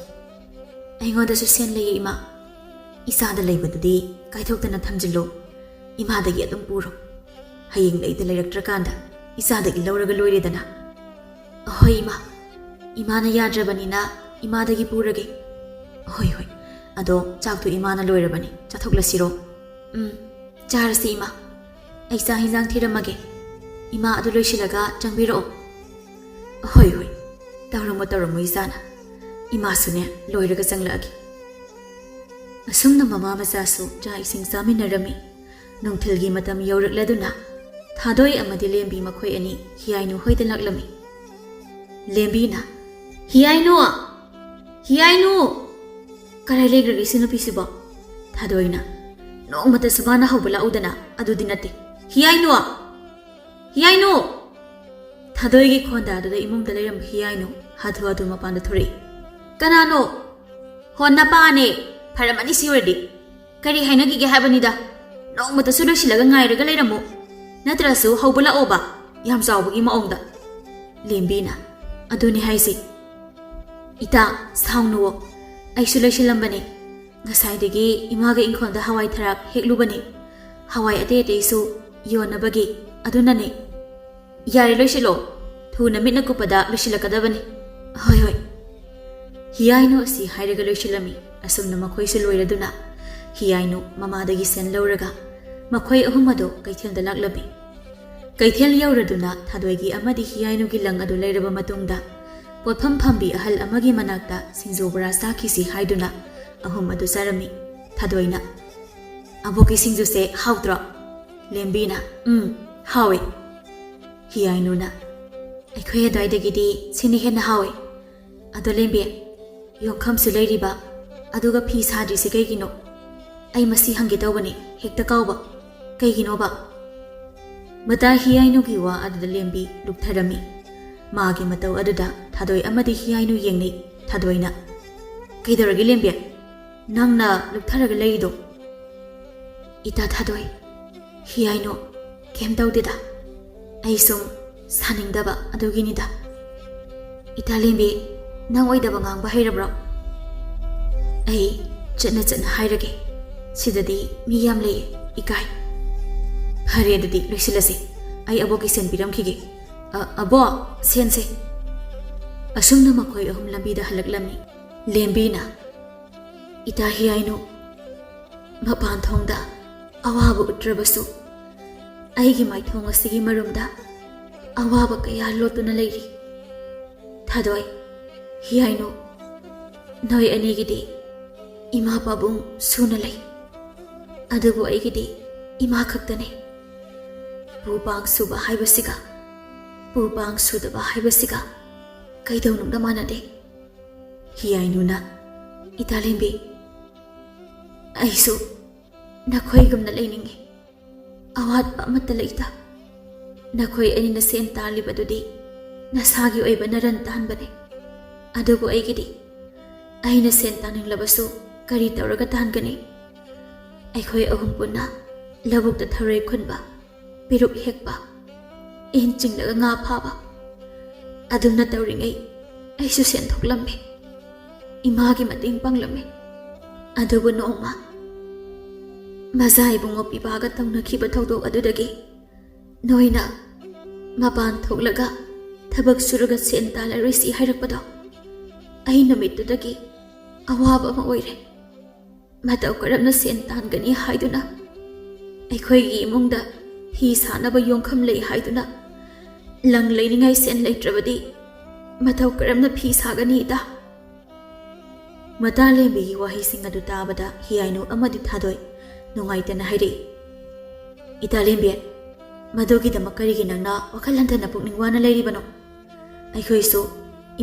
ꯑꯩꯉꯣꯟꯗꯁꯨ ꯁꯦꯟ ꯂꯩꯌꯦ, ꯏꯃꯥ꯫ ꯏꯆꯥꯗ ꯂꯩꯕꯗꯨꯗꯤ ꯀꯥꯏꯊꯣꯛꯇꯅ ꯊꯝꯖꯤꯜꯂꯨ, ꯏꯃꯥꯗꯒꯤ ꯑꯗꯨꯝ ꯄꯨꯔꯣ꯫ ꯍꯌꯦꯡ ꯂꯩꯗ ꯂꯩꯔꯛꯇ꯭ꯔꯀꯥꯟꯗ ꯏꯆꯥꯗꯒꯤ ꯂꯧꯔꯒ ꯂꯣꯏꯔꯦꯗꯅ꯫" "ꯑꯍꯣꯏ, ꯏꯃꯥ, ꯏꯃꯥꯅ ꯌꯥꯗ꯭ꯔꯕꯅꯤꯅ ꯏꯃꯥꯗꯒꯤ ꯄꯨꯔꯒꯦ꯫" "ꯍꯣꯏ, ꯍꯣꯏ, ꯑꯗꯣ ꯆꯥꯛꯇꯣ ꯏꯃꯥꯅ ꯂꯣꯏꯔꯕꯅꯤ, ꯆꯥꯊꯣꯛꯂꯁꯤꯔꯣ?" "ꯎꯝ, ꯆꯥꯔꯁꯤ, ꯏꯃꯥ꯫ ꯑꯩ ꯆꯥꯛ ꯍꯤꯟꯖꯥꯡ ꯊꯤꯔꯝꯃꯒꯦ, ꯏꯃꯥ ꯑꯗꯨ ꯂꯣꯏꯁꯤꯜꯂꯒ ꯆꯪꯕꯤꯔꯛꯑꯣ꯫" "ꯍꯣꯏ, ꯍꯣꯏ, ꯇꯧꯔꯝꯃꯣ, ꯇꯧꯔꯝꯃꯣ, ꯏꯆꯥꯅ꯫ ꯏꯃꯥꯁꯨꯅꯦ, ꯂꯣꯏꯔꯒ ꯆꯪꯂꯛꯑꯒꯦ꯫" ꯑꯁꯨꯝꯅ ꯃꯃꯥ ꯃꯆꯥꯁꯨ ꯆꯥꯛ ꯏꯁꯤꯡ ꯆꯥꯃꯤꯟꯅꯔꯝꯃꯤ꯫ ꯅꯨꯡꯊꯤꯜꯒꯤ ꯃꯇꯝ ꯌꯧꯔꯛꯂꯗꯨꯅ ꯊꯥꯗꯣꯏ ꯑꯃꯗꯤ ꯂꯦꯝꯕꯤ ꯃꯈꯣꯏ ꯑꯅꯤ ꯍꯤꯌꯥꯏꯅꯨ ꯍꯣꯏꯗ ꯂꯥꯛꯂꯝꯃꯤ꯫ ꯂꯦꯝꯕꯤꯅ, "ꯍꯤꯌꯥꯏꯅꯨ! ꯍꯤꯌꯥꯏꯅꯨ!" "ꯀꯔꯥꯏ ꯂꯩꯈ꯭ꯔꯒꯦ ꯁꯤ ꯅꯨꯄꯤꯁꯤꯕꯣ?" ꯊꯥꯗꯣꯏꯅ, "ꯅꯣꯡꯃꯇꯁꯨ ꯃꯥꯅ ꯍꯧꯕ ꯂꯥꯛꯎꯗꯅ, ꯑꯗꯨꯗꯤ ꯅꯠꯇꯦ꯫ ꯍꯤꯌꯥꯏꯅꯨ! ꯍꯤꯌꯥꯏꯅꯨ!" ꯊꯥꯗꯣꯏꯒꯤ ꯈꯣꯟꯗꯥꯗꯨꯗ ꯏꯃꯨꯡꯗ ꯂꯩꯔꯝꯕ ꯍꯤꯌꯥꯏꯅꯨ ꯍꯥꯊꯨ ꯍꯥꯊꯨ ꯃꯄꯥꯟꯗ ꯊꯣꯔꯛꯏ꯫ "ꯀꯅꯥꯅꯣ?" "ꯍꯣ, ꯅꯄꯥꯅꯦ꯫ ꯐꯔꯝꯃꯅꯤ ꯁꯤ ꯑꯣꯏꯔꯗꯤ꯫ ꯀꯔꯤ ꯍꯥꯏꯅꯈꯤꯒꯦ ꯍꯥꯏꯕꯅꯤꯗ? ꯅꯣꯡꯃꯇꯁꯨ ꯂꯣꯏꯁꯤꯜꯂꯒ ꯉꯥꯏꯔꯒ ꯂꯩꯔꯝꯃꯨ꯫ ꯅꯠꯇ꯭ꯔꯁꯨ ꯍꯧꯕ ꯂꯥꯛꯑꯣꯕ, ꯌꯥꯝ ꯆꯥꯎꯕꯒꯤ ꯃꯑꯣꯡꯗ꯫" ꯂꯦꯝꯕꯤꯅ, "ꯑꯗꯨꯅꯤ ꯍꯥꯏꯁꯦ꯫ ꯏꯇꯥ, ꯁꯥꯎꯅꯨꯋꯣ꯫ ꯑꯩꯁꯨ ꯂꯣꯏꯁꯤꯜꯂꯝꯕꯅꯦ꯫ ꯉꯁꯥꯏꯗꯒꯤ ꯏꯃꯥꯒ ꯏꯪꯈꯣꯜꯗ ꯍꯋꯥꯏ ꯊꯔꯥꯛ ꯍꯦꯛꯂꯨꯕꯅꯦ꯫ ꯍꯋꯥꯏ ꯑꯇꯩ ꯑꯇꯩꯁꯨ ꯌꯣꯟꯅꯕꯒꯤ, ꯑꯗꯨꯅꯅꯦ꯫" "ꯌꯥꯔꯦ, ꯂꯣꯏꯁꯤꯜꯂꯣ꯫ ꯊꯨꯅ ꯃꯤꯠꯅ ꯀꯨꯞꯄꯗ ꯂꯣꯏꯁꯤꯜꯂꯛꯀꯗꯕꯅꯤ꯫" "ꯍꯣꯏ, ꯍꯣꯏ꯫" ꯍꯤꯌꯥꯏꯅꯨ ꯑꯁꯤ ꯍꯥꯏꯔꯒ ꯂꯣꯏꯁꯤꯜꯂꯝꯃꯤ꯫ ꯑꯁꯨꯝꯅ ꯃꯈꯣꯏꯁꯨ ꯂꯣꯏꯔꯗꯨꯅ ꯍꯤꯌꯥꯏꯅꯨ ꯃꯃꯥꯗꯒꯤ ꯁꯦꯟ ꯂꯧꯔꯒ ꯃꯈꯣꯏ ꯑꯍꯨꯝ ꯑꯗꯨ ꯀꯩꯊꯦꯜꯗ ꯂꯥꯛꯂꯝꯃꯤ꯫ ꯀꯩꯊꯦꯜ ꯌꯧꯔꯗꯨꯅ ꯊꯥꯗꯣꯏꯒꯤ ꯑꯃꯗꯤ ꯍꯤꯌꯥꯏꯅꯨꯒꯤ ꯂꯪ ꯑꯗꯨ ꯂꯩꯔꯕ ꯃꯇꯨꯡꯗ ꯄꯣꯠꯐꯝ ꯐꯝꯕꯤ ꯑꯍꯜ ꯑꯃꯒꯤ ꯃꯅꯥꯛꯇ ꯁꯤꯡꯖꯨ ꯕꯣꯔꯥ ꯆꯥꯈꯤꯁꯤ ꯍꯥꯏꯗꯨꯅ ꯑꯍꯨꯝ ꯑꯗꯨ ꯆꯥꯔꯝꯃꯤ꯫ ꯊꯥꯗꯣꯏꯅ, "ꯑꯕꯣꯛꯀꯤ ꯁꯤꯡꯖꯨꯁꯦ ꯍꯥꯎꯇ꯭ꯔꯣ?" ꯂꯦꯝꯕꯤꯅ, "ꯎꯝ, ꯍꯥꯎꯋꯦ꯫" ꯍꯤꯌꯥꯏꯅꯨꯅ, "ꯑꯩꯈꯣꯏ ꯑꯗ꯭ꯋꯥꯏꯗꯒꯤꯗꯤ ꯁꯤꯅ ꯍꯦꯟꯅ ꯍꯥꯎꯋꯦ꯫ ꯑꯗꯣ ꯂꯦꯝꯕꯤ, ꯌꯣꯡꯈꯝꯁꯨ ꯂꯩꯔꯤꯕ, ꯑꯗꯨꯒ ꯐꯤ ꯁꯥꯗ꯭ꯔꯤꯁꯦ ꯀꯩꯒꯤꯅꯣ? ꯑꯩ ꯃꯁꯤ ꯍꯪꯒꯦ ꯇꯧꯕꯅꯤ, ꯍꯦꯛꯇ ꯀꯥꯎꯕ꯫ ꯀꯩꯒꯤꯅꯣꯕ?" ꯃꯇꯥ ꯍꯤꯌꯥꯏꯅꯨꯒꯤ ꯋꯥ ꯑꯗꯨꯗ ꯂꯦꯝꯕꯤ ꯂꯨꯞꯊꯔꯝꯃꯤ꯫ ꯃꯥꯒꯤ ꯃꯇꯧ ꯑꯗꯨꯗ ꯊꯥꯗꯣꯏ ꯑꯃꯗꯤ ꯍꯤꯌꯥꯏꯅꯨ ꯌꯦꯡꯅꯩ꯫ ꯊꯥꯗꯣꯏꯅ, "ꯀꯩꯗꯧꯔꯒꯦ ꯂꯦꯝꯕꯤ? ꯅꯪꯅ ꯂꯨꯞꯊꯔꯒ ꯂꯩꯔꯤꯗꯣ?" "ꯏꯇꯥ ꯊꯥꯗꯣꯏ, ꯍꯤꯌꯥꯏꯅꯨ, ꯀꯩꯝ ꯇꯧꯗꯦꯗ꯫ ꯑꯩ ꯁꯨꯝ ꯁꯥꯅꯤꯡꯗꯕ ꯑꯗꯨꯒꯤꯅꯤꯗ꯫ ꯏꯇꯥ ꯂꯦꯝꯕꯤ, ꯅꯪ ꯑꯣꯏꯗꯕ ꯉꯥꯡꯕ ꯍꯩꯔꯕ꯭ꯔꯣ? ꯑꯩ ꯆꯠꯅ ꯆꯠꯅ ꯍꯥꯏꯔꯒꯦ꯫ ꯁꯤꯗꯗꯤ ꯃꯤ ꯌꯥꯝ ꯂꯩꯌꯦ, ꯏꯀꯥꯏ꯫ ꯐꯔꯦ, ꯑꯗꯨꯗꯤ ꯂꯣꯏꯁꯤꯜꯂꯁꯤ꯫ ꯑꯩ ꯑꯕꯣꯛꯀꯤ ꯁꯦꯟ ꯄꯤꯔꯝꯈꯤꯒꯦ꯫ "ꯑ, ꯑꯕꯣꯛ, ꯁꯦꯟꯁꯦ꯫" ꯑꯁꯨꯝꯅ ꯃꯈꯣꯏ ꯑꯍꯨꯝ ꯂꯝꯕꯤꯗ ꯍꯜꯂꯛꯂꯝꯃꯤ꯫ ꯂꯦꯝꯕꯤꯅ, "ꯏꯇꯥ ꯍꯤꯌꯥꯏꯅꯨ, ꯃꯄꯥꯟ ꯊꯣꯡꯗ ꯑꯋꯥꯕ ꯎꯠꯇ꯭ꯔꯕꯁꯨ, ꯑꯩꯒꯤ ꯃꯥꯏꯊꯣꯡ ꯑꯁꯤꯒꯤ ꯃꯔꯨꯝꯗ ꯑꯋꯥꯕ ꯀꯌꯥ ꯂꯣꯠꯇꯨꯅ ꯂꯩꯔꯤ꯫ ꯊꯥꯗꯣꯏ, ꯍꯤꯌꯥꯏꯅꯨ, ꯅꯣꯏ ꯑꯅꯤꯒꯤꯗꯤ ꯏꯃꯥ ꯄꯥꯕꯨꯡ ꯁꯨꯅ ꯂꯩ, ꯑꯗꯨꯕꯨ ꯑꯩꯒꯤꯗꯤ ꯏꯃꯥ ꯈꯛꯇꯅꯤ꯫ ꯄꯨ ꯄꯥꯡ ꯁꯨꯕ ꯍꯥꯏꯕꯁꯤꯒ ꯄꯨ ꯄꯥꯡ ꯁꯨꯗꯕ ꯍꯥꯏꯕꯁꯤꯒ ꯀꯩꯗꯧꯅꯨꯡꯗ ꯃꯥꯟꯅꯗꯦ꯫" ꯍꯤꯌꯥꯏꯅꯨꯅ, "ꯏꯇꯥ ꯂꯦꯝꯕꯤ, ꯑꯩꯁꯨ ꯅꯈꯣꯏꯒꯨꯝꯅ ꯂꯩꯅꯤꯡꯉꯤ꯫ ꯑꯋꯥꯠꯄ ꯑꯃꯠꯇ ꯂꯩꯇ꯫ ꯅꯈꯣꯏ ꯑꯅꯤꯅ ꯁꯦꯟ ꯇꯥꯜꯂꯤꯕꯗꯨꯗꯤ ꯅꯁꯥꯒꯤ ꯑꯣꯏꯕ ꯅꯔꯟ ꯇꯥꯟꯕꯅꯤ꯫ ꯑꯗꯨꯕꯨ ꯑꯩꯒꯤꯗꯤ, ꯑꯩꯅ ꯁꯦꯟ ꯇꯥꯅꯤꯡꯂꯕꯁꯨ ꯀꯔꯤ ꯇꯧꯔꯒ ꯇꯥꯟꯒꯅꯤ? ꯑꯩꯈꯣꯏ ꯑꯍꯨꯝ ꯄꯨꯟꯅ ꯂꯧꯕꯨꯛꯇ ꯊꯔꯣꯏ ꯈꯨꯟꯕ, ꯄꯦꯔꯨꯛ ꯍꯦꯛꯄ, ꯏꯟ ꯆꯤꯡꯂꯒ ꯉꯥ ꯐꯥꯕ, ꯑꯗꯨꯝꯅ ꯇꯧꯔꯤꯉꯩ ꯑꯩꯁꯨ ꯁꯦꯟ ꯊꯣꯛꯂꯝꯃꯤ꯫ ꯏꯃꯥꯒꯤ ꯃꯇꯦꯡ ꯄꯥꯡꯂꯝꯃꯤ꯫ ꯑꯗꯨꯕꯨ ꯅꯣꯡꯃ ꯃꯖꯥ ꯏꯕꯨꯡꯉꯣ ꯄꯤꯕꯥꯒ ꯇꯧꯅꯈꯤꯕ ꯊꯧꯗꯣꯛ ꯑꯗꯨꯗꯒꯤ ꯅꯣꯏꯅ ꯃꯄꯥꯟ ꯊꯣꯛꯂꯒ ꯊꯕꯛ ꯁꯨꯔꯒ ꯁꯦꯟ ꯇꯥꯜꯂꯔꯣꯏꯁꯤ ꯍꯥꯏꯔꯛꯄꯗꯣ, ꯑꯩ ꯅꯨꯃꯤꯠꯇꯨꯗꯒꯤ ꯑꯋꯥꯕ ꯑꯃ ꯑꯣꯏꯔꯦ꯫ ꯃꯇꯧ ꯀꯔꯝꯅ ꯁꯦꯟ ꯇꯥꯟꯒꯅꯤ ꯍꯥꯏꯗꯨꯅ, ꯑꯩꯈꯣꯏꯒꯤ ꯏꯃꯨꯡꯗ ꯐꯤ ꯁꯥꯅꯕ ꯌꯣꯡꯐꯝ ꯂꯩ ꯍꯥꯏꯗꯨꯅ, ꯂꯪ ꯂꯩꯅꯤꯡꯉꯥꯏ ꯁꯦꯟ ꯂꯩꯇ꯭ꯔꯕꯗꯤ ꯃꯇꯧ ꯀꯔꯝꯅ ꯐꯤ ꯁꯥꯒꯅꯤ, ꯏꯇꯥ?" ꯃꯇꯥ ꯂꯦꯝꯕꯤꯒꯤ ꯋꯥꯍꯩꯁꯤꯡ ꯑꯗꯨ ꯇꯥꯕꯗ ꯍꯤꯌꯥꯏꯅꯨ ꯑꯃꯗꯤ ꯊꯥꯗꯣꯏ ꯅꯨꯡꯉꯥꯏꯇꯅ ꯍꯥꯏꯔꯛꯏ, "ꯏꯇꯥ ꯂꯦꯝꯕꯤ, ꯃꯗꯨꯒꯤꯗꯃꯛ ꯀꯔꯤꯒꯤ ꯅꯪꯅ ꯋꯥꯈꯜ ꯍꯟꯊꯅ ꯄꯨꯛꯅꯤꯡ ꯋꯥꯅ ꯂꯩꯔꯤꯕꯅꯣ? ꯑꯩꯈꯣꯏꯁꯨ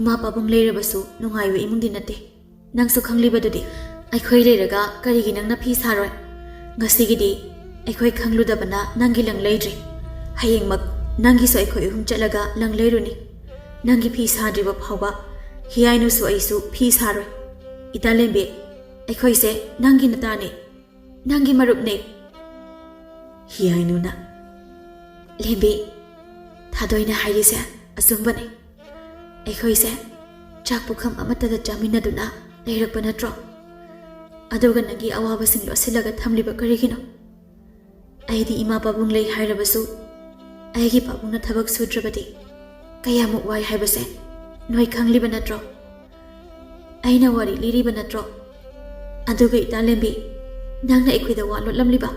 ꯏꯃꯥ ꯄꯥꯕꯨꯡ ꯂꯩꯔꯕꯁꯨ ꯅꯨꯡꯉꯥꯏꯕ ꯏꯃꯨꯡꯗꯤ ꯅꯠꯇꯦ꯫ ꯅꯪꯁꯨ ꯈꯪꯂꯤꯕꯗꯨꯗꯤ꯫ ꯑꯩꯈꯣꯏ ꯂꯩꯔꯒ ꯀꯔꯤꯒꯤ ꯅꯪꯅ ꯐꯤ ꯁꯥꯔꯣꯏ? ꯉꯁꯤꯒꯤꯗꯤ ꯑꯩꯈꯣꯏ ꯈꯪꯂꯨꯗꯕꯅ ꯅꯪꯒꯤ ꯂꯪ ꯂꯩꯗ꯭ꯔꯤ꯫ ꯍꯌꯦꯡꯃꯛ ꯅꯪꯒꯤꯁꯨ ꯑꯩꯈꯣꯏ ꯑꯍꯨꯝ ꯆꯠꯂꯒ ꯂꯪ ꯂꯩꯔꯨꯅꯤ꯫ ꯅꯪꯒꯤ ꯐꯤ ꯁꯥꯗ꯭ꯔꯤꯕ ꯐꯥꯎꯕ ꯍꯤꯌꯥꯏꯅꯨꯁꯨ ꯑꯩꯁꯨ ꯐꯤ ꯁꯥꯔꯣꯏ꯫ ꯏꯇꯥ ꯂꯦꯝꯕꯤ, ꯑꯩꯈꯣꯏꯁꯦ ꯅꯪꯒꯤ ꯅꯇꯥꯅꯦ, ꯅꯪꯒꯤ ꯃꯔꯨꯞꯅꯦ꯫" ꯍꯤꯌꯥꯏꯅꯨꯅ, "ꯂꯦꯝꯕꯤ, ꯊꯥꯗꯣꯏꯅ ꯍꯥꯏꯔꯤꯁꯦ ꯑꯆꯨꯝꯕꯅꯦ꯫ ꯑꯩꯈꯣꯏꯁꯦ ꯆꯥꯛ ꯄꯨꯈꯝ ꯑꯃꯠꯇꯗ ꯆꯥꯃꯤꯟꯅꯗꯨꯅ ꯂꯩꯔꯛꯄ ꯅꯠꯇ꯭ꯔꯣ? ꯑꯗꯨꯒ ꯅꯪꯒꯤ ꯑꯋꯥꯕꯁꯤꯡ ꯂꯣꯠꯁꯤꯜꯂꯒ ꯊꯝꯂꯤꯕ ꯀꯔꯤꯒꯤꯅꯣ? ꯑꯩꯗꯤ ꯏꯃꯥ ꯄꯥꯕꯨꯡ ꯂꯩ ꯍꯥꯏꯔꯕꯁꯨ, ꯑꯩꯒꯤ ꯄꯥꯕꯨꯡꯅ ꯊꯕꯛ ꯁꯨꯗ꯭ꯔꯕꯗꯤ ꯀꯌꯥꯃꯨꯛ ꯋꯥꯏ ꯍꯥꯏꯕꯁꯦ ꯅꯣꯏ ꯈꯪꯂꯤꯕ ꯅꯠꯇ꯭ꯔꯣ? ꯑꯩꯅ ꯋꯥꯔꯤ ꯂꯤꯔꯤꯕ ꯅꯠꯇ꯭ꯔꯣ? ꯑꯗꯨꯒ ꯏꯇꯥ ꯂꯦꯝꯕꯤ, ꯅꯪꯅ ꯑꯩꯈꯣꯏꯗ ꯋꯥ ꯂꯣꯠꯂꯝꯂꯤꯕ?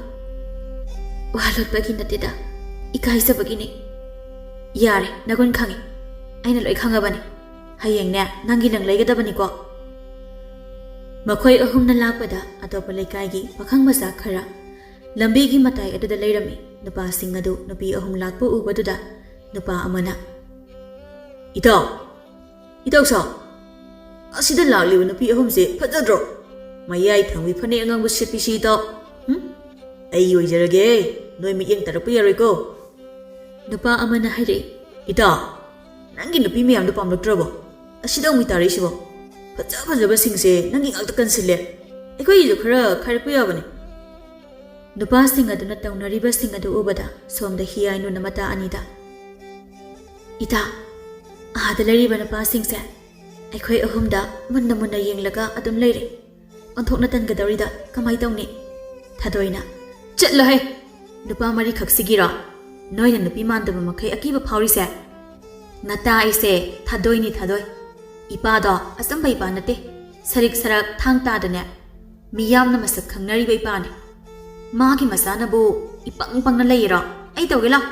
ꯋꯥ ꯂꯣꯠꯄꯒꯤ ꯅꯠꯇꯦꯗ, ꯏꯀꯥꯏꯖꯕꯒꯤꯅꯤ꯫ ꯌꯥꯔꯦ, ꯅꯒꯨꯟ ꯈꯪꯉꯤ꯫ ꯑꯩꯅ ꯂꯣꯏ ꯈꯪꯉꯕꯅꯤ꯫ ꯍꯌꯦꯡꯅꯦ, ꯅꯪꯒꯤ ꯂꯪ ꯂꯩꯒꯗꯕꯅꯤꯀꯣ꯫ ꯃꯈꯣꯏ ꯑꯍꯨꯝꯅ ꯂꯥꯛꯄꯗ ꯑꯇꯣꯞꯄ ꯂꯩꯀꯥꯏꯒꯤ ꯄꯥꯈꯪ ꯃꯆꯥ ꯈꯔ ꯂꯝꯕꯤꯒꯤ ꯃꯇꯥꯏ ꯑꯗꯨꯗ ꯂꯩꯔꯝꯃꯤ꯫ ꯅꯨꯄꯥꯁꯤꯡ ꯑꯗꯨ ꯅꯨꯄꯤ ꯑꯍꯨꯝ ꯂꯥꯛꯄ ꯎꯕꯗꯨꯗ ꯅꯨꯄꯥ ꯑꯃꯅ, "ꯏꯇꯥꯎ, ꯏꯇꯥꯎ ꯁꯥ, ꯑꯁꯤꯗ ꯂꯥꯛꯂꯤꯕ ꯅꯨꯄꯤ ꯑꯍꯨꯝꯁꯦ ꯐꯖꯗ꯭ꯔꯣ? ꯃꯌꯥꯏ ꯊꯪꯕꯤ ꯐꯅꯦꯛ ꯑꯉꯥꯡꯕ ꯁꯦꯠꯄꯤꯁꯤ ꯏꯇꯥꯎ꯫ ꯍꯨꯝ? ꯑꯩ ꯑꯣꯏꯖꯔꯒꯦ, ꯅꯣꯏ ꯃꯤꯠꯌꯦꯡ ꯇꯥꯔꯛꯄ ꯌꯥꯔꯣꯏꯀꯣ꯫" ꯅꯨꯄꯥ ꯑꯃꯅ ꯍꯥꯏꯔꯛꯏ, "ꯏꯇꯥ, ꯅꯪꯒꯤ ꯅꯨꯄꯤ ꯃꯌꯥꯝꯗꯣ ꯄꯥꯝꯂꯛꯇ꯭ꯔꯕꯣ? ꯑꯁꯤꯗ ꯑꯃꯨꯛ ꯇꯥꯔꯛꯏꯁꯤꯕꯣ? ꯐꯖ ꯐꯖꯕꯁꯤꯡꯁꯦ ꯅꯪꯒꯤ ꯉꯥꯛꯇ ꯀꯟꯁꯤꯜꯂꯦ꯫ ꯑꯩꯈꯣꯏꯒꯤꯁꯨ ꯈꯔ ꯈꯥꯏꯔꯛꯄ ꯌꯥꯕꯅꯦ꯫" ꯅꯨꯄꯥꯁꯤꯡ ꯑꯗꯨꯅ ꯇꯧꯅꯔꯤꯕꯁꯤꯡ ꯑꯗꯨ ꯎꯕꯗ ꯁꯣꯝꯗ ꯍꯤꯌꯥꯏꯅꯨꯅ ꯃꯇꯥ ꯑꯅꯤꯗ, "ꯏꯇꯥ, ꯑꯥꯗ ꯂꯩꯔꯤꯕ ꯅꯨꯄꯥꯁꯤꯡꯁꯦ ꯑꯩꯈꯣꯏ ꯑꯍꯨꯝꯗ ꯃꯨꯟꯅ ꯃꯨꯟꯅ ꯌꯦꯡꯂꯒ ꯑꯗꯨꯝ ꯂꯩꯔꯦ꯫ ꯑꯣꯟꯊꯣꯛꯅ ꯇꯟꯒꯗꯧꯔꯤꯗ ꯀꯃꯥꯏ ꯇꯧꯅꯤ?" ꯊꯥꯗꯣꯏꯅ, "ꯆꯠꯂꯣꯍꯦ! ꯅꯨꯄꯥ ꯃꯔꯤꯈꯛꯁꯤꯒꯤꯔꯣ? ꯅꯣꯏꯅ ꯅꯨꯄꯤ ꯃꯥꯟꯗꯕ ꯃꯈꯩ ꯑꯀꯤꯕ ꯐꯥꯎꯔꯤꯁꯦ? ꯅꯇꯥ ꯑꯩꯁꯦ ꯊꯥꯗꯣꯏꯅꯤ ꯊꯥꯗꯣꯏ꯫ ꯏꯄꯥꯗꯣ ꯑꯆꯝꯕ ꯏꯄꯥ ꯅꯠꯇꯦ꯫ ꯁꯔꯤꯛ ꯁꯔꯥꯛ ꯊꯥꯡ ꯇꯥꯗꯅꯦ꯫ ꯃꯤꯌꯥꯝꯅ ꯃꯁꯛ ꯈꯪꯅꯔꯤꯕ ꯏꯄꯥꯅꯤ꯫ ꯃꯥꯒꯤ ꯃꯆꯥꯅꯕꯨ ꯏꯄꯪ ꯄꯪꯅ ꯂꯩꯔꯣ? ꯑꯩ ꯇꯧꯒꯦ ꯂꯥꯎ꯫"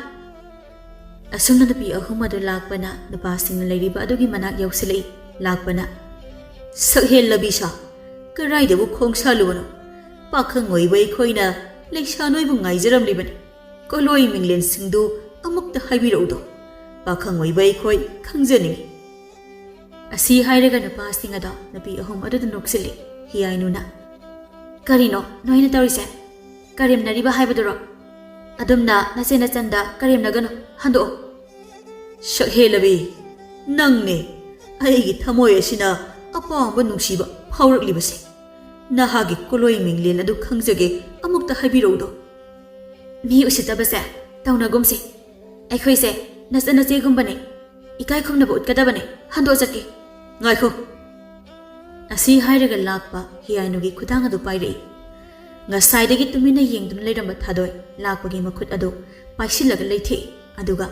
ꯑꯁꯨꯝꯅ ꯅꯨꯄꯤ ꯑꯍꯨꯝ ꯑꯗꯨ ꯂꯥꯛꯄꯅ ꯅꯨꯄꯥꯁꯤꯡꯅ ꯂꯩꯔꯤꯕ ꯑꯗꯨꯒꯤ ꯃꯅꯥꯛ ꯌꯧꯁꯤꯜꯂꯛꯏ꯫ ꯂꯥꯛꯄꯅ, "ꯁꯛꯍꯦꯜꯂꯕꯤ ꯁꯥ, ꯀꯗꯥꯏꯗꯕꯨ ꯈꯣꯡ ꯁꯥꯜꯂꯨꯕꯅꯣ? ꯄꯥꯈꯪ ꯑꯣꯏꯕ ꯑꯩꯈꯣꯏꯅ ꯂꯩꯁꯥ ꯅꯣꯏꯕꯨ ꯉꯥꯏꯖꯔꯝꯂꯤꯕꯅꯤ꯫ ꯀꯣꯂꯣꯏ ꯃꯤꯡꯂꯦꯟꯁꯤꯡꯗꯨ ꯑꯃꯨꯛꯇ ꯍꯥꯏꯕꯤꯔꯛꯎꯗꯣ꯫ ꯄꯥꯈꯪ ꯑꯣꯏꯕ ꯑꯩꯈꯣꯏ ꯈꯪꯖꯅꯤꯡꯏ꯫" ꯑꯁꯤ ꯍꯥꯏꯔꯒ ꯅꯨꯄꯥꯁꯤꯡ ꯑꯗꯣ ꯅꯨꯄꯤ ꯑꯍꯨꯝ ꯑꯗꯨꯗ ꯅꯣꯛꯁꯤꯜꯂꯤ꯫ ꯍꯤꯌꯥꯏꯅꯨꯅ, "ꯀꯔꯤꯅꯣ ꯅꯣꯏꯅ ꯇꯧꯔꯤꯁꯦ? ꯀꯔꯦꯝꯅꯔꯤꯕ ꯍꯥꯏꯕꯗꯨꯔꯣ? ꯑꯗꯨꯝꯅ ꯅꯆꯦ ꯅꯆꯟꯗ ꯀꯔꯦꯝꯅꯒꯅꯨ, ꯍꯟꯗꯣꯛꯑꯣ꯫" "ꯁꯛꯍꯦꯜꯂꯕꯤ, ꯅꯪꯅꯦ ꯑꯩꯒꯤ ꯊꯃꯣꯏ ꯑꯁꯤꯅ ꯑꯄꯥꯝꯕ ꯅꯨꯡꯁꯤꯕ ꯐꯥꯎꯔꯛꯂꯤꯕꯁꯦ꯫ ꯅꯍꯥꯛꯀꯤ ꯀꯣꯂꯣꯏ ꯃꯤꯡꯂꯦꯟ ꯑꯗꯨ ꯈꯪꯖꯒꯦ, ꯑꯃꯨꯛꯇ ꯍꯥꯏꯕꯤꯔꯛꯎꯗꯣ꯫" "ꯃꯤ ꯎꯁꯤꯠꯇꯕꯁꯦ ꯇꯧꯅꯒꯨꯝꯁꯦ꯫ ꯑꯩꯈꯣꯏꯁꯦ ꯅꯆꯟꯅꯆꯦꯒꯨꯝꯕꯅꯦ꯫ ꯏꯀꯥꯏ ꯈꯨꯝꯅꯕ ꯎꯠꯀꯗꯕꯅꯦ꯫ ꯍꯟꯗꯣꯛꯑ ꯆꯠꯀꯦ꯫ ꯉꯥꯏꯈꯣ꯫ ꯑꯁꯤ ꯍꯥꯏꯔꯒ ꯂꯥꯛꯄ ꯍꯤꯌꯥꯏꯅꯨꯒꯤ ꯈꯨꯗꯥꯡ ꯑꯗꯨ ꯄꯥꯏꯔꯛꯏ꯫ ꯉꯁꯥꯏꯗꯒꯤ ꯇꯨꯃꯤꯟꯅ ꯌꯦꯡꯗꯨꯅ ꯂꯩꯔꯝꯕ ꯊꯥꯗꯣꯏ ꯂꯥꯛꯄꯒꯤ ꯃꯈꯨꯠ ꯑꯗꯨ ꯄꯥꯏꯁꯤꯜꯂꯒ ꯂꯩꯊꯦꯛꯏ, ꯑꯗꯨꯒ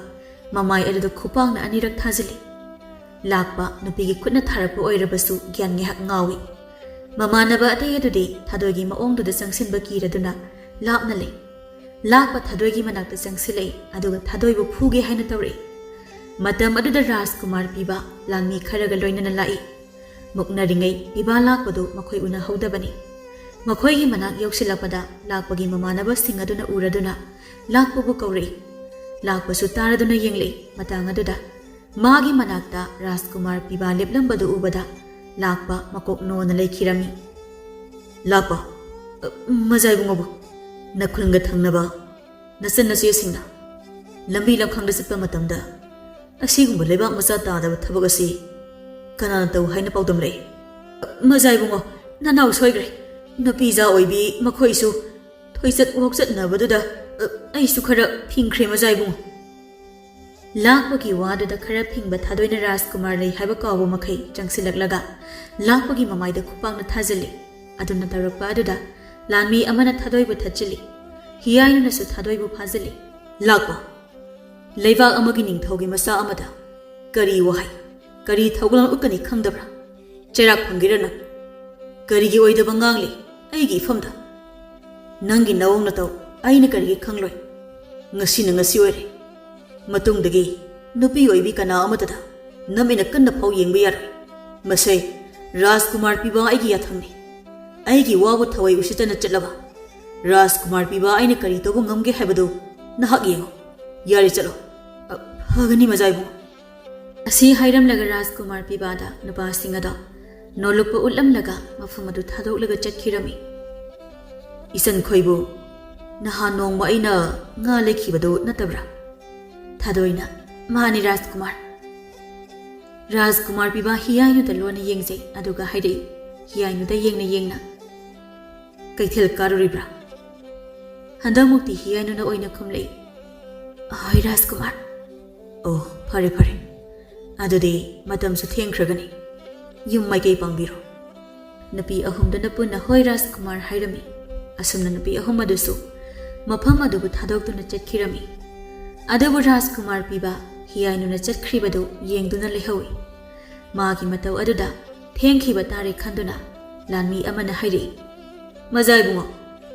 ꯃꯃꯥꯏ ꯑꯗꯨꯗ ꯈꯨꯄꯥꯛꯅ ꯑꯅꯤꯔꯛ ꯊꯥꯖꯤꯜꯂꯤ꯫ ꯂꯥꯛꯄ ꯅꯨꯄꯤꯒꯤ ꯈꯨꯠꯅ ꯊꯥꯔꯛꯄ ꯑꯣꯏꯔꯕꯁꯨ ꯒ꯭ꯌꯥꯟ ꯉꯥꯏꯍꯥꯛ ꯉꯥꯎꯏ꯫ ꯃꯃꯥꯟꯅꯕ ꯑꯇꯩ ꯑꯗꯨꯗꯤ ꯊꯥꯗꯣꯏꯒꯤ ꯃꯑꯣꯡꯗꯨꯗ ꯆꯪꯁꯤꯟꯕ ꯀꯤꯔꯗꯨꯅ ꯂꯥꯞꯅ ꯂꯩ꯫ ꯂꯥꯛꯄ ꯊꯥꯗꯣꯏꯒꯤ ꯃꯅꯥꯛꯇ ꯆꯪꯁꯤꯜꯂꯛꯏ, ꯑꯗꯨꯒ ꯊꯥꯗꯣꯏꯕꯨ ꯐꯨꯒꯦ ꯍꯥꯏꯅ ꯇꯧꯔꯛꯏ꯫ ꯃꯇꯝ ꯑꯗꯨꯗ ꯔꯥꯖꯀꯨꯃꯥꯔ ꯄꯤꯕ ꯂꯥꯟꯃꯤ ꯈꯔꯒ ꯂꯣꯏꯅꯅ ꯂꯥꯛꯏ꯫ ꯃꯨꯛꯅꯔꯤꯉꯩ ꯄꯤꯕꯥ ꯂꯥꯛꯄꯗꯨ ꯃꯈꯣꯏ ꯎꯅꯍꯧꯗꯕꯅꯤ꯫ ꯃꯈꯣꯏꯒꯤ ꯃꯅꯥꯛ ꯌꯧꯁꯤꯜꯂꯛꯄꯗ ꯂꯥꯛꯄꯒꯤ ꯃꯃꯥꯟꯅꯕꯁꯤꯡ ꯑꯗꯨꯅ ꯎꯔꯗꯨꯅ ꯂꯥꯛꯄꯕꯨ ꯀꯧꯔꯛꯏ꯫ ꯂꯥꯛꯄꯁꯨ ꯇꯥꯔꯗꯨꯅ ꯌꯦꯡꯂꯛꯏ꯫ ꯃꯇꯥꯡ ꯑꯗꯨꯗ ꯃꯥꯒꯤ ꯃꯅꯥꯛꯇ ꯔꯥꯖꯀꯨꯃꯥꯔ ꯄꯤꯕꯥ ꯂꯦꯞꯂꯝꯕꯗꯨ ꯎꯕꯗ ꯂꯥꯛꯄ ꯃꯀꯣꯛ ꯅꯣꯟꯅ ꯂꯩꯈꯤꯔꯝꯃꯤ꯫ ꯂꯥꯛꯄ, ꯑ, ꯃꯖꯥ ꯏꯕꯨꯡꯉꯣꯕꯨ ꯅꯈꯨꯜꯒ ꯊꯪꯅꯕ ꯅꯆꯟ ꯅꯆꯦꯁꯤꯡꯅ ꯂꯝꯕꯤ ꯂꯝꯈꯥꯡꯗ ꯆꯠꯄ ꯃꯇꯝꯗ ꯑꯁꯤꯒꯨꯝꯕ ꯂꯩꯕꯥꯛ ꯃꯆꯥ ꯇꯥꯗꯕ ꯊꯕꯛ ꯑꯁꯤ ꯀꯅꯥꯅ ꯇꯧ ꯍꯥꯏꯅ ꯄꯥꯎꯗꯝꯂꯛꯏ? ꯃꯖꯥ ꯏꯕꯨꯡꯉꯣ, ꯅꯅꯥꯎ ꯁꯣꯏꯈ꯭ꯔꯦ꯫ ꯅꯨꯄꯤ ꯏꯆꯥ ꯑꯣꯏꯕꯤ ꯃꯈꯣꯏꯁꯨ ꯊꯣꯏꯆꯠ ꯋꯥꯎꯆꯠꯅꯕꯗꯨꯗ, ꯑ, ꯑꯩꯁꯨ ꯈꯔ ꯐꯤꯡꯈ꯭ꯔꯦ ꯃꯖꯥ ꯏꯕꯨꯡꯉꯣ꯫ ꯂꯥꯛꯄꯒꯤ ꯋꯥꯗꯨꯗ ꯈꯔ ꯐꯤꯡꯕ ꯊꯥꯗꯣꯏꯅ ꯔꯥꯖꯀꯨꯃꯥꯔ ꯂꯩ ꯍꯥꯏꯕ ꯀꯥꯎꯕ ꯃꯈꯩ ꯆꯪꯁꯤꯜꯂꯛꯂꯒ ꯂꯥꯛꯄꯒꯤ ꯃꯃꯥꯏꯗ ꯈꯨꯄꯥꯛꯅ ꯊꯥꯖꯤꯜꯂꯤ꯫ ꯑꯗꯨꯅ ꯇꯧꯔꯛꯄ ꯑꯗꯨꯗ ꯂꯥꯟꯃꯤ ꯑꯃꯅ ꯊꯥꯗꯣꯏꯕꯨ ꯊꯠꯆꯤꯜꯂꯤ꯫ ꯍꯤꯌꯥꯏꯅꯨꯅꯁꯨ ꯊꯥꯗꯣꯏꯕꯨ ꯐꯥꯖꯤꯜꯂꯤ꯫ ꯂꯥꯛꯄ, ꯂꯩꯕꯥꯛ ꯑꯃꯒꯤ ꯅꯤꯡꯊꯧꯒꯤ ꯃꯆꯥ ꯑꯃꯗ ꯀꯔꯤ ꯋꯥꯍꯩ, ꯀꯔꯤ ꯊꯧꯒꯜꯂꯣꯟ ꯎꯠꯀꯅꯤ ꯈꯪꯗꯕ꯭ꯔꯥ? ꯆꯩꯔꯥꯛ ꯐꯪꯒꯦꯔꯥ ꯅꯪ? ꯀꯔꯤꯒꯤ ꯑꯣꯏꯗꯕ ꯉꯥꯡꯂꯤ ꯑꯩꯒꯤ ꯏꯐꯝꯗ? ꯅꯪꯒꯤ ꯅꯑꯣꯡ ꯅꯇꯧ ꯑꯩꯅ ꯀꯔꯤꯒꯤ ꯈꯪꯂꯣꯏ? ꯉꯁꯤꯅ ꯉꯁꯤ ꯑꯣꯏꯔꯦ꯫ ꯃꯇꯨꯡꯗꯒꯤ ꯅꯨꯄꯤ ꯑꯣꯏꯕꯤ ꯀꯅꯥ ꯑꯃꯠꯇꯗ ꯅꯝ ꯏꯟꯅ ꯀꯟꯅ ꯐꯥꯎ ꯌꯦꯡꯕ ꯌꯥꯔꯣꯏ꯫ ꯃꯁꯦ ꯔꯥꯖꯀꯨꯃꯥꯔ ꯄꯤꯕ ꯑꯩꯒꯤ ꯌꯥꯊꯪꯅꯤ꯫ ꯑꯩꯒꯤ ꯋꯥꯕꯨ ꯊꯑꯣꯏ ꯎꯁꯤꯠꯇꯅ ꯆꯠꯂꯕ ꯔꯥꯖꯀꯨꯃꯥꯔ ꯄꯤꯕ ꯑꯩꯅ ꯀꯔꯤ ꯇꯧꯕ ꯉꯝꯒꯦ ꯍꯥꯏꯕꯗꯨ ꯅꯍꯥꯛ ꯌꯦꯡꯉꯨ꯫ ꯌꯥꯔꯦ, ꯆꯠꯂꯣ꯫ ꯑ, ꯐꯒꯅꯤ ꯃꯖꯥ ꯏꯕꯨꯡꯉꯣ꯫ ꯑꯁꯤ ꯍꯥꯏꯔꯝꯂꯒ ꯔꯥꯖꯀꯨꯃꯥꯔ ꯄꯤꯕꯥꯗ ꯅꯨꯄꯥꯁꯤꯡ ꯑꯗꯣ ꯅꯣꯂꯨꯛꯄ ꯎꯠꯂꯝꯂꯒ ꯃꯐꯝ ꯑꯗꯨ ꯊꯥꯗꯣꯛꯂꯒ ꯆꯠꯈꯤꯔꯝꯃꯤ꯫ ꯏꯆꯟ ꯈꯣꯏꯕꯨ ꯅꯍꯥꯟ ꯅꯣꯡꯃ ꯑꯩꯅ ꯉꯥ ꯂꯩꯈꯤꯕꯗꯨ ꯅꯠꯇꯕ꯭ꯔꯥ? ꯊꯥꯗꯣꯏꯅ, ꯃꯥꯅꯤ ꯔꯥꯖꯀꯨꯃꯥꯔ꯫ ꯔꯥꯖꯀꯨꯃꯥꯔ ꯄꯤꯕꯥ ꯍꯤꯌꯥꯏꯅꯨꯗ ꯂꯣꯟꯅ ꯌꯦꯡꯖꯩ, ꯑꯗꯨꯒ ꯍꯥꯏꯔꯛꯏ, ꯍꯤꯌꯥꯏꯅꯨꯗ ꯌꯦꯡꯅ ꯌꯦꯡꯅ, ꯀꯩꯊꯦꯜ ꯀꯥꯔꯨꯔꯤꯕ꯭ꯔꯥ? ꯍꯟꯗꯛꯃꯨꯛꯇꯤ ꯍꯤꯌꯥꯏꯅꯨꯅ ꯑꯣꯏꯅ ꯈꯨꯝꯂꯛꯏ, ꯑꯍꯣꯏ ꯔꯥꯖꯀꯨꯃꯥꯔ꯫ "ꯑꯣ, ꯐꯔꯦ ꯐꯔꯦ, ꯑꯗꯨꯗꯤ ꯃꯇꯝꯁꯨ ꯊꯦꯡꯈ꯭ꯔꯒꯅꯤ, ꯌꯨꯝ ꯃꯥꯏꯀꯩ ꯄꯥꯡꯕꯤꯔꯣ꯫" ꯅꯨꯄꯤ ꯑꯍꯨꯝꯗꯨꯅ ꯄꯨꯟꯅ "ꯍꯣꯏ ꯔꯥꯖꯀꯨꯃꯥꯔ" ꯍꯥꯏꯔꯝꯃꯤ꯫ ꯑꯁꯨꯝꯅ ꯅꯨꯄꯤ ꯑꯍꯨꯝ ꯑꯗꯨꯁꯨ ꯃꯐꯝ ꯑꯗꯨꯕꯨ ꯊꯥꯗꯣꯛꯇꯨꯅ ꯆꯠꯈꯤꯔꯝꯃꯤ꯫ ꯑꯗꯨꯕꯨ ꯔꯥꯖꯀꯨꯃꯥꯔ ꯄꯤꯕ ꯍꯤꯌꯥꯏꯅꯨꯅ ꯆꯠꯈ꯭ꯔꯤꯕꯗꯨ ꯌꯦꯡꯗꯨꯅ ꯂꯩꯍꯧꯏ꯫ ꯃꯥꯒꯤ ꯃꯇꯧ ꯑꯗꯨꯗ ꯊꯦꯡꯈꯤꯕ ꯇꯥꯔꯦ ꯈꯟꯗꯨꯅ ꯂꯥꯟꯃꯤ ꯑꯃꯅ ꯍꯥꯏꯔꯛꯏ, "ꯃꯖꯥ ꯏꯕꯨꯡꯉꯣ,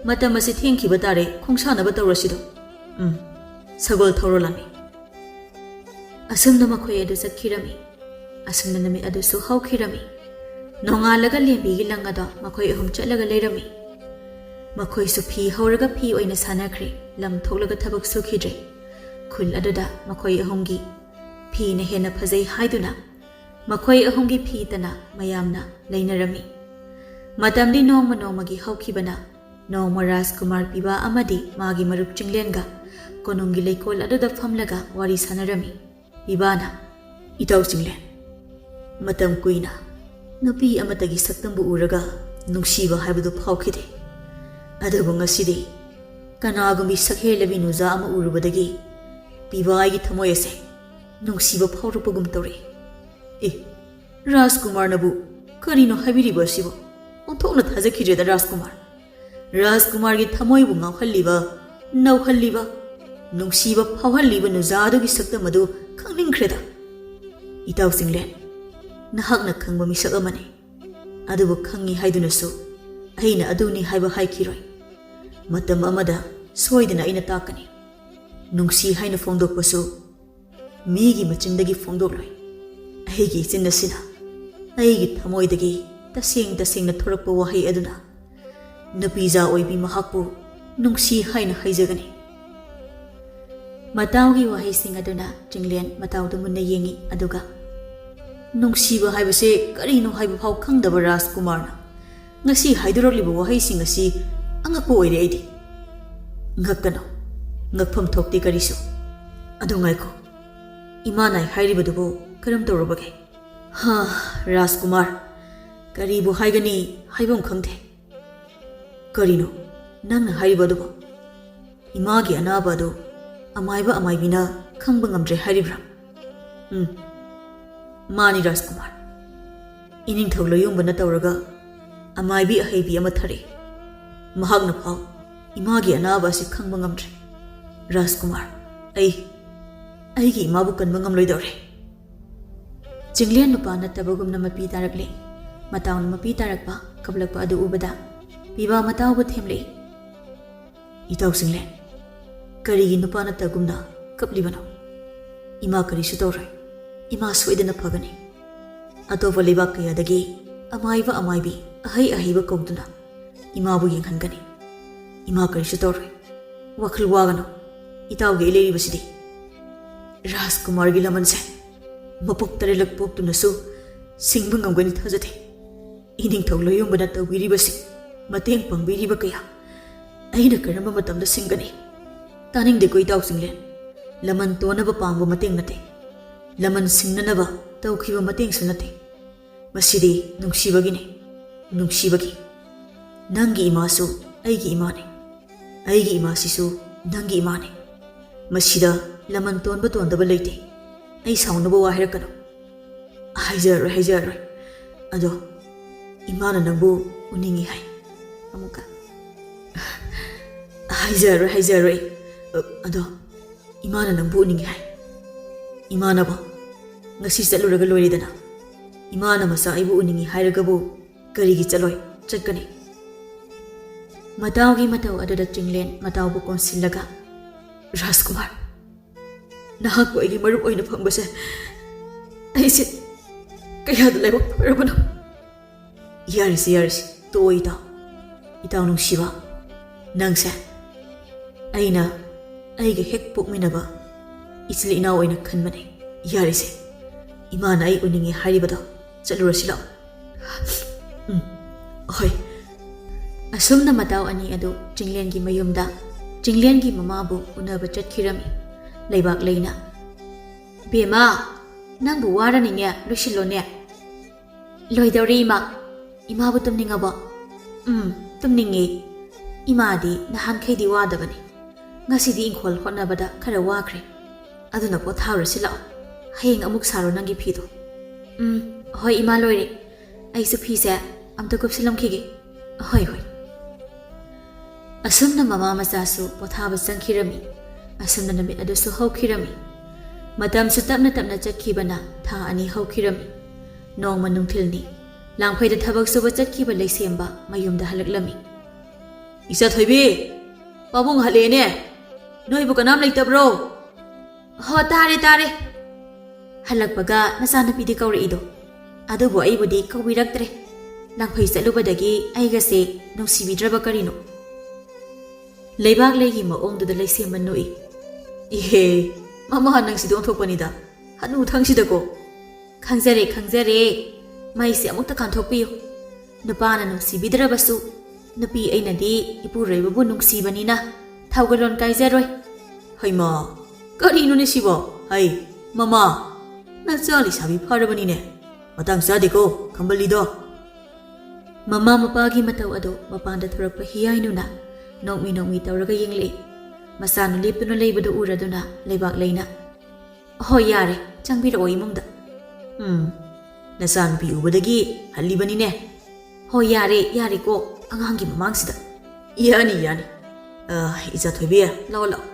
ꯃꯇꯝ ꯑꯁꯤ ꯊꯦꯡꯈꯤꯕ ꯇꯥꯔꯦ, ꯈꯣꯡꯁꯥꯟꯅꯕ ꯇꯧꯔꯁꯤꯗꯣ꯫ ꯎꯝ, ꯁꯒꯣꯜ ꯊꯧꯔꯣ ꯂꯥꯟꯃꯤ꯫" ꯑꯁꯨꯝꯅ ꯃꯈꯣꯏ ꯑꯗꯨ ꯆꯠꯈꯤꯔꯝꯃꯤ꯫ ꯑꯁꯨꯝꯅ ꯅꯨꯃꯤꯠ ꯑꯗꯨꯁꯨ ꯍꯧꯈꯤꯔꯝꯃꯤ꯫ ꯅꯣꯡꯉꯥꯜꯂꯒ ꯂꯦꯝꯕꯤꯒꯤ ꯂꯪ ꯑꯗꯣ ꯃꯈꯣꯏ ꯑꯍꯨꯝ ꯆꯠꯂꯒ ꯂꯩꯔꯝꯃꯤ꯫ ꯃꯈꯣꯏꯁꯨ ꯐꯤ ꯍꯧꯔꯒ ꯐꯤ ꯑꯣꯏꯅ ꯁꯥꯟꯅꯈ꯭ꯔꯦ, ꯂꯝ ꯊꯣꯛꯂꯒ ꯊꯕꯛ ꯁꯨꯈꯤꯗ꯭ꯔꯦ꯫ ꯈꯨꯜ ꯑꯗꯨꯗ ꯃꯈꯣꯏ ꯑꯍꯨꯝꯒꯤ ꯐꯤꯅ ꯍꯦꯟꯅ ꯐꯖꯩ ꯍꯥꯏꯗꯨꯅ ꯃꯈꯣꯏ ꯑꯍꯨꯝꯒꯤ ꯐꯤ ꯇꯅ ꯃꯌꯥꯝꯅ ꯂꯩꯅꯔꯝꯃꯤ꯫ ꯃꯇꯝꯗꯤ ꯅꯣꯡꯃ ꯅꯣꯡꯃꯒꯤ ꯍꯧꯈꯤꯕꯅ ꯅꯣꯡꯃ ꯔꯥꯖꯀꯨꯃꯥꯔ ꯄꯤꯕꯥ ꯑꯃꯗꯤ ꯃꯥꯒꯤ ꯃꯔꯨꯞ ꯆꯤꯡꯂꯦꯟꯒ ꯀꯣꯅꯨꯡꯒꯤ ꯂꯩꯀꯣꯜ ꯑꯗꯨꯗ ꯐꯝꯂꯒ ꯋꯥꯔꯤ ꯁꯥꯟꯅꯔꯝꯃꯤ꯫ ꯄꯤꯕꯥꯅ, "ꯏꯇꯥꯎ ꯆꯤꯡꯂꯦꯟ, ꯃꯇꯝ ꯀꯨꯏꯅ ꯅꯨꯄꯤ ꯑꯃꯠꯇꯒꯤ ꯁꯛꯇꯝꯕꯨ ꯎꯔꯒ ꯅꯨꯡꯁꯤꯕ ꯍꯥꯏꯕꯗꯨ ꯐꯥꯎꯈꯤꯗꯦ꯫ ꯑꯗꯨꯕꯨ ꯉꯁꯤꯗꯤ ꯀꯅꯥꯒꯨꯝꯕꯤ ꯁꯛꯍꯦꯜꯂꯕꯤ ꯅꯨꯖꯥ ꯑꯃ ꯎꯔꯨꯕꯗꯒꯤ ꯄꯤꯕꯥ ꯑꯩꯒꯤ ꯊꯃꯣꯏ ꯑꯁꯦ ꯅꯨꯡꯁꯤꯕ ꯐꯥꯎꯔꯛꯄꯒꯨꯝ ꯇꯧꯔꯦ꯫" "ꯑꯦ, ꯔꯥꯖꯀꯨꯃꯥꯔꯅꯕꯨ ꯀꯔꯤꯅꯣ ꯍꯥꯏꯕꯤꯔꯤꯕ ꯑꯁꯤꯕꯨ? ꯑꯣꯟꯊꯣꯛꯅ ꯊꯥꯖꯈꯤꯗ꯭ꯔꯦꯗ ꯔꯥꯖꯀꯨꯃꯥꯔ꯫ ꯔꯥꯖꯀꯨꯃꯥꯔꯒꯤ ꯊꯃꯣꯏꯕꯨ ꯉꯥꯎꯍꯜꯂꯤꯕ, ꯅꯧꯍꯜꯂꯤꯕ, ꯅꯨꯡꯁꯤꯕ ꯐꯥꯎꯍꯜꯂꯤꯕ ꯅꯨꯖꯥ ꯑꯗꯨꯒꯤ ꯁꯛꯇꯝ ꯑꯗꯨ ꯈꯪꯅꯤꯡꯈ꯭ꯔꯦꯗ꯫" "ꯏꯇꯥꯎ ꯆꯤꯡꯂꯦꯟ, ꯅꯍꯥꯛꯅ ꯈꯪꯕ ꯃꯤꯁꯛ ꯑꯃꯅꯤ꯫ ꯑꯗꯨꯕꯨ ꯈꯪꯉꯤ ꯍꯥꯏꯗꯨꯅꯁꯨ ꯑꯩꯅ ꯑꯗꯨꯅꯤ ꯍꯥꯏꯕ ꯍꯥꯏꯈꯤꯔꯣꯏ꯫ ꯃꯇꯝ ꯑꯃꯗ ꯁꯣꯏꯗꯅ ꯑꯩꯅ ꯇꯥꯛꯀꯅꯤ꯫ ꯅꯨꯡꯁꯤ ꯍꯥꯏꯅ ꯐꯣꯡꯗꯣꯛꯄꯁꯨ ꯃꯤꯒꯤ ꯃꯆꯤꯟꯗꯒꯤ ꯐꯣꯡꯗꯣꯛꯂꯣꯏ꯫ ꯑꯩꯒꯤ ꯏꯆꯤꯟ ꯑꯁꯤꯅ ꯑꯩꯒꯤ ꯊꯃꯣꯏꯗꯒꯤ ꯇꯁꯦꯡ ꯇꯁꯦꯡꯅ ꯊꯣꯔꯛꯄ ꯋꯥꯍꯩ ꯑꯗꯨꯅ ꯅꯨꯄꯤꯖꯥ ꯑꯣꯏꯕꯤ ꯃꯍꯥꯛꯄꯨ ꯅꯨꯡꯁꯤ ꯍꯥꯏꯅ ꯍꯥꯏꯖꯒꯅꯤ꯫" ꯃꯇꯥꯎꯒꯤ ꯋꯥꯍꯩꯁꯤꯡ ꯑꯗꯨꯅ ꯆꯤꯡꯂꯦꯟ ꯃꯇꯥꯎꯗ ꯃꯨꯟꯅ ꯌꯦꯡꯉꯤ, ꯑꯗꯨꯒ, "ꯅꯨꯡꯁꯤꯕ ꯍꯥꯏꯕꯁꯦ ꯀꯔꯤꯅꯣ ꯍꯥꯏꯕ ꯐꯥꯎ ꯈꯪꯗꯕ ꯔꯥꯖꯀꯨꯃꯥꯔꯅ ꯉꯁꯤ ꯍꯥꯏꯗꯣꯔꯛꯂꯤꯕ ꯋꯥꯍꯩꯁꯤꯡ ꯑꯁꯤ ꯑꯉꯛꯄ ꯑꯣꯏꯔꯦ ꯑꯩꯗꯤ꯫" "ꯉꯛꯀꯅꯨ, ꯉꯛꯐꯝ ꯊꯣꯛꯇꯦ ꯀꯔꯤꯁꯨ꯫ ꯑꯗꯨ ꯉꯥꯏꯈꯣ, ꯏꯃꯥꯅ ꯍꯥꯏꯔꯤꯕꯗꯨꯕꯨ ꯀꯔꯝ ꯇꯧꯔꯕꯒꯦ?" "ꯍꯥ, ꯔꯥꯖꯀꯨꯃꯥꯔ, ꯀꯔꯤꯕꯨ ꯍꯥꯏꯒꯅꯤ, ꯍꯥꯏꯐꯝ ꯈꯪꯗꯦ꯫" "ꯀꯔꯤꯅꯣ ꯅꯪꯅ ꯍꯥꯏꯔꯤꯕ ꯑꯗꯨꯕꯨ? ꯏꯃꯥꯒꯤ ꯑꯅꯥꯕ ꯑꯗꯨ ꯑꯃꯥꯏꯕ ꯑꯃꯥꯏꯕꯤꯅ ꯈꯪꯕ ꯉꯝꯗ꯭ꯔꯦ ꯍꯥꯏꯔꯤꯕ꯭ꯔꯥ? ꯎꯝ, ꯃꯥꯅꯤ ꯔꯥꯖꯀꯨꯃꯥꯔ꯫ ꯏꯅꯤꯡꯊꯧ ꯂꯣꯌꯨꯝꯕꯅ ꯇꯧꯔꯒ ꯑꯃꯥꯏꯕꯤ ꯑꯍꯩꯕꯤ ꯑꯃ ꯊꯥꯔꯛꯏ꯫ ꯃꯍꯥꯛꯅ ꯐꯥꯎ ꯏꯃꯥꯒꯤ ꯑꯅꯥꯕ ꯑꯁꯤ ꯈꯪꯕ ꯉꯝꯗ꯭ꯔꯦ꯫ ꯔꯥꯖꯀꯨꯃꯥꯔ, ꯑꯩ, ꯑꯩꯒꯤ ꯏꯃꯥꯕꯨ ꯀꯟꯕ ꯉꯝꯂꯣꯏꯗꯧꯔꯦ꯫ ꯆꯤꯡꯂꯦꯟ ꯅꯨꯄꯥ ꯅꯠꯇꯕꯒꯨꯝꯅ ꯃꯄꯤ ꯇꯥꯔꯛꯂꯦ꯫ ꯃꯇꯥꯎꯅ ꯃꯄꯤ ꯇꯥꯔꯛꯄ ꯀꯞꯂꯛꯄ ꯑꯗꯨ ꯎꯕꯗ ꯄꯤꯕꯥ ꯃꯇꯥꯎꯕꯨ ꯊꯦꯝꯂꯛꯏ꯫ ꯏꯇꯥꯎ ꯆꯤꯡꯂꯦꯟ, ꯀꯔꯤꯒꯤ ꯅꯨꯄꯥ ꯅꯠꯇꯒꯨꯝꯅ ꯀꯞꯂꯤꯕꯅꯣ? ꯏꯃꯥ ꯀꯔꯤꯁꯨ ꯇꯧꯔꯣꯏ꯫ ꯏꯃꯥ ꯁꯣꯏꯗꯅ ꯐꯒꯅꯤ꯫ ꯑꯇꯣꯞꯄ ꯂꯩꯕꯥꯛ ꯀꯌꯥꯗꯒꯤ ꯑꯃꯥꯏꯕ ꯑꯃꯥꯏꯕꯤ ꯑꯍꯩ ꯑꯍꯩꯕ ꯀꯧꯗꯨꯅ ꯏꯃꯥꯕꯨ ꯌꯦꯡꯍꯟꯒꯅꯤ꯫ ꯏꯃꯥ ꯀꯔꯤꯁꯨ ꯇꯧꯔꯣꯏ꯫ ꯋꯥꯈꯜ ꯋꯥꯒꯅꯨ꯫ ꯏꯇꯥꯎꯒꯤ ꯑꯩ ꯂꯩꯔꯤꯕꯁꯤꯗꯤ꯫ ꯔꯥꯖꯀꯨꯃꯥꯔꯒꯤ ꯂꯃꯟꯁꯦ ꯃꯄꯣꯛ ꯇꯔꯦꯠꯂꯛ ꯄꯣꯛꯇꯨꯅꯁꯨ ꯁꯤꯡꯕ ꯉꯝꯒꯅꯤ ꯊꯥꯖꯗꯦ꯫ ꯏꯅꯤꯡꯊꯧ ꯂꯣꯌꯨꯝꯕꯅ ꯇꯧꯕꯤꯔꯤꯕꯁꯤ, ꯃꯇꯦꯡ ꯄꯥꯡꯕꯤꯔꯤꯕ ꯀꯌꯥ ꯑꯩꯅ ꯀꯔꯝꯕ ꯃꯇꯝꯗ ꯁꯤꯡꯒꯅꯤ? ꯇꯥꯅꯤꯡꯗꯦꯀꯣ ꯏꯇꯥꯎ ꯆꯤꯡꯂꯦꯟ꯫ ꯂꯃꯟ ꯇꯣꯟꯅꯕ ꯄꯥꯡꯕ ꯃꯇꯦꯡ ꯅꯠꯇꯦ꯫ ꯂꯃꯟ ꯁꯤꯡꯅꯅꯕ ꯇꯧꯈꯤꯕ ꯃꯇꯦꯡꯁꯨ ꯅꯠꯇꯦ꯫ ꯃꯁꯤꯗꯤ ꯅꯨꯡꯁꯤꯕꯒꯤꯅꯤ, ꯅꯨꯡꯁꯤꯕꯒꯤ꯫ ꯅꯪꯒꯤ ꯏꯃꯥꯁꯨ ꯑꯩꯒꯤ ꯏꯃꯥꯅꯤ, ꯑꯩꯒꯤ ꯏꯃꯥꯁꯤꯁꯨ ꯅꯪꯒꯤ ꯏꯃꯥꯅꯤ꯫ ꯃꯁꯤꯗ ꯂꯃꯟ ꯇꯣꯟꯕ ꯇꯣꯟꯗꯕ ꯂꯩꯇꯦ꯫ ꯑꯩ ꯁꯥꯎꯅꯕ ꯋꯥ ꯍꯥꯏꯔꯛꯀꯅꯨ꯫ ꯍꯥꯏꯖꯔꯔꯣꯏ, ꯍꯥꯏꯖꯔꯔꯣꯏ꯫ ꯑꯗꯣ ꯏꯃꯥꯅ ꯅꯪꯕꯨ ꯎꯅꯤꯡꯉꯤ ꯍꯥꯏ꯫ ꯑꯃꯨꯛꯀ꯫ ꯍꯥꯏꯖꯔꯔꯣꯏ, ꯍꯥꯏꯖꯔꯔꯣꯏ꯫ ꯑꯗꯣ ꯏꯃꯥꯅ ꯅꯪꯕꯨ ꯎꯅꯤꯡꯉꯤ ꯍꯥꯏ꯫ ꯏꯃꯥꯅꯕꯣ? ꯉꯁꯤ ꯆꯠꯂꯨꯔꯒ ꯂꯣꯏꯔꯦꯗꯅ꯫ ꯏꯃꯥꯅ ꯃꯆꯥ ꯑꯩꯕꯨ ꯎꯅꯤꯡꯉꯤ ꯍꯥꯏꯔꯒꯕꯨ ꯀꯔꯤꯒꯤ ꯆꯠꯂꯣꯏ? ꯆꯠꯀꯅꯤ꯫ ꯃꯇꯥꯎꯒꯤ ꯃꯇꯧ ꯑꯗꯨꯗ ꯆꯤꯡꯂꯦꯟ ꯃꯇꯥꯎꯕꯨ ꯀꯣꯟꯁꯤꯜꯂꯒ, "ꯔꯥꯖꯀꯨꯃꯥꯔ, ꯅꯍꯥꯛꯄꯨ ꯑꯩꯒꯤ ꯃꯔꯨꯞ ꯑꯣꯏꯅ ꯐꯪꯕꯁꯦ ꯑꯩꯁꯦ ꯀꯌꯥꯗ ꯂꯥꯏꯕꯛ ꯐꯔꯕꯅꯣ!" "ꯌꯥꯔꯤꯁꯦ, ꯌꯥꯔꯤꯁꯦ, ꯇꯣꯛꯑꯣ ꯏꯇꯥꯎ꯫ ꯏꯇꯥꯎ ꯅꯨꯡꯁꯤꯕ, ꯅꯪꯁꯦ ꯑꯩꯅ ꯑꯩꯒ ꯍꯦꯛ ꯄꯣꯛꯃꯤꯟꯅꯕ ꯏꯆꯤꯜ ꯏꯅꯥꯎ ꯑꯣꯏꯅ ꯈꯟꯕꯅꯦ꯫ ꯌꯥꯔꯤꯁꯦ, ꯏꯃꯥꯅ ꯑꯩ ꯎꯅꯤꯡꯉꯦ ꯍꯥꯏꯔꯤꯕꯗꯣ, ꯆꯠꯂꯨꯔꯁꯤ ꯂꯥꯛꯑꯣ꯫" "ꯎꯝ, ꯍꯣꯏ꯫" ꯑꯁꯨꯝꯅ ꯃꯇꯥꯎ ꯑꯅꯤ ꯑꯗꯨ ꯆꯤꯡꯂꯦꯟꯒꯤ ꯃꯌꯨꯝꯗ ꯆꯤꯡꯂꯦꯟꯒꯤ ꯃꯃꯥꯕꯨ ꯎꯅꯕ ꯆꯠꯈꯤꯔꯝꯃꯤ ꯂꯩꯕꯥꯛ ꯂꯩꯅ꯫ "ꯕꯦꯝꯃ, ꯅꯪꯕꯨ ꯋꯥꯔꯅꯤꯅꯦ, ꯂꯣꯏꯁꯤꯜꯂꯣꯅꯦ꯫" "ꯂꯣꯏꯗꯧꯔꯦ ꯏꯃꯥ꯫ ꯏꯃꯥꯕꯨ ꯇꯨꯝꯅꯤꯡꯉꯕꯣ?" "ꯎꯝ, ꯇꯨꯝꯅꯤꯡꯉꯦ꯫ ꯏꯃꯥꯗꯤ ꯅꯍꯥꯟꯈꯩꯗꯤ ꯋꯥꯗꯕꯅꯤ꯫ "ꯉꯁꯤꯗꯤ ꯏꯪꯈꯣꯜ ꯍꯣꯠꯅꯕꯗ ꯈꯔ ꯋꯥꯈ꯭ꯔꯦ, ꯑꯗꯨꯅ ꯄꯣꯊꯥꯔꯨꯔꯁꯤ ꯂꯥꯛꯑꯣ, ꯍꯌꯦꯡ ꯑꯃꯨꯛ ꯁꯥꯔꯣ ꯅꯪꯒꯤ ꯐꯤꯗꯣ"꯫ "ꯎꯝ, ꯍꯣꯏ ꯏꯃꯥ, ꯂꯣꯏꯔꯦ, ꯑꯩꯁꯨ ꯐꯤꯁꯦ ꯑꯝꯇ ꯀꯨꯞꯁꯤꯜꯂꯝꯈꯤꯒꯦ"꯫ "ꯍꯣꯏ, ꯍꯣꯏ"꯫ ꯑꯁꯨꯝꯅ ꯃꯃꯥ ꯃꯆꯥꯁꯨ ꯄꯣꯊꯥꯕ ꯆꯪꯈꯤꯔꯝꯃꯤ꯫ ꯑꯁꯨꯝꯅ ꯅꯨꯃꯤꯠ ꯑꯗꯨꯁꯨ ꯍꯧꯈꯤꯔꯝꯃꯤ꯫ ꯃꯇꯝꯁꯨ ꯇꯞꯅ ꯇꯞꯅ ꯆꯠꯈꯤꯕꯅ ꯊꯥ ꯑꯅꯤ ꯍꯧꯈꯤꯔꯝꯃꯤ꯫ ꯅꯣꯡꯃ ꯅꯨꯡꯊꯤꯜꯅꯤ꯫ ꯂꯥꯡꯐꯩꯗ ꯊꯕꯛ ꯁꯨꯕ ꯆꯠꯈꯤꯕ ꯂꯩꯁꯦꯝꯕ ꯃꯌꯨꯝꯗ ꯍꯜꯂꯛꯂꯝꯃꯤ꯫ "ꯏꯆꯥ ꯊꯣꯏꯕꯤ, ꯄꯥꯕꯨꯡ ꯍꯜꯂꯛꯑꯦꯅꯦ꯫ ꯅꯣꯏꯕꯨ ꯀꯅꯥꯝ ꯂꯩꯇꯕ꯭ꯔꯣ?" "ꯍꯣ, ꯇꯥꯔꯦ, ꯇꯥꯔꯦ"꯫ ꯍꯜꯂꯛꯄꯒ ꯅꯆꯥꯅꯨꯄꯤꯗꯤ ꯀꯧꯔꯛꯏꯗꯣ꯫ ꯑꯗꯨꯕꯨ ꯑꯩꯕꯨꯗꯤ ꯀꯧꯕꯤꯔꯛꯇ꯭ꯔꯦ꯫ ꯂꯥꯡꯐꯩ ꯆꯠꯂꯨꯕꯗꯒꯤ ꯑꯩꯒꯁꯦ ꯅꯨꯡꯁꯤꯕꯤꯗ꯭ꯔꯕ ꯀꯔꯤꯅꯣ? ꯂꯩꯕꯥꯛ ꯂꯩꯒꯤ ꯃꯑꯣꯡꯗꯨꯗ ꯂꯩꯁꯦꯝꯕ ꯅꯣꯛꯏ꯫ "ꯏꯍꯦ, ꯃꯃꯥ ꯅꯪꯁꯤꯗꯤ ꯑꯣꯟꯊꯣꯛꯄꯅꯤꯗ꯫ ꯍꯅꯨ ꯊꯪꯁꯤꯗꯀꯣ"꯫ "ꯈꯪꯖꯔꯦ, ꯈꯪꯖꯔꯦ꯫ ꯃꯩꯁꯦ ꯑꯃꯨꯛꯇ ꯀꯥꯟꯊꯣꯛꯄꯤꯌꯨ꯫ ꯅꯨꯄꯥꯅ ꯅꯨꯡꯁꯤꯕꯤꯗ꯭ꯔꯕꯁꯨ, ꯅꯨꯄꯤ ꯑꯩꯅꯗꯤ ꯏꯄꯨꯔꯣꯏꯕꯕꯨ ꯅꯨꯡꯁꯤꯕꯅꯤꯅ ꯊꯧꯒꯜꯂꯣꯟ ꯀꯥꯏꯖꯔꯣꯏ"꯫ "ꯍꯩꯃꯥ, ꯀꯔꯤꯅꯣꯅꯦ ꯁꯤꯕꯣ? ꯍꯩ, ꯃꯃꯥ, ꯅꯆꯥ ꯂꯩꯁꯥꯕꯤ ꯐꯥꯔꯕꯅꯤꯅꯦ꯫ ꯃꯇꯥꯡ ꯆꯥꯗꯦꯀꯣ, ꯈꯝꯕꯜꯂꯤꯗꯣ"꯫ ꯃꯃꯥ ꯃꯄꯥꯒꯤ ꯃꯇꯧ ꯑꯗꯨ ꯃꯄꯥꯟꯗ ꯊꯣꯔꯛꯄ ꯍꯤꯌꯥꯏꯅꯨꯅ ꯅꯣꯛꯃꯤ ꯅꯣꯛꯃꯤ ꯇꯧꯔꯒ ꯌꯦꯡꯂꯛꯏ꯫ ꯃꯆꯥꯅ ꯂꯦꯞꯇꯨꯅ ꯂꯩꯕꯗꯨ ꯎꯔꯗꯨꯅ ꯂꯩꯕꯥꯛ ꯂꯩꯅ, "ꯍꯣꯏ, ꯌꯥꯔꯦ, ꯆꯪꯕꯤꯔꯛꯑꯣ ꯏꯃꯨꯡꯗ"꯫ "ꯎꯝ, ꯅꯆꯥꯅꯨꯄꯤ ꯎꯕꯗꯒꯤ ꯍꯜꯂꯤꯕꯅꯤꯅꯦ"꯫ "ꯍꯣꯏ, ꯌꯥꯔꯦ, ꯌꯥꯔꯦꯀꯣ, ꯑꯉꯥꯡꯒꯤ ꯃꯃꯥꯡꯁꯤꯗ"꯫ "ꯌꯥꯅꯤ, ꯌꯥꯅꯤ꯫ ꯑ, ꯏꯆꯥ ꯊꯣꯏꯕꯤ, ꯂꯥꯛꯑꯣ, ꯂꯥꯛꯑꯣ꯫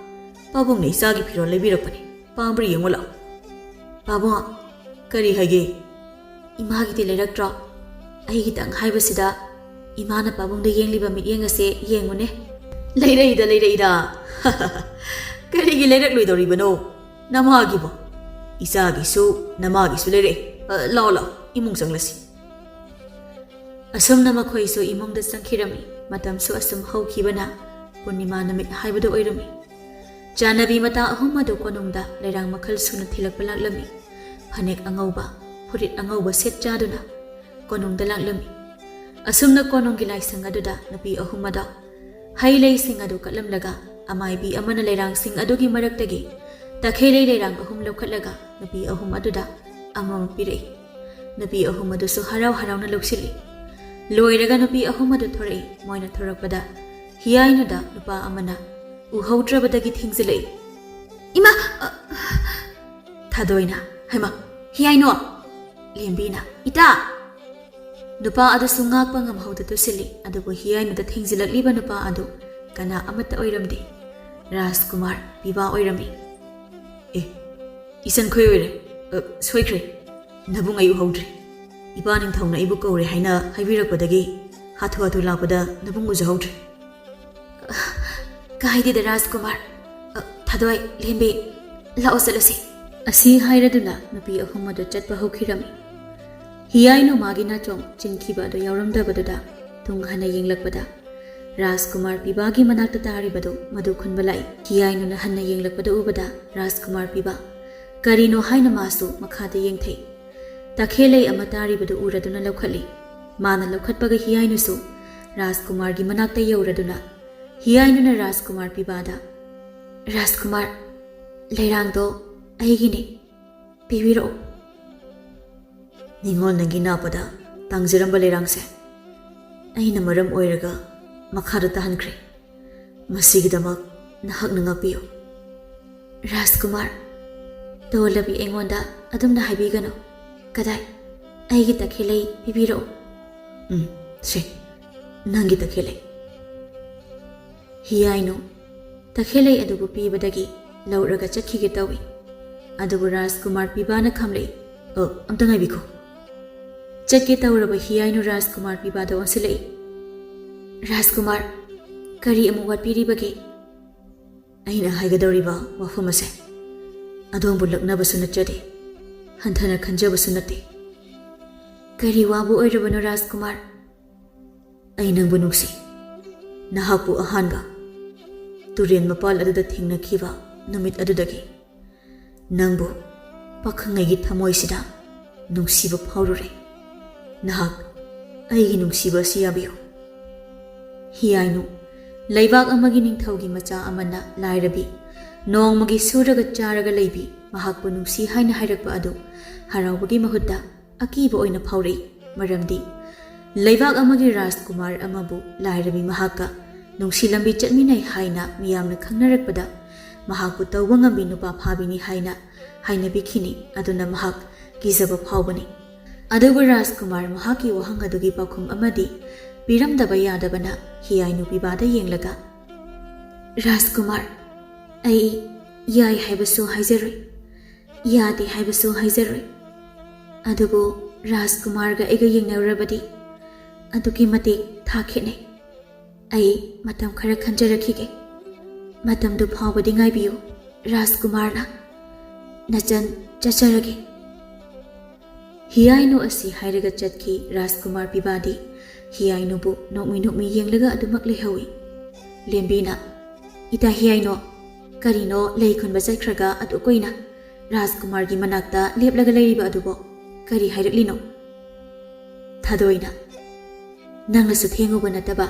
ꯄꯥꯕꯨꯡꯅ ꯏꯆꯥꯒꯤ ꯐꯤꯔꯣꯜ ꯂꯩꯕꯤꯔꯛꯄꯅꯤ꯫ ꯄꯥꯝꯕ꯭ꯔꯥ ꯌꯦꯡꯉꯨ ꯂꯥꯛꯑꯣ"꯫ "ꯄꯥꯕꯨꯡ"꯫ "ꯀꯔꯤ ꯍꯥꯏꯒꯦ?" "ꯏꯃꯥꯒꯤꯗꯤ ꯂꯩꯔꯛꯇ꯭ꯔꯣ? ꯑꯩꯒꯤꯇꯪ ꯍꯥꯏꯕꯁꯤꯗ ꯏꯃꯥꯅ ꯄꯥꯕꯨꯡꯗ ꯌꯦꯡꯂꯤꯕ ꯃꯤꯠꯌꯦꯡ ꯑꯁꯦ ꯌꯦꯡꯉꯨꯅꯦ"꯫ "ꯂꯩꯔꯛꯏꯗ, ꯂꯩꯔꯛꯏꯗ꯫ ꯀꯔꯤꯒꯤ ꯂꯩꯔꯛꯂꯣꯏꯗꯧꯔꯤꯕꯅꯣ? ꯅꯃꯥꯒꯤꯕꯣ? ꯏꯆꯥꯒꯤꯁꯨ ꯅꯃꯥꯒꯤꯁꯨ ꯂꯩꯔꯛꯏ꯫ ꯑ, ꯂꯥꯛꯑꯣ, ꯂꯥꯛꯑꯣ, ꯏꯃꯨꯡ ꯆꯪꯂꯁꯤ"꯫ ꯑꯁꯨꯝꯅ ꯃꯈꯣꯏꯁꯨ ꯏꯃꯨꯡꯗ ꯆꯪꯈꯤꯔꯝꯃꯤ꯫ ꯃꯇꯝꯁꯨ ꯑꯁꯨꯝ ꯍꯧꯈꯤꯕꯅ ꯄꯨꯔꯅꯤꯃꯥ ꯅꯨꯃꯤꯠ ꯍꯥꯏꯕꯗꯨ ꯑꯣꯏꯔꯝꯃꯤ꯫ ꯆꯥꯟꯅꯕꯤ ꯃꯇꯥ ꯑꯍꯨꯝ ꯑꯗꯨ ꯀꯣꯅꯨꯡꯗ ꯂꯩꯔꯥꯡ ꯃꯈꯜ ꯁꯨꯅ ꯊꯤꯜꯂꯛꯄ ꯂꯥꯛꯂꯝꯃꯤ꯫ ꯐꯅꯦꯛ ꯑꯉꯧꯕ, ꯐꯨꯔꯤꯠ ꯑꯉꯧꯕ ꯁꯦꯠ ꯆꯥꯗꯨꯅ ꯀꯣꯅꯨꯡꯗ ꯂꯥꯛꯂꯝꯃꯤ꯫ ꯑꯁꯨꯝꯅ ꯀꯣꯅꯨꯡꯒꯤ ꯂꯥꯏꯁꯪ ꯑꯗꯨꯗ ꯅꯨꯄꯤ ꯑꯍꯨꯝ ꯑꯗꯣ ꯍꯩ ꯂꯩꯁꯤꯡ ꯑꯗꯨ ꯀꯠꯂꯝꯂꯒ, ꯑꯃꯥꯏꯕꯤ ꯑꯃꯅ ꯂꯩꯔꯥꯡꯁꯤꯡ ꯑꯗꯨꯒꯤ ꯃꯔꯛꯇꯒꯤ ꯇꯈꯦꯜꯂꯩ ꯂꯩꯔꯥꯡ ꯑꯍꯨꯝ ꯂꯧꯈꯠꯂꯒ ꯅꯨꯄꯤ ꯑꯍꯨꯝ ꯑꯗꯨꯗ ꯑꯃꯃꯝ ꯄꯤꯔꯛꯏ꯫ ꯅꯨꯄꯤ ꯑꯍꯨꯝ ꯑꯗꯨꯁꯨ ꯍꯔꯥꯎ ꯍꯔꯥꯎꯅ ꯂꯧꯁꯤꯜꯂꯤ꯫ ꯂꯣꯏꯔꯒ ꯅꯨꯄꯤ ꯑꯍꯨꯝ ꯑꯗꯨ ꯊꯣꯔꯛꯏ꯫ ꯃꯣꯏꯅ ꯊꯣꯔꯛꯄꯗ ꯍꯤꯌꯥꯏꯅꯨꯗ ꯅꯨꯄꯥ ꯑꯃꯅ, ꯎꯍꯧꯗ꯭ꯔꯕꯗꯒꯤ ꯊꯦꯡꯖꯤꯜꯂꯛꯏ꯫ "ꯏꯃꯥ!" ꯑ, ꯊꯥꯗꯣꯏꯅ, "ꯍꯩꯃꯥ, ꯍꯤꯌꯥꯏꯅꯣ!" ꯂꯦꯝꯕꯤꯅ, "ꯏꯇꯥ!" ꯅꯨꯄꯥ ꯑꯗꯨꯁꯨ ꯉꯥꯛꯄ ꯉꯝꯍꯧꯗ ꯇꯨꯁꯤꯜꯂꯤ, ꯑꯗꯨꯕꯨ ꯍꯤꯌꯥꯏꯅꯨꯗ ꯊꯦꯡꯖꯤꯜꯂꯛꯂꯤꯕ ꯅꯨꯄꯥ ꯑꯗꯨ ꯀꯅꯥ ꯑꯃꯠꯇ ꯑꯣꯏꯔꯝꯗꯦ꯫ ꯔꯥꯖꯀꯨꯃꯥꯔ ꯄꯤꯕꯥ ꯑꯣꯏꯔꯝꯃꯤ꯫ "ꯑꯦ, ꯏꯆꯟꯈꯣꯏ ꯑꯣꯏꯔꯦ꯫ ꯑ, ꯁꯣꯏꯈ꯭ꯔꯦ꯫ ꯅꯕꯨꯡ ꯑꯩ ꯎꯍꯧꯗ꯭ꯔꯦ꯫ ꯏꯄꯥ ꯅꯤꯡꯊꯧꯅ ꯑꯩꯕꯨ ꯀꯧꯔꯦ ꯍꯥꯏꯅ ꯍꯥꯏꯕꯤꯔꯛꯄꯗꯒꯤ ꯍꯥꯊꯨ ꯍꯥꯊꯨ ꯂꯥꯛꯄꯗ ꯅꯕꯨꯡ ꯎꯖꯍꯧꯗ꯭ꯔꯦ꯫" "ꯀꯥꯏꯗꯦꯗ ꯔꯥꯖꯀꯨꯃꯥꯔ꯫ ꯑ, ꯊꯥꯗꯣꯏ, ꯂꯦꯝꯕꯤ, ꯂꯥꯛꯑꯣ ꯆꯠꯂꯁꯤ꯫" ꯑꯁꯤ ꯍꯥꯏꯔꯗꯨꯅ ꯅꯨꯄꯤ ꯑꯍꯨꯝ ꯑꯗꯨ ꯆꯠꯄ ꯍꯧꯈꯤꯔꯝꯃꯤ꯫ ꯍꯤꯌꯥꯏꯅꯨ ꯃꯥꯒꯤ ꯅꯥꯆꯣꯡ ꯆꯤꯡꯈꯤꯕ ꯑꯗꯨ ꯌꯥꯎꯔꯝꯗꯕꯗꯨꯗ ꯇꯨꯡ ꯍꯟꯅ ꯌꯦꯡꯂꯛꯄꯗ ꯔꯥꯖꯀꯨꯃꯥꯔ ꯄꯤꯕꯥꯒꯤ ꯃꯅꯥꯛꯇ ꯇꯥꯔꯤꯕꯗꯨ ꯃꯗꯨ ꯈꯨꯟꯕ ꯂꯥꯛꯏ꯫ ꯍꯤꯌꯥꯏꯅꯨꯅ ꯍꯟꯅ ꯌꯦꯡꯂꯛꯄꯗ ꯎꯕꯗ ꯔꯥꯖꯀꯨꯃꯥꯔ ꯄꯤꯕꯥ ꯀꯔꯤꯅꯣ ꯍꯥꯏꯅ ꯃꯥꯁꯨ ꯃꯈꯥꯗ ꯌꯦꯡꯊꯩ꯫ ꯇꯈꯦꯜꯂꯩ ꯑꯃ ꯇꯥꯔꯤꯕꯗꯨ ꯎꯔꯗꯨꯅ ꯂꯧꯈꯠꯂꯤ꯫ ꯃꯥꯅ ꯂꯧꯈꯠꯄꯒ ꯍꯤꯌꯥꯏꯅꯨꯁꯨ ꯔꯥꯖꯀꯨꯃꯥꯔꯒꯤ ꯃꯅꯥꯛꯇ ꯌꯧꯔꯗꯨꯅ ꯍꯤꯌꯥꯏꯅꯨꯅ ꯔꯥꯖꯀꯨꯃꯥꯔ ꯄꯤꯕꯥꯗ, "ꯔꯥꯖꯀꯨꯃꯥꯔ, ꯂꯩꯔꯥꯡꯗꯣ ꯑꯩꯒꯤꯅꯤ, ꯄꯤꯕꯤꯔꯛꯎ꯫" "ꯅꯤꯡꯉꯣꯜ ꯅꯪꯒꯤ ꯅꯥꯞꯄꯗ ꯇꯥꯡꯖꯔꯝꯕ ꯂꯩꯔꯥꯡꯁꯦ ꯑꯩꯅ ꯃꯔꯝ ꯑꯣꯏꯔꯒ ꯃꯈꯥꯗ ꯇꯥꯍꯟꯈ꯭ꯔꯦ꯫ ꯃꯁꯤꯒꯤꯗꯃꯛ ꯅꯍꯥꯛꯅ ꯉꯥꯛꯄꯤꯌꯨ꯫" "ꯔꯥꯖꯀꯨꯃꯥꯔ, ꯇꯣꯜꯂꯕꯤ ꯑꯩꯉꯣꯟꯗ ꯑꯗꯨꯝꯅ ꯍꯥꯏꯕꯤꯒꯅꯨ꯫ ꯀꯗꯥꯏ? ꯑꯩꯒꯤ ꯇꯈꯦꯜꯂꯩ ꯄꯤꯕꯤꯔꯛꯎ꯫" "ꯎꯝ, ꯁꯦ, ꯅꯪꯒꯤ ꯇꯈꯦꯜꯂꯩ꯫" ꯍꯤꯌꯥꯏꯅꯨ ꯇꯈꯦꯜꯂꯩ ꯑꯗꯨꯕꯨ ꯄꯤꯕꯗꯒꯤ ꯂꯧꯔꯒ ꯆꯠꯈꯤꯒꯦ ꯇꯧꯏ꯫ ꯑꯗꯨꯕꯨ ꯔꯥꯖꯀꯨꯃꯥꯔ ꯄꯤꯕꯥꯅ ꯈꯝꯂꯛꯏ꯫ "ꯑ, ꯑꯝꯇ ꯉꯥꯏꯕꯤꯈꯣ꯫" ꯆꯠꯀꯦ ꯇꯧꯔꯕ ꯍꯤꯌꯥꯏꯅꯨ ꯔꯥꯖꯀꯨꯃꯥꯔ ꯄꯤꯕꯥꯗ ꯑꯣꯟꯁꯤꯜꯂꯛꯏ꯫ "ꯔꯥꯖꯀꯨꯃꯥꯔ, ꯀꯔꯤ ꯑꯃꯨꯛ ꯋꯥꯠꯄꯤꯔꯤꯕꯒꯦ?" "ꯑꯩꯅ ꯍꯥꯏꯒꯗꯧꯔꯤꯕ ꯋꯥꯐꯝ ꯑꯁꯦ ꯑꯗꯣꯝꯕꯨ ꯂꯛꯅꯕꯁꯨ ꯅꯠꯆꯗꯦ, ꯍꯟꯊꯅ ꯈꯟꯖꯕꯁꯨ ꯅꯠꯇꯦ꯫" "ꯀꯔꯤ ꯋꯥꯕꯨ ꯑꯣꯏꯔꯕꯅꯣ ꯔꯥꯖꯀꯨꯃꯥꯔ?" "ꯑꯩ ꯅꯪꯕꯨ ꯅꯨꯡꯁꯤ꯫ ꯅꯍꯥꯛꯄꯨ ꯑꯍꯥꯟꯕ ꯇꯨꯔꯦꯜ ꯃꯄꯥꯜ ꯑꯗꯨꯗ ꯊꯦꯡꯅꯈꯤꯕ ꯅꯨꯃꯤꯠ ꯑꯗꯨꯗꯒꯤ ꯅꯪꯕꯨ ꯄꯥꯈꯪꯉꯩꯒꯤ ꯊꯃꯣꯏꯁꯤꯗ ꯅꯨꯡꯁꯤꯕ ꯐꯥꯎꯔꯨꯔꯦ꯫ ꯅꯍꯥꯛ ꯑꯩꯒꯤ ꯅꯨꯡꯁꯤꯕ ꯑꯁꯤ ꯌꯥꯕꯤꯌꯨ꯫" ꯍꯤꯌꯥꯏꯅꯨ, ꯂꯩꯕꯥꯛ ꯑꯃꯒꯤ ꯅꯤꯡꯊꯧꯒꯤ ꯃꯆꯥ ꯑꯃꯅ ꯂꯥꯏꯔꯕꯤ, ꯅꯣꯡꯃꯒꯤ ꯁꯨꯔꯒ ꯆꯥꯔꯒ ꯂꯩꯕꯤ, ꯃꯍꯥꯛꯄꯨ ꯅꯨꯡꯁꯤ ꯍꯥꯏꯅ ꯍꯥꯏꯔꯛꯄ ꯑꯗꯨ ꯍꯔꯥꯎꯕꯒꯤ ꯃꯍꯨꯠꯇ ꯑꯀꯤꯕ ꯑꯣꯏꯅ ꯐꯥꯎꯔꯛꯏ꯫ ꯃꯔꯝꯗꯤ ꯂꯩꯕꯥꯛ ꯑꯃꯒꯤ ꯔꯥꯖꯀꯨꯃꯥꯔ ꯑꯃꯕꯨ ꯂꯥꯏꯔꯕꯤ ꯃꯍꯥꯛꯀ ꯅꯨꯡꯁꯤ ꯂꯝꯕꯤ ꯆꯠꯃꯤꯟꯅꯩ ꯍꯥꯏꯅ ꯃꯤꯌꯥꯝꯅ ꯈꯪꯅꯔꯛꯄꯗ ꯃꯍꯥꯛꯄꯨ ꯇꯧꯕ ꯉꯝꯕꯤ ꯅꯨꯄꯥ ꯐꯥꯕꯤꯅꯤ ꯍꯥꯏꯅ ꯍꯥꯏꯅꯕꯤꯈꯤꯅꯤ꯫ ꯑꯗꯨꯅ ꯃꯍꯥꯛ ꯀꯤꯖꯕ ꯐꯥꯎꯕꯅꯤ꯫ ꯑꯗꯨꯕꯨ ꯔꯥꯖꯀꯨꯃꯥꯔ ꯃꯍꯥꯛꯀꯤ ꯋꯥꯍꯪ ꯑꯗꯨꯒꯤ ꯄꯥꯎꯈꯨꯝ ꯑꯃꯗꯤ ꯄꯤꯔꯝꯗꯕ ꯌꯥꯗꯕꯅ ꯍꯤꯌꯥꯏꯅꯨ ꯄꯤꯕꯥꯗ ꯌꯦꯡꯂꯒ, "ꯔꯥꯖꯀꯨꯃꯥꯔ, ꯑꯩ ꯌꯥꯏ ꯍꯥꯏꯕꯁꯨ ꯍꯥꯏꯖꯔꯣꯏ, ꯌꯥꯗꯦ ꯍꯥꯏꯕꯁꯨ ꯍꯥꯏꯖꯔꯣꯏ꯫ ꯑꯗꯨꯕꯨ ꯔꯥꯖꯀꯨꯃꯥꯔꯒ ꯑꯩꯒ ꯌꯦꯡꯅꯔꯨꯔꯕꯗꯤ ꯑꯗꯨꯛꯀꯤ ꯃꯇꯤꯛ ꯊꯥ ꯈꯦꯠꯅꯩ꯫ ꯑꯩ ꯃꯇꯝ ꯈꯔ ꯈꯟꯖꯔꯛꯈꯤꯒꯦ꯫ ꯃꯇꯝꯗꯨ ꯐꯥꯎꯕꯗꯤ ꯉꯥꯏꯕꯤꯌꯨ, ꯔꯥꯖꯀꯨꯃꯥꯔꯅ꯫ ꯅꯆꯟ, ꯆꯠꯆꯔꯒꯦ꯫" ꯍꯤꯌꯥꯏꯅꯨ ꯑꯁꯤ ꯍꯥꯏꯔꯒ ꯆꯠꯈꯤ ꯔꯥꯖꯀꯨꯃꯥꯔ ꯄꯤꯕꯥꯗꯤ꯫ ꯍꯤꯌꯥꯏꯅꯨꯕꯨ ꯅꯣꯛꯃꯤ ꯅꯣꯛꯃꯤ ꯌꯦꯡꯂꯒ ꯑꯗꯨꯃꯛ ꯂꯩꯍꯧꯏ꯫ ꯂꯦꯝꯕꯤꯅ, "ꯏꯇꯥ ꯍꯤꯌꯥꯏꯅꯣ, ꯀꯔꯤꯅꯣ ꯂꯩ ꯈꯨꯟꯕ ꯆꯠꯈ꯭ꯔꯒ ꯑꯗꯨꯛ ꯀꯨꯏꯅ ꯔꯥꯖꯀꯨꯃꯥꯔꯒꯤ ꯃꯅꯥꯛꯇ ꯂꯦꯞꯂꯒ ꯂꯩꯔꯤꯕ ꯑꯗꯨꯕꯣ? ꯀꯔꯤ ꯍꯥꯏꯔꯛꯂꯤꯅꯣ?" ꯊꯥꯗꯣꯏꯅ, "ꯅꯪꯅꯁꯨ ꯊꯦꯡꯉꯨꯕ ꯅꯠꯇꯕ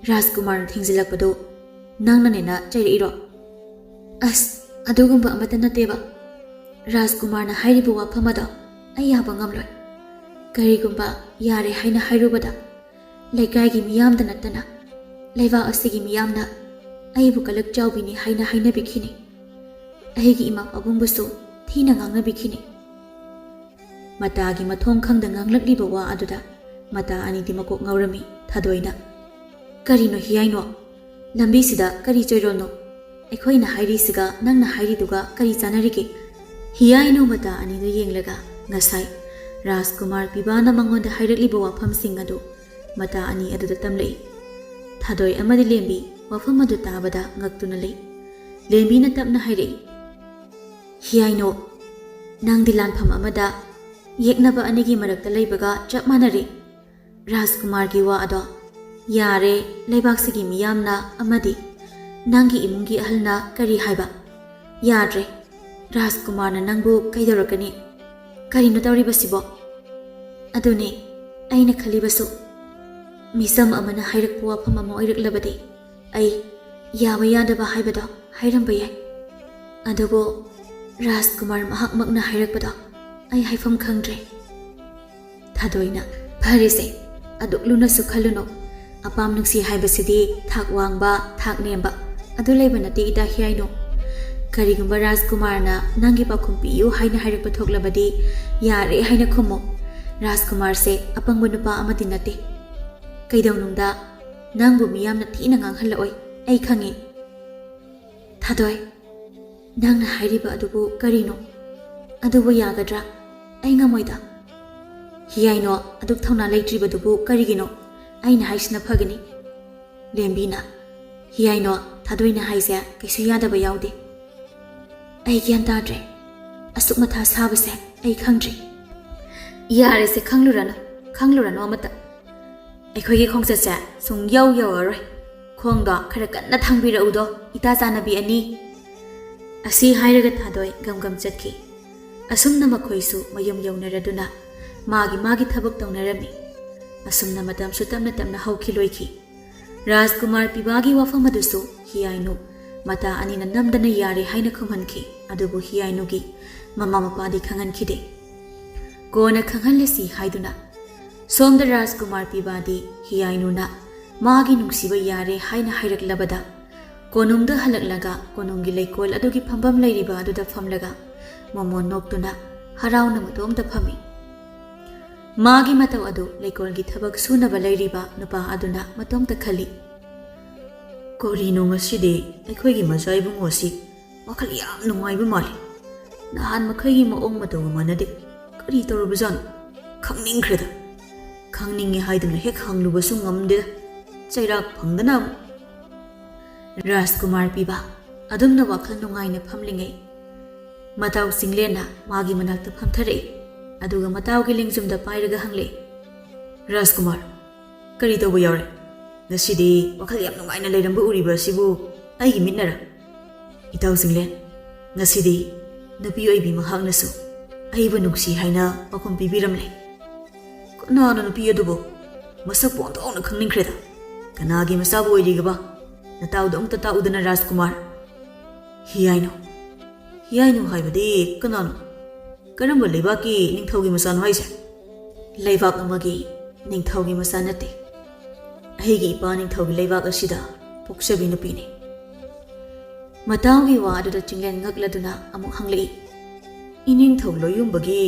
ꯔꯥꯖꯀꯨꯃꯥꯔꯅ ꯊꯦꯡꯖꯤꯜꯂꯛꯄꯗꯨ ꯅꯪꯅꯅꯦꯅ ꯆꯩꯔꯛꯏꯔꯣ?" "ꯑꯁ, ꯑꯗꯨꯒꯨꯝꯕ ꯑꯃꯠꯇ ꯅꯠꯇꯦꯕ꯫ ꯔꯥꯖꯀꯨꯃꯥꯔꯅ ꯍꯥꯏꯔꯤꯕ ꯋꯥꯐꯝ ꯑꯗꯣ ꯑꯩ ꯌꯥꯕ ꯉꯝꯂꯣꯏ꯫ ꯀꯔꯤꯒꯨꯝꯕ ꯌꯥꯔꯦ ꯍꯥꯏꯅ ꯍꯥꯏꯔꯨꯕꯗ ꯂꯩꯀꯥꯏꯒꯤ ꯃꯤꯌꯥꯝꯗ ꯅꯠꯇꯅ ꯂꯩꯕꯥꯛ ꯑꯁꯤꯒꯤ ꯃꯤꯌꯥꯝꯅ ꯑꯩꯕꯨ ꯀꯂꯛ ꯆꯥꯎꯕꯤꯅꯤ ꯍꯥꯏꯅ ꯍꯥꯏꯅꯕꯤꯈꯤꯅꯤ꯫ ꯑꯩꯒꯤ ꯏꯃꯥ ꯄꯥꯕꯨꯡꯕꯨꯁꯨ ꯊꯤꯅ ꯉꯥꯡꯅꯕꯤꯈꯤꯅꯤ꯫" ꯃꯇꯥꯒꯤ ꯃꯊꯣꯡ ꯈꯪꯗ ꯉꯥꯡꯂꯛꯂꯤꯕ ꯋꯥ ꯑꯗꯨꯗ ꯃꯇꯥ ꯑꯅꯤꯗꯤ ꯃꯀꯣꯛ ꯉꯥꯎꯔꯝꯃꯤ꯫ ꯊꯥꯗꯣꯏꯅ, "ꯀꯔꯤꯅꯣ ꯍꯤꯌꯥꯏꯅꯣ? ꯂꯝꯕꯤꯁꯤꯗ ꯀꯔꯤ ꯆꯣꯏꯔꯣꯜꯅꯣ? ꯑꯩꯈꯣꯏꯅ ꯍꯥꯏꯔꯤꯁꯤꯒ ꯅꯪꯅ ꯍꯥꯏꯔꯤꯗꯨꯒ ꯀꯔꯤ ꯆꯥꯟꯅꯔꯤꯒꯦ?" ꯍꯤꯌꯥꯏꯅꯨ ꯃꯇꯥ ꯑꯅꯤꯗꯨ ꯌꯦꯡꯂꯒ, "ꯉꯁꯥꯏ ꯔꯥꯖꯀꯨꯃꯥꯔ ꯄꯤꯕꯥꯅ ꯃꯉꯣꯟꯗ ꯍꯥꯏꯔꯛꯂꯤꯕ ꯋꯥꯐꯝꯁꯤꯡ ꯑꯗꯨ ꯃꯇꯥ ꯑꯅꯤ ꯑꯗꯨꯗ ꯇꯝꯂꯛꯏ꯫" ꯊꯥꯗꯣꯏ ꯑꯃꯗꯤ ꯂꯦꯝꯕꯤ ꯋꯥꯐꯝ ꯑꯗꯨ ꯇꯥꯕꯗ ꯉꯛꯇꯨꯅ ꯂꯩ꯫ ꯂꯦꯝꯕꯤꯅ ꯇꯞꯅ ꯍꯥꯏꯔꯛꯏ, "ꯍꯤꯌꯥꯏꯅꯣ, ꯅꯪꯗꯤ ꯂꯥꯟꯐꯝ ꯑꯃꯗ ꯌꯦꯛꯅꯕ ꯑꯅꯤꯒꯤ ꯃꯔꯛꯇ ꯂꯩꯕꯒ ꯆꯞ ꯃꯥꯟꯅꯔꯦ꯫ ꯔꯥꯖꯀꯨꯃꯥꯔꯒꯤ ꯋꯥ ꯑꯗꯣ ꯌꯥꯔꯦ, ꯂꯩꯕꯥꯛꯁꯤꯒꯤ ꯃꯤꯌꯥꯝꯅ ꯑꯃꯗꯤ ꯅꯪꯒꯤ ꯏꯃꯨꯡꯒꯤ ꯑꯍꯜꯅ ꯀꯔꯤ ꯍꯥꯏꯕ? ꯌꯥꯗ꯭ꯔꯦ꯫ ꯔꯥꯖꯀꯨꯃꯥꯔꯅ ꯅꯪꯕꯨ ꯀꯩꯗꯧꯔꯛꯀꯅꯤ? ꯀꯔꯤꯅꯣ ꯇꯧꯔꯤꯕꯁꯤꯕꯣ?" "ꯑꯗꯨꯅꯦ ꯑꯩꯅ ꯈꯜꯂꯤꯕꯁꯨ꯫ ꯃꯤꯆꯝ ꯑꯃꯅ ꯍꯥꯏꯔꯛꯄ ꯋꯥꯐꯝ ꯑꯃ ꯑꯣꯏꯔꯛꯂꯕꯗꯤ ꯑꯩ ꯌꯥꯕ ꯌꯥꯗꯕ ꯍꯥꯏꯕꯗꯣ ꯍꯥꯏꯔꯝꯕ ꯌꯥꯏ꯫ ꯑꯗꯨꯕꯨ ꯔꯥꯖꯀꯨꯃꯥꯔ ꯃꯍꯥꯛꯃꯛꯅ ꯍꯥꯏꯔꯛꯄꯗꯣ ꯑꯩ ꯍꯥꯏꯐꯝ ꯈꯪꯗ꯭ꯔꯦ꯫" ꯊꯥꯗꯣꯏꯅ, "ꯐꯔꯦꯁꯦ, ꯑꯗꯨꯛ ꯂꯨꯅꯁꯨ ꯈꯜꯂꯨꯅꯨ꯫ ꯑꯄꯥꯝ ꯅꯨꯡꯁꯤ ꯍꯥꯏꯕꯁꯤꯗꯤ ꯊꯥꯛ ꯋꯥꯡꯕ, ꯊꯥꯛ ꯅꯦꯝꯕ ꯑꯗꯨ ꯂꯩꯕ ꯅꯠꯇꯦ, ꯏꯇꯥ ꯍꯤꯌꯥꯏꯅꯣ꯫ ꯀꯔꯤꯒꯨꯝꯕ ꯔꯥꯖꯀꯨꯃꯥꯔꯅ ꯅꯪꯒꯤ ꯄꯥꯎꯈꯨꯝ ꯄꯤꯌꯨ ꯍꯥꯏꯅ ꯍꯥꯏꯔꯛꯄ ꯊꯣꯛꯂꯕꯗꯤ, ꯌꯥꯔꯦ ꯍꯥꯏꯅ ꯈꯨꯝꯃꯨ꯫ ꯔꯥꯖꯀꯨꯃꯥꯔꯁꯦ ꯑꯄꯪꯕ ꯅꯨꯄꯥ ꯑꯃꯗꯤ ꯅꯠꯇꯦ꯫ ꯀꯩꯗꯧꯅꯨꯡꯗ ꯅꯪꯕꯨ ꯃꯤꯌꯥꯝꯅ ꯊꯤꯅ ꯉꯥꯡꯍꯜꯂꯛꯑꯣꯏ, ꯑꯩ ꯈꯪꯉꯤ꯫ ꯊꯥꯗꯣꯏ, ꯅꯪꯅ ꯍꯥꯏꯔꯤꯕ ꯑꯗꯨꯕꯨ ꯀꯔꯤꯅꯣ? ꯑꯗꯨꯕꯨ ꯌꯥꯒꯗ꯭ꯔꯥ? ꯑꯩ ꯉꯝꯃꯣꯏꯗ꯫ ꯍꯤꯌꯥꯏꯅꯣ, ꯑꯗꯨꯛ ꯊꯧꯅꯥ ꯂꯩꯇ꯭ꯔꯤꯕꯗꯨꯕꯨ ꯀꯔꯤꯒꯤꯅꯣ? ꯑꯩꯅ ꯍꯥꯏꯁꯤꯅ ꯐꯒꯅꯤ꯫ ꯂꯦꯝꯕꯤꯅ, ꯍꯤꯌꯥꯏꯅꯣ, ꯊꯥꯗꯣꯏꯅ ꯍꯥꯏꯁꯦ ꯀꯩꯁꯨ ꯌꯥꯗꯕ ꯌꯥꯎꯗꯦ꯫ ꯑꯩ ꯒ꯭ꯌꯥꯟ ꯇꯥꯗ꯭ꯔꯦ꯫ ꯑꯁꯨꯛ ꯃꯊꯥ ꯁꯥꯕꯁꯦ ꯑꯩ ꯈꯪꯗ꯭ꯔꯤ꯫ ꯌꯥꯔꯦꯁꯦ, ꯈꯪꯂꯨꯔꯅꯨ, ꯈꯪꯂꯨꯔꯅꯨ ꯑꯃꯇ꯫ ꯑꯩꯈꯣꯏꯒꯤ ꯈꯣꯡꯆꯠꯁꯦ ꯁꯨꯡ ꯌꯧ ꯌꯧꯔꯔꯣꯏ꯫ ꯈꯣꯡꯗꯣ ꯈꯔ ꯀꯟꯅ ꯊꯥꯡꯕꯤꯔꯛꯎꯗꯣ, ꯏꯇꯥ ꯆꯥꯟꯅꯕꯤ ꯑꯅꯤ꯫ ꯑꯁꯤ ꯍꯥꯏꯔꯒ ꯊꯥꯗꯣꯏ ꯒꯝ ꯒꯝ ꯆꯠꯈꯤ꯫ ꯑꯁꯨꯝꯅ ꯃꯈꯣꯏꯁꯨ ꯃꯌꯨꯝ ꯌꯧꯅꯔꯗꯨꯅ ꯃꯥꯒꯤ ꯃꯥꯒꯤ ꯊꯕꯛ ꯇꯧꯅꯔꯝꯃꯤ꯫ ꯑꯁꯨꯝꯅ ꯃꯇꯝꯁꯨ ꯇꯞꯅ ꯇꯞꯅ ꯍꯧꯈꯤ ꯂꯣꯏꯈꯤ꯫ ꯔꯥꯖꯀꯨꯃꯥꯔ ꯄꯤꯕꯥꯒꯤ ꯋꯥꯐꯝ ꯑꯗꯨꯁꯨ ꯍꯤꯌꯥꯏꯅꯨ ꯃꯇꯥ ꯑꯅꯤꯅ ꯅꯝꯗꯅ ꯌꯥꯔꯦ ꯍꯥꯏꯅ ꯈꯨꯝꯍꯟꯈꯤ꯫ ꯑꯗꯨꯕꯨ ꯍꯤꯌꯥꯏꯅꯨꯒꯤ ꯃꯃꯥ ꯃꯄꯥꯗꯤ ꯈꯪꯍꯟꯈꯤꯗꯦ꯫ ꯀꯣꯟꯅ ꯈꯪꯍꯜꯂꯁꯤ ꯍꯥꯏꯗꯨꯅ ꯁꯣꯝꯗ ꯔꯥꯖꯀꯨꯃꯥꯔ ꯄꯤꯕꯥꯗꯤ ꯍꯤꯌꯥꯏꯅꯨꯅ ꯃꯥꯒꯤ ꯅꯨꯡꯁꯤꯕ ꯌꯥꯔꯦ ꯍꯥꯏꯅ ꯍꯥꯏꯔꯛꯂꯕꯗ ꯀꯣꯅꯨꯡꯗ ꯍꯜꯂꯛꯂꯒ ꯀꯣꯅꯨꯡꯒꯤ ꯂꯩꯀꯣꯜ ꯑꯗꯨꯒꯤ ꯐꯝꯐꯝ ꯂꯩꯔꯤꯕ ꯑꯗꯨꯗ ꯐꯝꯂꯒ ꯃꯣꯃꯣꯟ ꯅꯣꯛꯇꯨꯅ ꯍꯔꯥꯎꯅ ꯃꯇꯣꯝꯇ ꯐꯝꯃꯤ꯫ ꯃꯥꯒꯤ ꯃꯇꯧ ꯑꯗꯨ ꯂꯩꯀꯣꯜꯒꯤ ꯊꯕꯛ ꯁꯨꯅꯕ ꯂꯩꯔꯤꯕ ꯅꯨꯄꯥ ꯑꯗꯨꯅ ꯃꯇꯣꯝꯇ ꯈꯜꯂꯤ꯫ ꯀꯔꯤꯅꯣ ꯉꯁꯤꯗꯤ ꯑꯩꯈꯣꯏꯒꯤ ꯃꯆꯥ ꯏꯕꯨꯡꯉꯣ ꯑꯁꯤ ꯋꯥꯈꯜ ꯌꯥꯝ ꯅꯨꯡꯉꯥꯏꯕ ꯃꯥꯜꯂꯤ꯫ ꯅꯍꯥꯟ ꯃꯈꯩꯒꯤ ꯃꯑꯣꯡ ꯃꯇꯧꯒ ꯃꯥꯟꯅꯗꯦ꯫ ꯀꯔꯤ ꯇꯧꯔꯕꯖꯥꯠꯅꯣ? ꯈꯪꯅꯤꯡꯈ꯭ꯔꯦꯗ꯫ ꯈꯪꯅꯤꯡꯉꯦ ꯍꯥꯏꯗꯨꯅ ꯍꯦꯛ ꯍꯪꯂꯨꯕꯁꯨ ꯉꯝꯗꯦꯗ꯫ ꯆꯩꯔꯥꯛ ꯐꯪꯗꯅ ꯑꯃꯨꯛ꯫ ꯔꯥꯖꯀꯨꯃꯥꯔ ꯄꯤꯕ ꯑꯗꯨꯝꯅ ꯋꯥꯈꯜ ꯅꯨꯡꯉꯥꯏꯅ ꯐꯝꯂꯤꯉꯩ ꯃꯇꯥꯎ ꯆꯤꯡꯂꯦꯟꯅ ꯃꯥꯒꯤ ꯃꯅꯥꯛꯇ ꯐꯝꯊꯔꯛꯏ꯫ ꯑꯗꯨꯒ ꯃꯇꯥꯎꯒꯤ ꯂꯦꯡꯖꯨꯝꯗ ꯄꯥꯏꯔꯒ ꯍꯪꯂꯛꯏ, "ꯔꯥꯖꯀꯨꯃꯥꯔ, ꯀꯔꯤ ꯇꯧꯕ ꯌꯥꯎꯔꯦ? ꯉꯁꯤꯗꯤ ꯋꯥꯈꯜ ꯌꯥꯝ ꯅꯨꯡꯉꯥꯏꯅ ꯂꯩꯔꯝꯕ ꯎꯔꯤꯕ ꯑꯁꯤꯕꯨ ꯑꯩꯒꯤ ꯃꯤꯠꯅꯔ?" "ꯏꯇꯥꯎ ꯆꯤꯡꯂꯦꯟ, ꯉꯁꯤꯗꯤ ꯅꯨꯄꯤ ꯑꯣꯏꯕꯤ ꯃꯍꯥꯛꯅꯁꯨ ꯑꯩꯕꯨ ꯅꯨꯡꯁꯤ ꯍꯥꯏꯅ ꯄꯥꯎꯈꯨꯝ ꯄꯤꯕꯤꯔꯝꯂꯦ꯫" "ꯀꯅꯥꯅꯣ ꯅꯨꯄꯤ ꯑꯗꯨꯕꯨ? ꯃꯁꯛꯄꯨ ꯑꯣꯟꯊꯣꯛꯅ ꯈꯪꯅꯤꯡꯈ꯭ꯔꯦꯗ꯫ ꯀꯅꯥꯒꯤ ꯃꯆꯥꯕꯨ ꯑꯣꯏꯔꯤꯒꯕ? ꯅꯇꯥꯎꯗ ꯑꯃꯨꯛꯇ ꯇꯥꯛꯎꯗꯅ ꯔꯥꯖꯀꯨꯃꯥꯔ꯫" "ꯍꯤꯌꯥꯏꯅꯨ, ꯍꯤꯌꯥꯏꯅꯨ ꯍꯥꯏꯕꯗꯤ ꯀꯅꯥꯅꯣ? ꯀꯔꯝꯕ ꯂꯩꯕꯥꯛꯀꯤ ꯅꯤꯡꯊꯧꯒꯤ ꯃꯆꯥꯅꯣ ꯍꯥꯏꯁꯦ?" "ꯂꯩꯕꯥꯛ ꯑꯃꯒꯤ ꯅꯤꯡꯊꯧꯒꯤ ꯃꯆꯥ ꯅꯠꯇꯦ꯫" ꯑꯩꯒꯤ ꯏꯄꯥ ꯅꯤꯡꯊꯧꯒꯤ ꯂꯩꯕꯥꯛ ꯑꯁꯤꯗ ꯄꯣꯛꯆꯕꯤ ꯅꯨꯄꯤꯅꯤ꯫ ꯃꯇꯥꯎꯒꯤ ꯋꯥ ꯑꯗꯨꯗ ꯆꯤꯡꯂꯦꯟ ꯉꯛꯂꯗꯨꯅ ꯑꯃꯨꯛ ꯍꯪꯂꯛꯏ, "ꯏꯅꯤꯡꯊꯧ ꯂꯣꯏꯌꯨꯝꯕꯒꯤ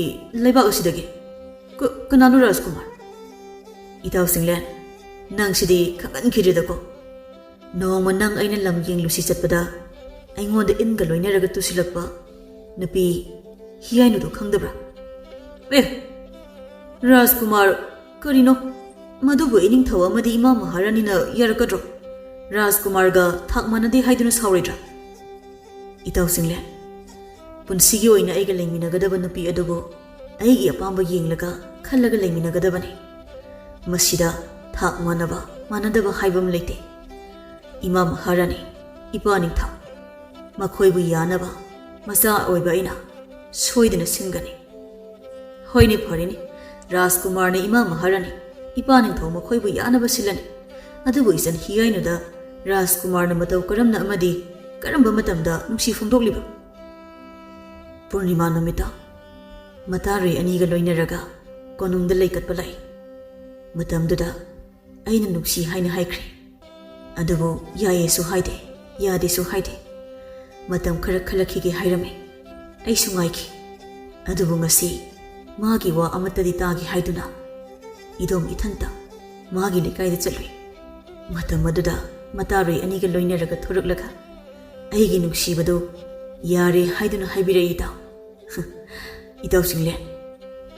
ꯂꯩꯕꯥꯛ ꯑꯁꯤꯗꯒꯤ? ꯀ-, ꯀꯅꯥꯅꯣ ꯔꯥꯖꯀꯨꯃꯥꯔ?" "ꯏꯇꯥꯎ ꯆꯤꯡꯂꯦꯟ, ꯅꯪꯁꯤꯗꯤ ꯈꯪꯒꯟꯈꯤꯗ꯭ꯔꯦꯗꯀꯣ꯫ ꯅꯣꯡꯃ ꯅꯪ ꯑꯩꯅ ꯂꯝ ꯌꯦꯡꯂꯨꯁꯤ ꯆꯠꯄꯗ ꯑꯩꯉꯣꯟꯗ ꯏꯟꯒ ꯂꯣꯏꯅꯔꯒ ꯇꯨꯁꯤꯜꯂꯛꯄ ꯅꯨꯄꯤ ꯍꯤꯌꯥꯏꯅꯨꯗꯨ ꯈꯪꯗꯕ꯭ꯔꯥ?" "ꯑꯦ, ꯔꯥꯖꯀꯨꯃꯥꯔ, ꯀꯔꯤꯅꯣ? ꯃꯗꯨꯕꯨ ꯏꯅꯤꯡꯊꯧ ꯑꯃꯗꯤ ꯏꯃꯥ ꯃꯍꯥꯔꯥꯅꯤꯅ ꯌꯥꯔꯛꯀꯗ꯭ꯔꯣ? ꯔꯥꯖꯀꯨꯃꯥꯔꯒ ꯊꯥꯛ ꯃꯥꯟꯅꯗꯦ ꯍꯥꯏꯗꯨꯅ ꯁꯥꯎꯔꯣꯏꯗ꯭ꯔꯥ?" "ꯏꯇꯥꯎ ꯆꯤꯡꯂꯦꯟ, ꯄꯨꯟꯁꯤꯒꯤ ꯑꯣꯏꯅ ꯑꯩꯒ ꯂꯩꯃꯤꯟꯅꯒꯗꯕ ꯅꯨꯄꯤ ꯑꯗꯨꯕꯨ ꯑꯩꯒꯤ ꯑꯄꯥꯝꯕ ꯌꯦꯡꯂꯒ ꯈꯜꯂꯒ ꯂꯩꯃꯤꯟꯅꯒꯗꯕꯅꯤ꯫ ꯃꯁꯤꯗ ꯊꯥꯛ ꯃꯥꯟꯅꯕ ꯃꯥꯟꯅꯗꯕ ꯍꯥꯏꯕ ꯑꯃ ꯂꯩꯇꯦ꯫ ꯏꯃꯥ ꯃꯍꯥꯔꯥꯅꯤ, ꯏꯄꯥ ꯅꯤꯡꯊꯧ, ꯃꯈꯣꯏꯕꯨ ꯌꯥꯅꯕ ꯃꯆꯥ ꯑꯣꯏꯕ ꯑꯩꯅ ꯁꯣꯏꯗꯅ ꯁꯤꯟꯒꯅꯤ꯫" "ꯍꯣꯏꯅꯦ, ꯐꯔꯦꯅꯦ, ꯔꯥꯖꯀꯨꯃꯥꯔꯅ ꯏꯃꯥ ꯃꯍꯥꯔꯥꯅꯤ, ꯏꯄꯥ ꯅꯤꯡꯊꯧ ꯃꯈꯣꯏꯕꯨ ꯌꯥꯅꯕ ꯁꯤꯜꯂꯅꯤ꯫ ꯑꯗꯨꯕꯨ ꯏꯆꯟ ꯍꯤꯌꯥꯏꯅꯨꯗ ꯔꯥꯖꯀꯨꯃꯥꯔꯅ ꯃꯇꯧ ꯀꯔꯝꯅ ꯑꯃꯗꯤ ꯀꯔꯝꯕ ꯃꯇꯝꯗ ꯅꯨꯡꯁꯤ ꯐꯣꯡꯗꯣꯛꯂꯤꯕ?" "ꯄꯨꯔꯅꯤꯃꯥ ꯅꯨꯃꯤꯠꯇ ꯃꯇꯥꯔꯣꯏ ꯑꯅꯤꯒ ꯂꯣꯏꯅꯔꯒ ꯀꯣꯅꯨꯡꯗ ꯂꯩꯀꯠꯄ ꯂꯥꯛꯏ꯫ ꯃꯇꯝꯗꯨꯗ ꯑꯩꯅ ꯅꯨꯡꯁꯤ ꯍꯥꯏꯅ ꯍꯥꯏꯈ꯭ꯔꯦ꯫ ꯑꯗꯨꯕꯨ ꯌꯥꯏꯌꯦꯁꯨ ꯍꯥꯏꯗꯦ, ꯌꯥꯗꯦꯁꯨ ꯍꯥꯏꯗꯦ꯫ ꯃꯇꯝ ꯈꯔ ꯈꯜꯂꯛꯈꯤꯒꯦ ꯍꯥꯏꯔꯝꯃꯤ꯫ ꯑꯩꯁꯨ ꯉꯥꯏꯈꯤ꯫ ꯑꯗꯨꯕꯨ ꯉꯁꯤ ꯃꯥꯒꯤ ꯋꯥ ꯑꯃꯠꯇꯗꯤ ꯇꯥꯒꯦ ꯍꯥꯏꯗꯨꯅ ꯏꯗꯣꯝ ꯏꯊꯟꯇ ꯃꯥꯒꯤ ꯂꯩꯀꯥꯏꯗ ꯆꯠꯂꯨꯏ꯫ ꯃꯇꯝ ꯑꯗꯨꯗ ꯃꯇꯥꯔꯣꯏ ꯑꯅꯤꯒ ꯂꯣꯏꯅꯔꯒ ꯊꯣꯔꯛꯂꯒ ꯑꯩꯒꯤ ꯅꯨꯡꯁꯤꯕꯗꯨ ꯌꯥꯔꯦ ꯍꯥꯏꯗꯨꯅ ꯍꯥꯏꯕꯤꯔꯛꯏ, ꯏꯇꯥꯎ꯫ ꯏꯇꯥꯎ ꯆꯤꯡꯂꯦꯟ,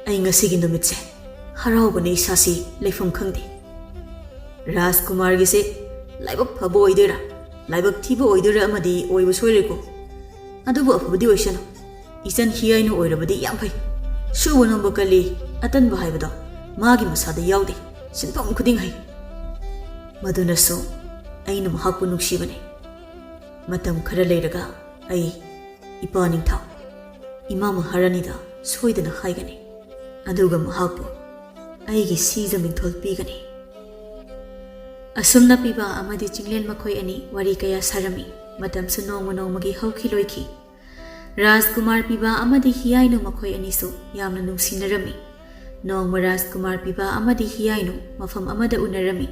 ꯑꯩ ꯉꯁꯤꯒꯤ ꯅꯨꯃꯤꯠꯁꯦ ꯍꯔꯥꯎꯕꯅ ꯏꯁꯥꯁꯤ ꯂꯩꯐꯝ ꯈꯪꯗꯦ꯫ ꯔꯥꯖꯀꯨꯃꯥꯔꯒꯤꯁꯦ ꯂꯥꯏꯕꯛ ꯐꯕ ꯑꯣꯏꯗꯣꯏꯔꯥ, ꯂꯥꯏꯕꯛ ꯊꯤꯕ ꯑꯣꯏꯗꯣꯏꯔꯥ ꯑꯃꯗꯤ ꯑꯣꯏꯕ ꯁꯣꯏꯔꯣꯏꯀꯣ꯫ ꯑꯗꯨꯕꯨ ꯑꯐꯕꯗꯤ ꯑꯣꯏꯁꯅꯨ꯫ ꯏꯆꯟ ꯍꯤꯌꯥꯏꯅꯨ ꯑꯣꯏꯔꯕꯗꯤ ꯌꯥꯝ ꯐꯩ꯫ ꯁꯨꯕ ꯅꯣꯝꯕ ꯀꯜꯂꯤ, ꯑꯇꯟꯕ ꯍꯥꯏꯕꯗꯣ ꯃꯥꯒꯤ ꯃꯁꯥꯗ ꯌꯥꯎꯗꯦ꯫ ꯁꯤꯟꯐꯝ ꯈꯨꯗꯤꯡ ꯍꯩ꯫ ꯃꯗꯨꯅꯁꯨ ꯑꯩꯅ ꯃꯍꯥꯛꯄꯨ ꯅꯨꯡꯁꯤꯕꯅꯤ꯫ ꯃꯇꯝ ꯈꯔ ꯂꯩꯔꯒ ꯑꯩ ꯏꯄꯥ ꯅꯤꯡꯊꯧ, ꯏꯃꯥ ꯃꯍꯥꯔꯥꯅꯤꯗ ꯁꯣꯏꯗꯅ ꯍꯥꯏꯒꯅꯤ꯫ ꯑꯗꯨꯒ ꯃꯍꯥꯛꯄꯨ ꯑꯩꯒꯤ ꯁꯤꯖ ꯃꯤꯡꯊꯣꯜ ꯄꯤꯒꯅꯤ꯫" ꯑꯁꯨꯝꯅ ꯄꯤꯕꯥ ꯑꯃꯗꯤ ꯆꯤꯡꯂꯦꯟ ꯃꯈꯣꯏ ꯑꯅꯤ ꯋꯥꯔꯤ ꯀꯌꯥ ꯁꯥꯔꯝꯃꯤ꯫ ꯃꯇꯝꯁꯨ ꯅꯣꯡꯃ ꯅꯣꯡꯃꯒꯤ ꯍꯧꯈꯤ ꯂꯣꯏꯈꯤ꯫ ꯔꯥꯖꯀꯨꯃꯥꯔ ꯄꯤꯕꯥ ꯑꯃꯗꯤ ꯍꯤꯌꯥꯏꯅꯨ ꯃꯈꯣꯏ ꯑꯅꯤꯁꯨ ꯌꯥꯝꯅ ꯅꯨꯡꯁꯤꯅꯔꯝꯃꯤ꯫ ꯅꯣꯡꯃ ꯔꯥꯖꯀꯨꯃꯥꯔ ꯄꯤꯕꯥ ꯑꯃꯗꯤ ꯍꯤꯌꯥꯏꯅꯨ ꯃꯐꯝ ꯑꯃꯗ ꯎꯅꯔꯝꯃꯤ꯫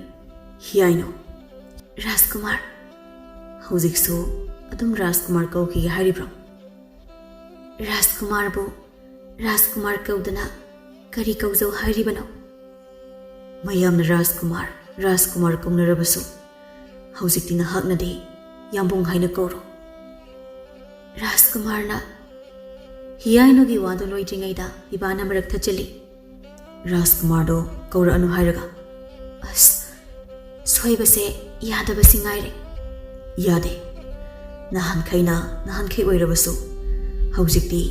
ꯍꯤꯌꯥꯏꯅꯨ꯫ ꯔꯥꯖꯀꯨꯃꯥꯔ꯫ ꯍꯧꯖꯤꯛꯁꯨ ꯑꯗꯨꯝ ꯔꯥꯖꯀꯨꯃꯥꯔ ꯀꯧꯈꯤꯒꯦ ꯍꯥꯏꯔꯤꯕ꯭ꯔꯣ? ꯔꯥꯖꯀꯨꯃꯥꯔꯕꯨ ꯔꯥꯖꯀꯨꯃꯥꯔ ꯀꯧꯗꯅ ꯀꯔꯤ ꯀꯧꯖꯧ ꯍꯥꯏꯔꯤꯕꯅꯣ? ꯃꯌꯥꯝꯅ ꯔꯥꯖꯀꯨꯃꯥꯔ, ꯔꯥꯖꯀꯨꯃꯥꯔ ꯀꯧꯅꯔꯕꯁꯨ ꯍꯧꯖꯤꯛꯇꯤ ꯅꯍꯥꯛꯅꯗꯤ ꯌꯥꯝꯕꯨꯡ ꯍꯥꯏꯅ ꯀꯧꯔꯣ꯫ ꯔꯥꯖꯀꯨꯃꯥꯔꯅ ꯍꯤꯌꯥꯏꯅꯨꯒꯤ ꯋꯥꯗꯨ ꯂꯣꯏꯗ꯭ꯔꯤꯉꯩꯗ ꯄꯤꯕꯥꯅ ꯃꯔꯛ ꯊꯠꯆꯤꯜꯂꯤ꯫ ꯔꯥꯖꯀꯨꯃꯥꯔꯗꯣ ꯀꯧꯔꯛꯑꯅꯨ ꯍꯥꯏꯔꯒ꯫ ꯑꯁ, ꯁꯣꯏꯕꯁꯦ ꯌꯥꯗꯕꯁꯤ ꯉꯥꯏꯔꯦ꯫ ꯌꯥꯗꯦ꯫ ꯅꯍꯥꯟꯈꯩꯅ ꯅꯍꯥꯟꯈꯩ ꯑꯣꯏꯔꯕꯁꯨ ꯍꯧꯖꯤꯛꯇꯤ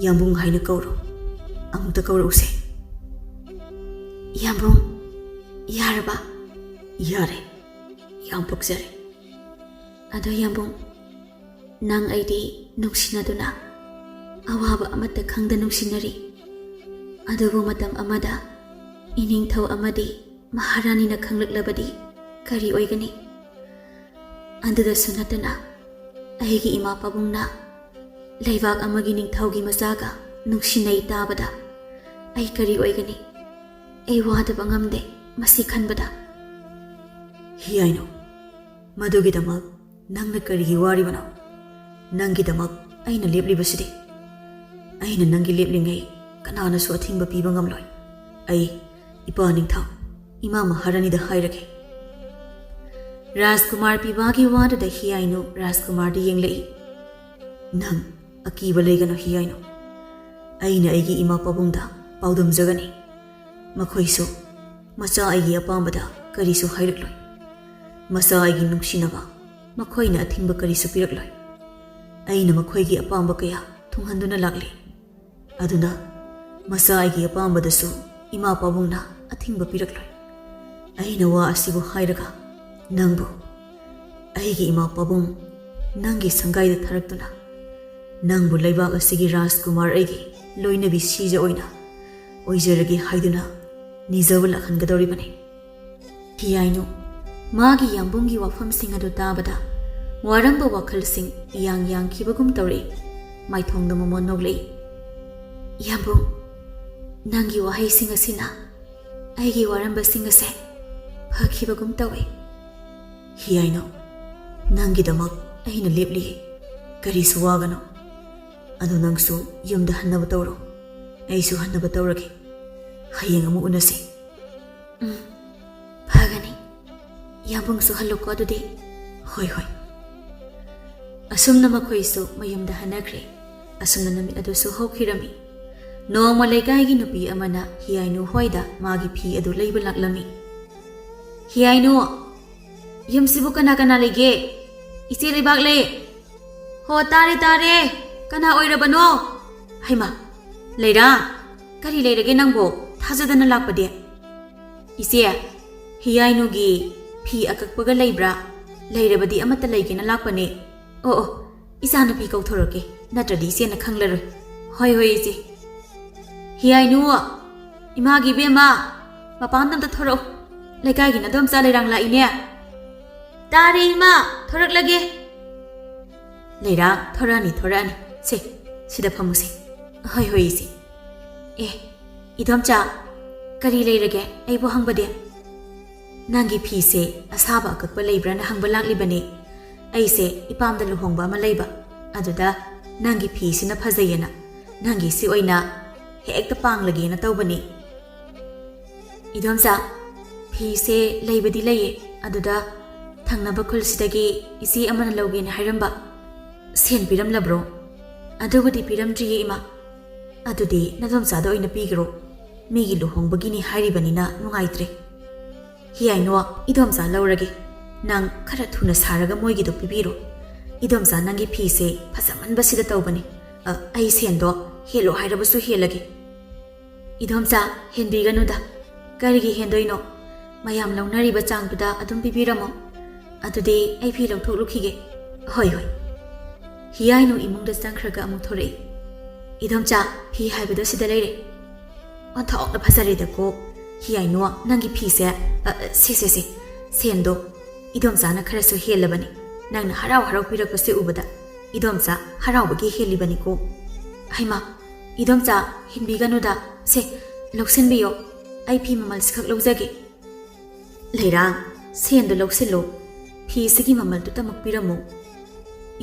ꯌꯥꯝꯕꯨꯡ ꯍꯥꯏꯅ ꯀꯧꯔꯣ꯫ ꯑꯃꯨꯛꯇ ꯀꯧꯔꯛꯎꯁꯦ꯫ ꯌꯥꯝꯕꯨꯡ, ꯌꯥꯔꯕ? ꯌꯥꯔꯦ꯫ ꯌꯥꯝ ꯄꯛꯆꯔꯦ꯫ ꯑꯗꯣ ꯌꯥꯝꯕꯨꯡ, ꯅꯪ ꯑꯩꯗꯤ ꯅꯨꯡꯁꯤꯅꯗꯨꯅ ꯑꯋꯥꯕ ꯑꯃꯠꯇ ꯈꯪꯗ ꯅꯨꯡꯁꯤꯅꯔꯤ꯫ ꯑꯗꯨꯕꯨ ꯃꯇꯝ ꯑꯃꯗ ꯏꯅꯤꯡꯊꯧ ꯑꯃꯗꯤ ꯃꯍꯥꯔꯥꯅꯤꯅ ꯈꯪꯂꯛꯂꯕꯗꯤ ꯀꯔꯤ ꯑꯣꯏꯒꯅꯤ? ꯑꯗꯨꯗꯁꯨ ꯅꯠꯇꯅ ꯑꯩꯒꯤ ꯏꯃꯥ ꯄꯥꯕꯨꯡꯅ ꯂꯩꯕꯥꯛ ꯑꯃꯒꯤ ꯅꯤꯡꯊꯧꯒꯤ ꯃꯆꯥꯒ ꯅꯨꯡꯁꯤꯅꯩ ꯇꯥꯕꯗ ꯑꯩ ꯀꯔꯤ ꯑꯣꯏꯒꯅꯤ? ꯑꯩ ꯋꯥꯗꯕ ꯉꯝꯗꯦ ꯃꯁꯤ ꯈꯟꯕꯗ꯫ ꯍꯤꯌꯥꯏꯅꯨ, ꯃꯗꯨꯒꯤꯗꯃꯛ ꯅꯪꯅ ꯀꯔꯤꯒꯤ ꯋꯥꯔꯤꯕꯅꯣ? ꯅꯪꯒꯤꯗꯃꯛ ꯑꯩꯅ ꯂꯦꯞꯂꯤꯕꯁꯤꯗꯤ꯫ ꯑꯩꯅ ꯅꯪꯒꯤ ꯂꯦꯞꯂꯤꯉꯩ ꯀꯅꯥꯅꯁꯨ ꯑꯊꯤꯡꯕ ꯄꯤꯕ ꯉꯝꯂꯣꯏ꯫ ꯑꯩ ꯏꯄꯥ ꯅꯤꯡꯊꯧ, ꯏꯃꯥ ꯃꯍꯥꯔꯥꯅꯤꯗ ꯍꯥꯏꯔꯒꯦ꯫ ꯔꯥꯖꯀꯨꯃꯥꯔ ꯄꯤꯕꯥꯒꯤ ꯋꯥꯗꯨꯗ ꯍꯤꯌꯥꯏꯅꯨ ꯔꯥꯖꯀꯨꯃꯥꯔꯗ ꯌꯦꯡꯂꯛꯏ꯫ ꯅꯪ ꯑꯀꯤꯕ ꯂꯩꯒꯅꯨ ꯍꯤꯌꯥꯏꯅꯨ꯫ ꯑꯩꯅ ꯑꯩꯒꯤ ꯏꯃꯥ ꯄꯥꯕꯨꯡꯗ ꯄꯥꯎꯗꯝꯖꯒꯅꯤ꯫ ꯃꯈꯣꯏꯁꯨ ꯃꯆꯥ ꯑꯩꯒꯤ ꯑꯄꯥꯝꯕꯗ ꯀꯔꯤꯁꯨ ꯍꯥꯏꯔꯛꯂꯣꯏ꯫ ꯃꯆꯥ ꯑꯩꯒꯤ ꯅꯨꯡꯁꯤꯅꯕ ꯃꯈꯣꯏꯅ ꯑꯊꯤꯡꯕ ꯀꯔꯤꯁꯨ ꯄꯤꯔꯛꯂꯣꯏ꯫ ꯑꯩꯅ ꯃꯈꯣꯏꯒꯤ ꯑꯄꯥꯝꯕ ꯀꯌꯥ ꯊꯨꯡꯍꯟꯗꯨꯅ ꯂꯥꯛꯂꯤ꯫ ꯑꯗꯨꯅ ꯃꯆꯥ ꯑꯩꯒꯤ ꯑꯄꯥꯝꯕꯗꯁꯨ ꯏꯃꯥ ꯄꯥꯕꯨꯡꯅ ꯑꯊꯤꯡꯕ ꯄꯤꯔꯛꯂꯣꯏ꯫ ꯑꯩꯅ ꯋꯥ ꯑꯁꯤꯕꯨ ꯍꯥꯏꯔꯒ ꯅꯪꯕꯨ ꯑꯩꯒꯤ ꯏꯃꯥ ꯄꯥꯕꯨꯡ ꯅꯪꯒꯤ ꯁꯪꯒꯥꯏꯗ ꯊꯥꯔꯛꯇꯨꯅ ꯅꯪꯕꯨ ꯂꯩꯕꯥꯛ ꯑꯁꯤꯒꯤ ꯔꯥꯖꯀꯨꯃꯥꯔ ꯑꯩꯒꯤ ꯂꯣꯏꯅꯕꯤ ꯁꯤꯖ ꯑꯣꯏꯅ ꯑꯣꯏꯖꯔꯒꯦ ꯍꯥꯏꯗꯨꯅ ꯅꯤꯖꯕ ꯂꯥꯛꯍꯟꯒꯗꯧꯔꯤꯕꯅꯤ꯫ ꯍꯤꯌꯥꯏꯅꯨ ꯃꯥꯒꯤ ꯌꯥꯝꯕꯨꯡꯒꯤ ꯋꯥꯐꯝꯁꯤꯡ ꯑꯗꯨ ꯇꯥꯕꯗ ꯋꯥꯔꯝꯕ ꯋꯥꯈꯜꯁꯤꯡ ꯏꯌꯥꯡ ꯌꯥꯡꯈꯤꯕꯒꯨꯝ ꯇꯧꯔꯛꯏ꯫ ꯃꯥꯏꯊꯣꯡꯗ ꯃꯣꯃꯣꯟ ꯅꯣꯛꯂꯛꯏ꯫ ꯌꯥꯝꯕꯨꯡ, ꯅꯪꯒꯤ ꯋꯥꯍꯩꯁꯤꯡ ꯑꯁꯤꯅ ꯑꯩꯒꯤ ꯋꯥꯔꯝꯕꯁꯤꯡ ꯑꯁꯦ ꯐꯈꯤꯕꯒꯨꯝ ꯇꯧꯏ꯫ ꯍꯤꯌꯥꯏꯅꯣ, ꯅꯪꯒꯤꯗꯃꯛ ꯑꯩꯅ ꯂꯦꯞꯂꯤꯌꯦ꯫ ꯀꯔꯤꯁꯨ ꯋꯥꯒꯅꯨ꯫ ꯑꯗꯨ ꯅꯪꯁꯨ ꯌꯨꯝꯗ ꯍꯟꯅꯕ ꯇꯧꯔꯣ꯫ ꯑꯩꯁꯨ ꯍꯟꯅꯕ ꯇꯧꯔꯒꯦ꯫ ꯍꯌꯦꯡ ꯑꯃꯨꯛ ꯎꯅꯁꯤ꯫ ꯎꯝ, ꯐꯒꯅꯤ꯫ ꯌꯥꯝꯕꯨꯡꯁꯨ ꯍꯜꯂꯨꯀꯣ ꯑꯗꯨꯗꯤ꯫ ꯍꯣꯏ, ꯍꯣꯏ꯫ ꯑꯁꯨꯝꯅ ꯃꯈꯣꯏꯁꯨ ꯃꯌꯨꯝꯗ ꯍꯟꯅꯈ꯭ꯔꯦ꯫ ꯑꯁꯨꯝꯅ ꯅꯨꯃꯤꯠ ꯑꯗꯨꯁꯨ ꯍꯧꯈꯤꯔꯝꯃꯤ꯫ ꯅꯣꯡꯃ ꯂꯩꯀꯥꯏꯒꯤ ꯅꯨꯄꯤ ꯑꯃꯅ ꯍꯤꯌꯥꯏꯅꯨ ꯍꯣꯏꯗ ꯃꯥꯒꯤ ꯐꯤ ꯑꯗꯨ ꯂꯩꯕ ꯂꯥꯛꯂꯝꯃꯤ꯫ "ꯍꯤꯌꯥꯏꯅꯨ, ꯌꯨꯝꯁꯤꯕꯨ ꯀꯅꯥ ꯀꯅꯥ ꯂꯩꯒꯦ? ꯏꯆꯦ ꯂꯩꯕꯥꯛꯂꯦ!" "ꯍꯣ, ꯇꯥꯔꯦ, ꯇꯥꯔꯦ꯫ ꯀꯅꯥ ꯑꯣꯏꯔꯕꯅꯣ?" "ꯍꯩꯃꯥ, ꯂꯩꯔꯥ, ꯀꯔꯤ ꯂꯩꯔꯒꯦ ꯅꯪꯕꯣ? ꯊꯥꯖꯗꯅ ꯂꯥꯛꯄꯗꯤ?" "ꯏꯆꯦ, ꯍꯤꯌꯥꯏꯅꯨꯒꯤ ꯐꯤ ꯑꯀꯛꯄꯒ ꯂꯩꯕ꯭ꯔꯥ? ꯂꯩꯔꯕꯗꯤ ꯑꯃꯠꯇ ꯂꯩꯒꯦꯅ ꯂꯥꯛꯄꯅꯦ꯫" "ꯑꯣ, ꯑꯣ, ꯏꯆꯥꯅꯨꯄꯤ ꯀꯧꯊꯣꯔꯛꯀꯦ, ꯅꯠꯇ꯭ꯔꯗꯤ ꯏꯆꯦꯅ ꯈꯪꯂꯔꯣꯏ꯫" "ꯍꯣꯏ, ꯍꯣꯏ, ꯏꯆꯦ꯫" "ꯍꯤꯌꯥꯏꯅꯨ, ꯏꯃꯥꯒꯤ ꯏꯕꯦꯝꯃ, ꯃꯄꯥꯟꯗ ꯑꯝꯇ ꯊꯣꯔꯛꯎ꯫ ꯂꯩꯀꯥꯏꯒꯤ ꯅꯗꯣꯝꯆꯥ ꯂꯩꯔꯥꯡ ꯂꯥꯛꯏꯅꯦ꯫" "ꯇꯥꯔꯦ ꯏꯃꯥ, ꯊꯣꯔꯛꯂꯒꯦ꯫" "ꯂꯩꯔꯥꯡ, ꯊꯣꯔꯛꯑꯅꯤ, ꯊꯣꯔꯛꯑꯅꯤ꯫ ꯁꯦ, ꯁꯤꯗ ꯐꯝꯃꯨꯁꯦ꯫" "ꯍꯣꯏ, ꯍꯣꯏ, ꯏꯆꯦ꯫ ꯑꯦ, ꯏꯗꯣꯝꯆꯥ, ꯀꯔꯤ ꯂꯩꯔꯒꯦ? ꯑꯩꯕꯨ ꯍꯪꯕꯗꯤ?" "ꯅꯪꯒꯤ ꯐꯤꯁꯦ ꯑꯁꯥꯕ ꯑꯀꯛꯄ ꯂꯩꯕ꯭ꯔꯥꯅ ꯍꯪꯕ ꯂꯥꯛꯂꯤꯕꯅꯦ꯫ ꯑꯩꯁꯦ ꯏꯄꯥꯝꯗ ꯂꯨꯍꯣꯡꯕ ꯑꯃ ꯂꯩꯕ, ꯑꯗꯨꯗ ꯅꯪꯒꯤ ꯐꯤꯁꯤꯅ ꯐꯖꯩꯌꯦꯅ, ꯅꯪꯒꯤꯁꯤ ꯑꯣꯏꯅ ꯍꯦꯛꯇ ꯄꯥꯡꯂꯒꯦꯅ ꯇꯧꯕꯅꯤ꯫" "ꯏꯗꯣꯝꯆꯥ, ꯐꯤꯁꯦ ꯂꯩꯕꯗꯤ ꯂꯩꯌꯦ, ꯑꯗꯨꯗ ꯊꯪꯅꯕ ꯈꯨꯜꯁꯤꯗꯒꯤ ꯏꯆꯦ ꯑꯃꯅ ꯂꯧꯒꯦꯅ ꯍꯥꯏꯔꯝꯕ꯫" "ꯁꯦꯟ ꯄꯤꯔꯝꯂꯕ꯭ꯔꯣ?" "ꯑꯗꯨꯕꯨꯗꯤ ꯄꯤꯔꯝꯗ꯭ꯔꯤꯌꯦ, ꯏꯃꯥ꯫" "ꯑꯗꯨꯗꯤ ꯅꯗꯣꯝꯆꯥꯗ ꯑꯣꯏꯅ ꯄꯤꯈ꯭ꯔꯣ꯫ ꯃꯤꯒꯤ ꯂꯨꯍꯣꯡꯕꯒꯤꯅꯤ ꯍꯥꯏꯔꯤꯕꯅꯤꯅ ꯅꯨꯡꯉꯥꯏꯇ꯭ꯔꯦ꯫" "ꯍꯤꯌꯥꯏꯅꯣ, ꯏꯗꯣꯝꯆꯥ ꯂꯧꯔꯒꯦ꯫ ꯅꯪ ꯈꯔ ꯊꯨꯅ ꯁꯥꯔꯒ ꯃꯣꯏꯒꯤꯗꯣ ꯄꯤꯕꯤꯔꯣ꯫ ꯏꯗꯣꯝꯆꯥ, ꯅꯪꯒꯤ ꯐꯤꯁꯦ ꯐꯖꯃꯟꯕꯁꯤꯗ ꯇꯧꯕꯅꯤ꯫ ꯑ, ꯑꯩ ꯁꯦꯟꯗꯣ ꯍꯦꯜꯂꯣ ꯍꯥꯏꯔꯕꯁꯨ ꯍꯦꯜꯂꯒꯦ꯫" "ꯏꯗꯣꯝꯆꯥ, ꯍꯦꯟꯕꯤꯒꯅꯨꯗ꯫ ꯀꯔꯤꯒꯤ ꯍꯦꯟꯗꯣꯏꯅꯣ? ꯃꯌꯥꯝ ꯂꯧꯅꯔꯤꯕ ꯆꯥꯡꯗꯨꯗ ꯑꯗꯨꯝ ꯄꯤꯕꯤꯔꯝꯃꯣ꯫ ꯑꯗꯨꯗꯤ ꯑꯩ ꯐꯤ ꯂꯧꯊꯣꯛꯂꯨꯈꯤꯒꯦ꯫" "ꯍꯣꯏ, ꯍꯣꯏ꯫" ꯍꯤꯌꯥꯏꯅꯨ ꯏꯃꯨꯡꯗ ꯆꯪꯈ꯭ꯔꯒ ꯑꯃꯨꯛ ꯊꯣꯔꯛꯏ꯫ "ꯏꯗꯣꯝꯆꯥ, ꯐꯤ ꯍꯥꯏꯕꯗꯣ ꯁꯤꯗ ꯂꯩꯔꯦ꯫" "ꯑꯣꯟꯊꯣꯛꯅ ꯐꯖꯔꯦꯗꯀꯣ꯫ ꯍꯤꯌꯥꯏꯅꯨ, ꯅꯪꯒꯤ ꯐꯤꯁꯦ, ꯑ, ꯑ, ꯁꯦ, ꯁꯦ, ꯁꯦ, ꯁꯦꯟꯗꯣ ꯏꯗꯣꯝꯆꯥꯅ ꯈꯔꯁꯨ ꯍꯦꯜꯂꯕꯅꯤ꯫ ꯅꯪꯅ ꯍꯔꯥꯎ ꯍꯔꯥꯎ ꯄꯤꯔꯛꯄꯁꯦ ꯎꯕꯗ ꯏꯗꯣꯝꯆꯥ ꯍꯔꯥꯎꯕꯒꯤ ꯍꯦꯜꯂꯤꯕꯅꯤꯀꯣ꯫" "ꯍꯩꯃꯥ, ꯏꯗꯣꯝꯆꯥ, ꯍꯦꯟꯕꯤꯒꯅꯨꯗ꯫ ꯁꯦ, ꯂꯧꯁꯤꯟꯕꯤꯌꯣ꯫ ꯑꯩ ꯐꯤ ꯃꯃꯜꯁꯤꯈꯛ ꯂꯧꯖꯒꯦ꯫" "ꯂꯩꯔꯥꯡ, ꯁꯦꯟꯗꯣ ꯂꯧꯁꯤꯜꯂꯨ꯫ ꯐꯤꯁꯤꯒꯤ ꯃꯃꯜꯗꯨꯇꯃꯛ ꯄꯤꯔꯝꯃꯨ꯫"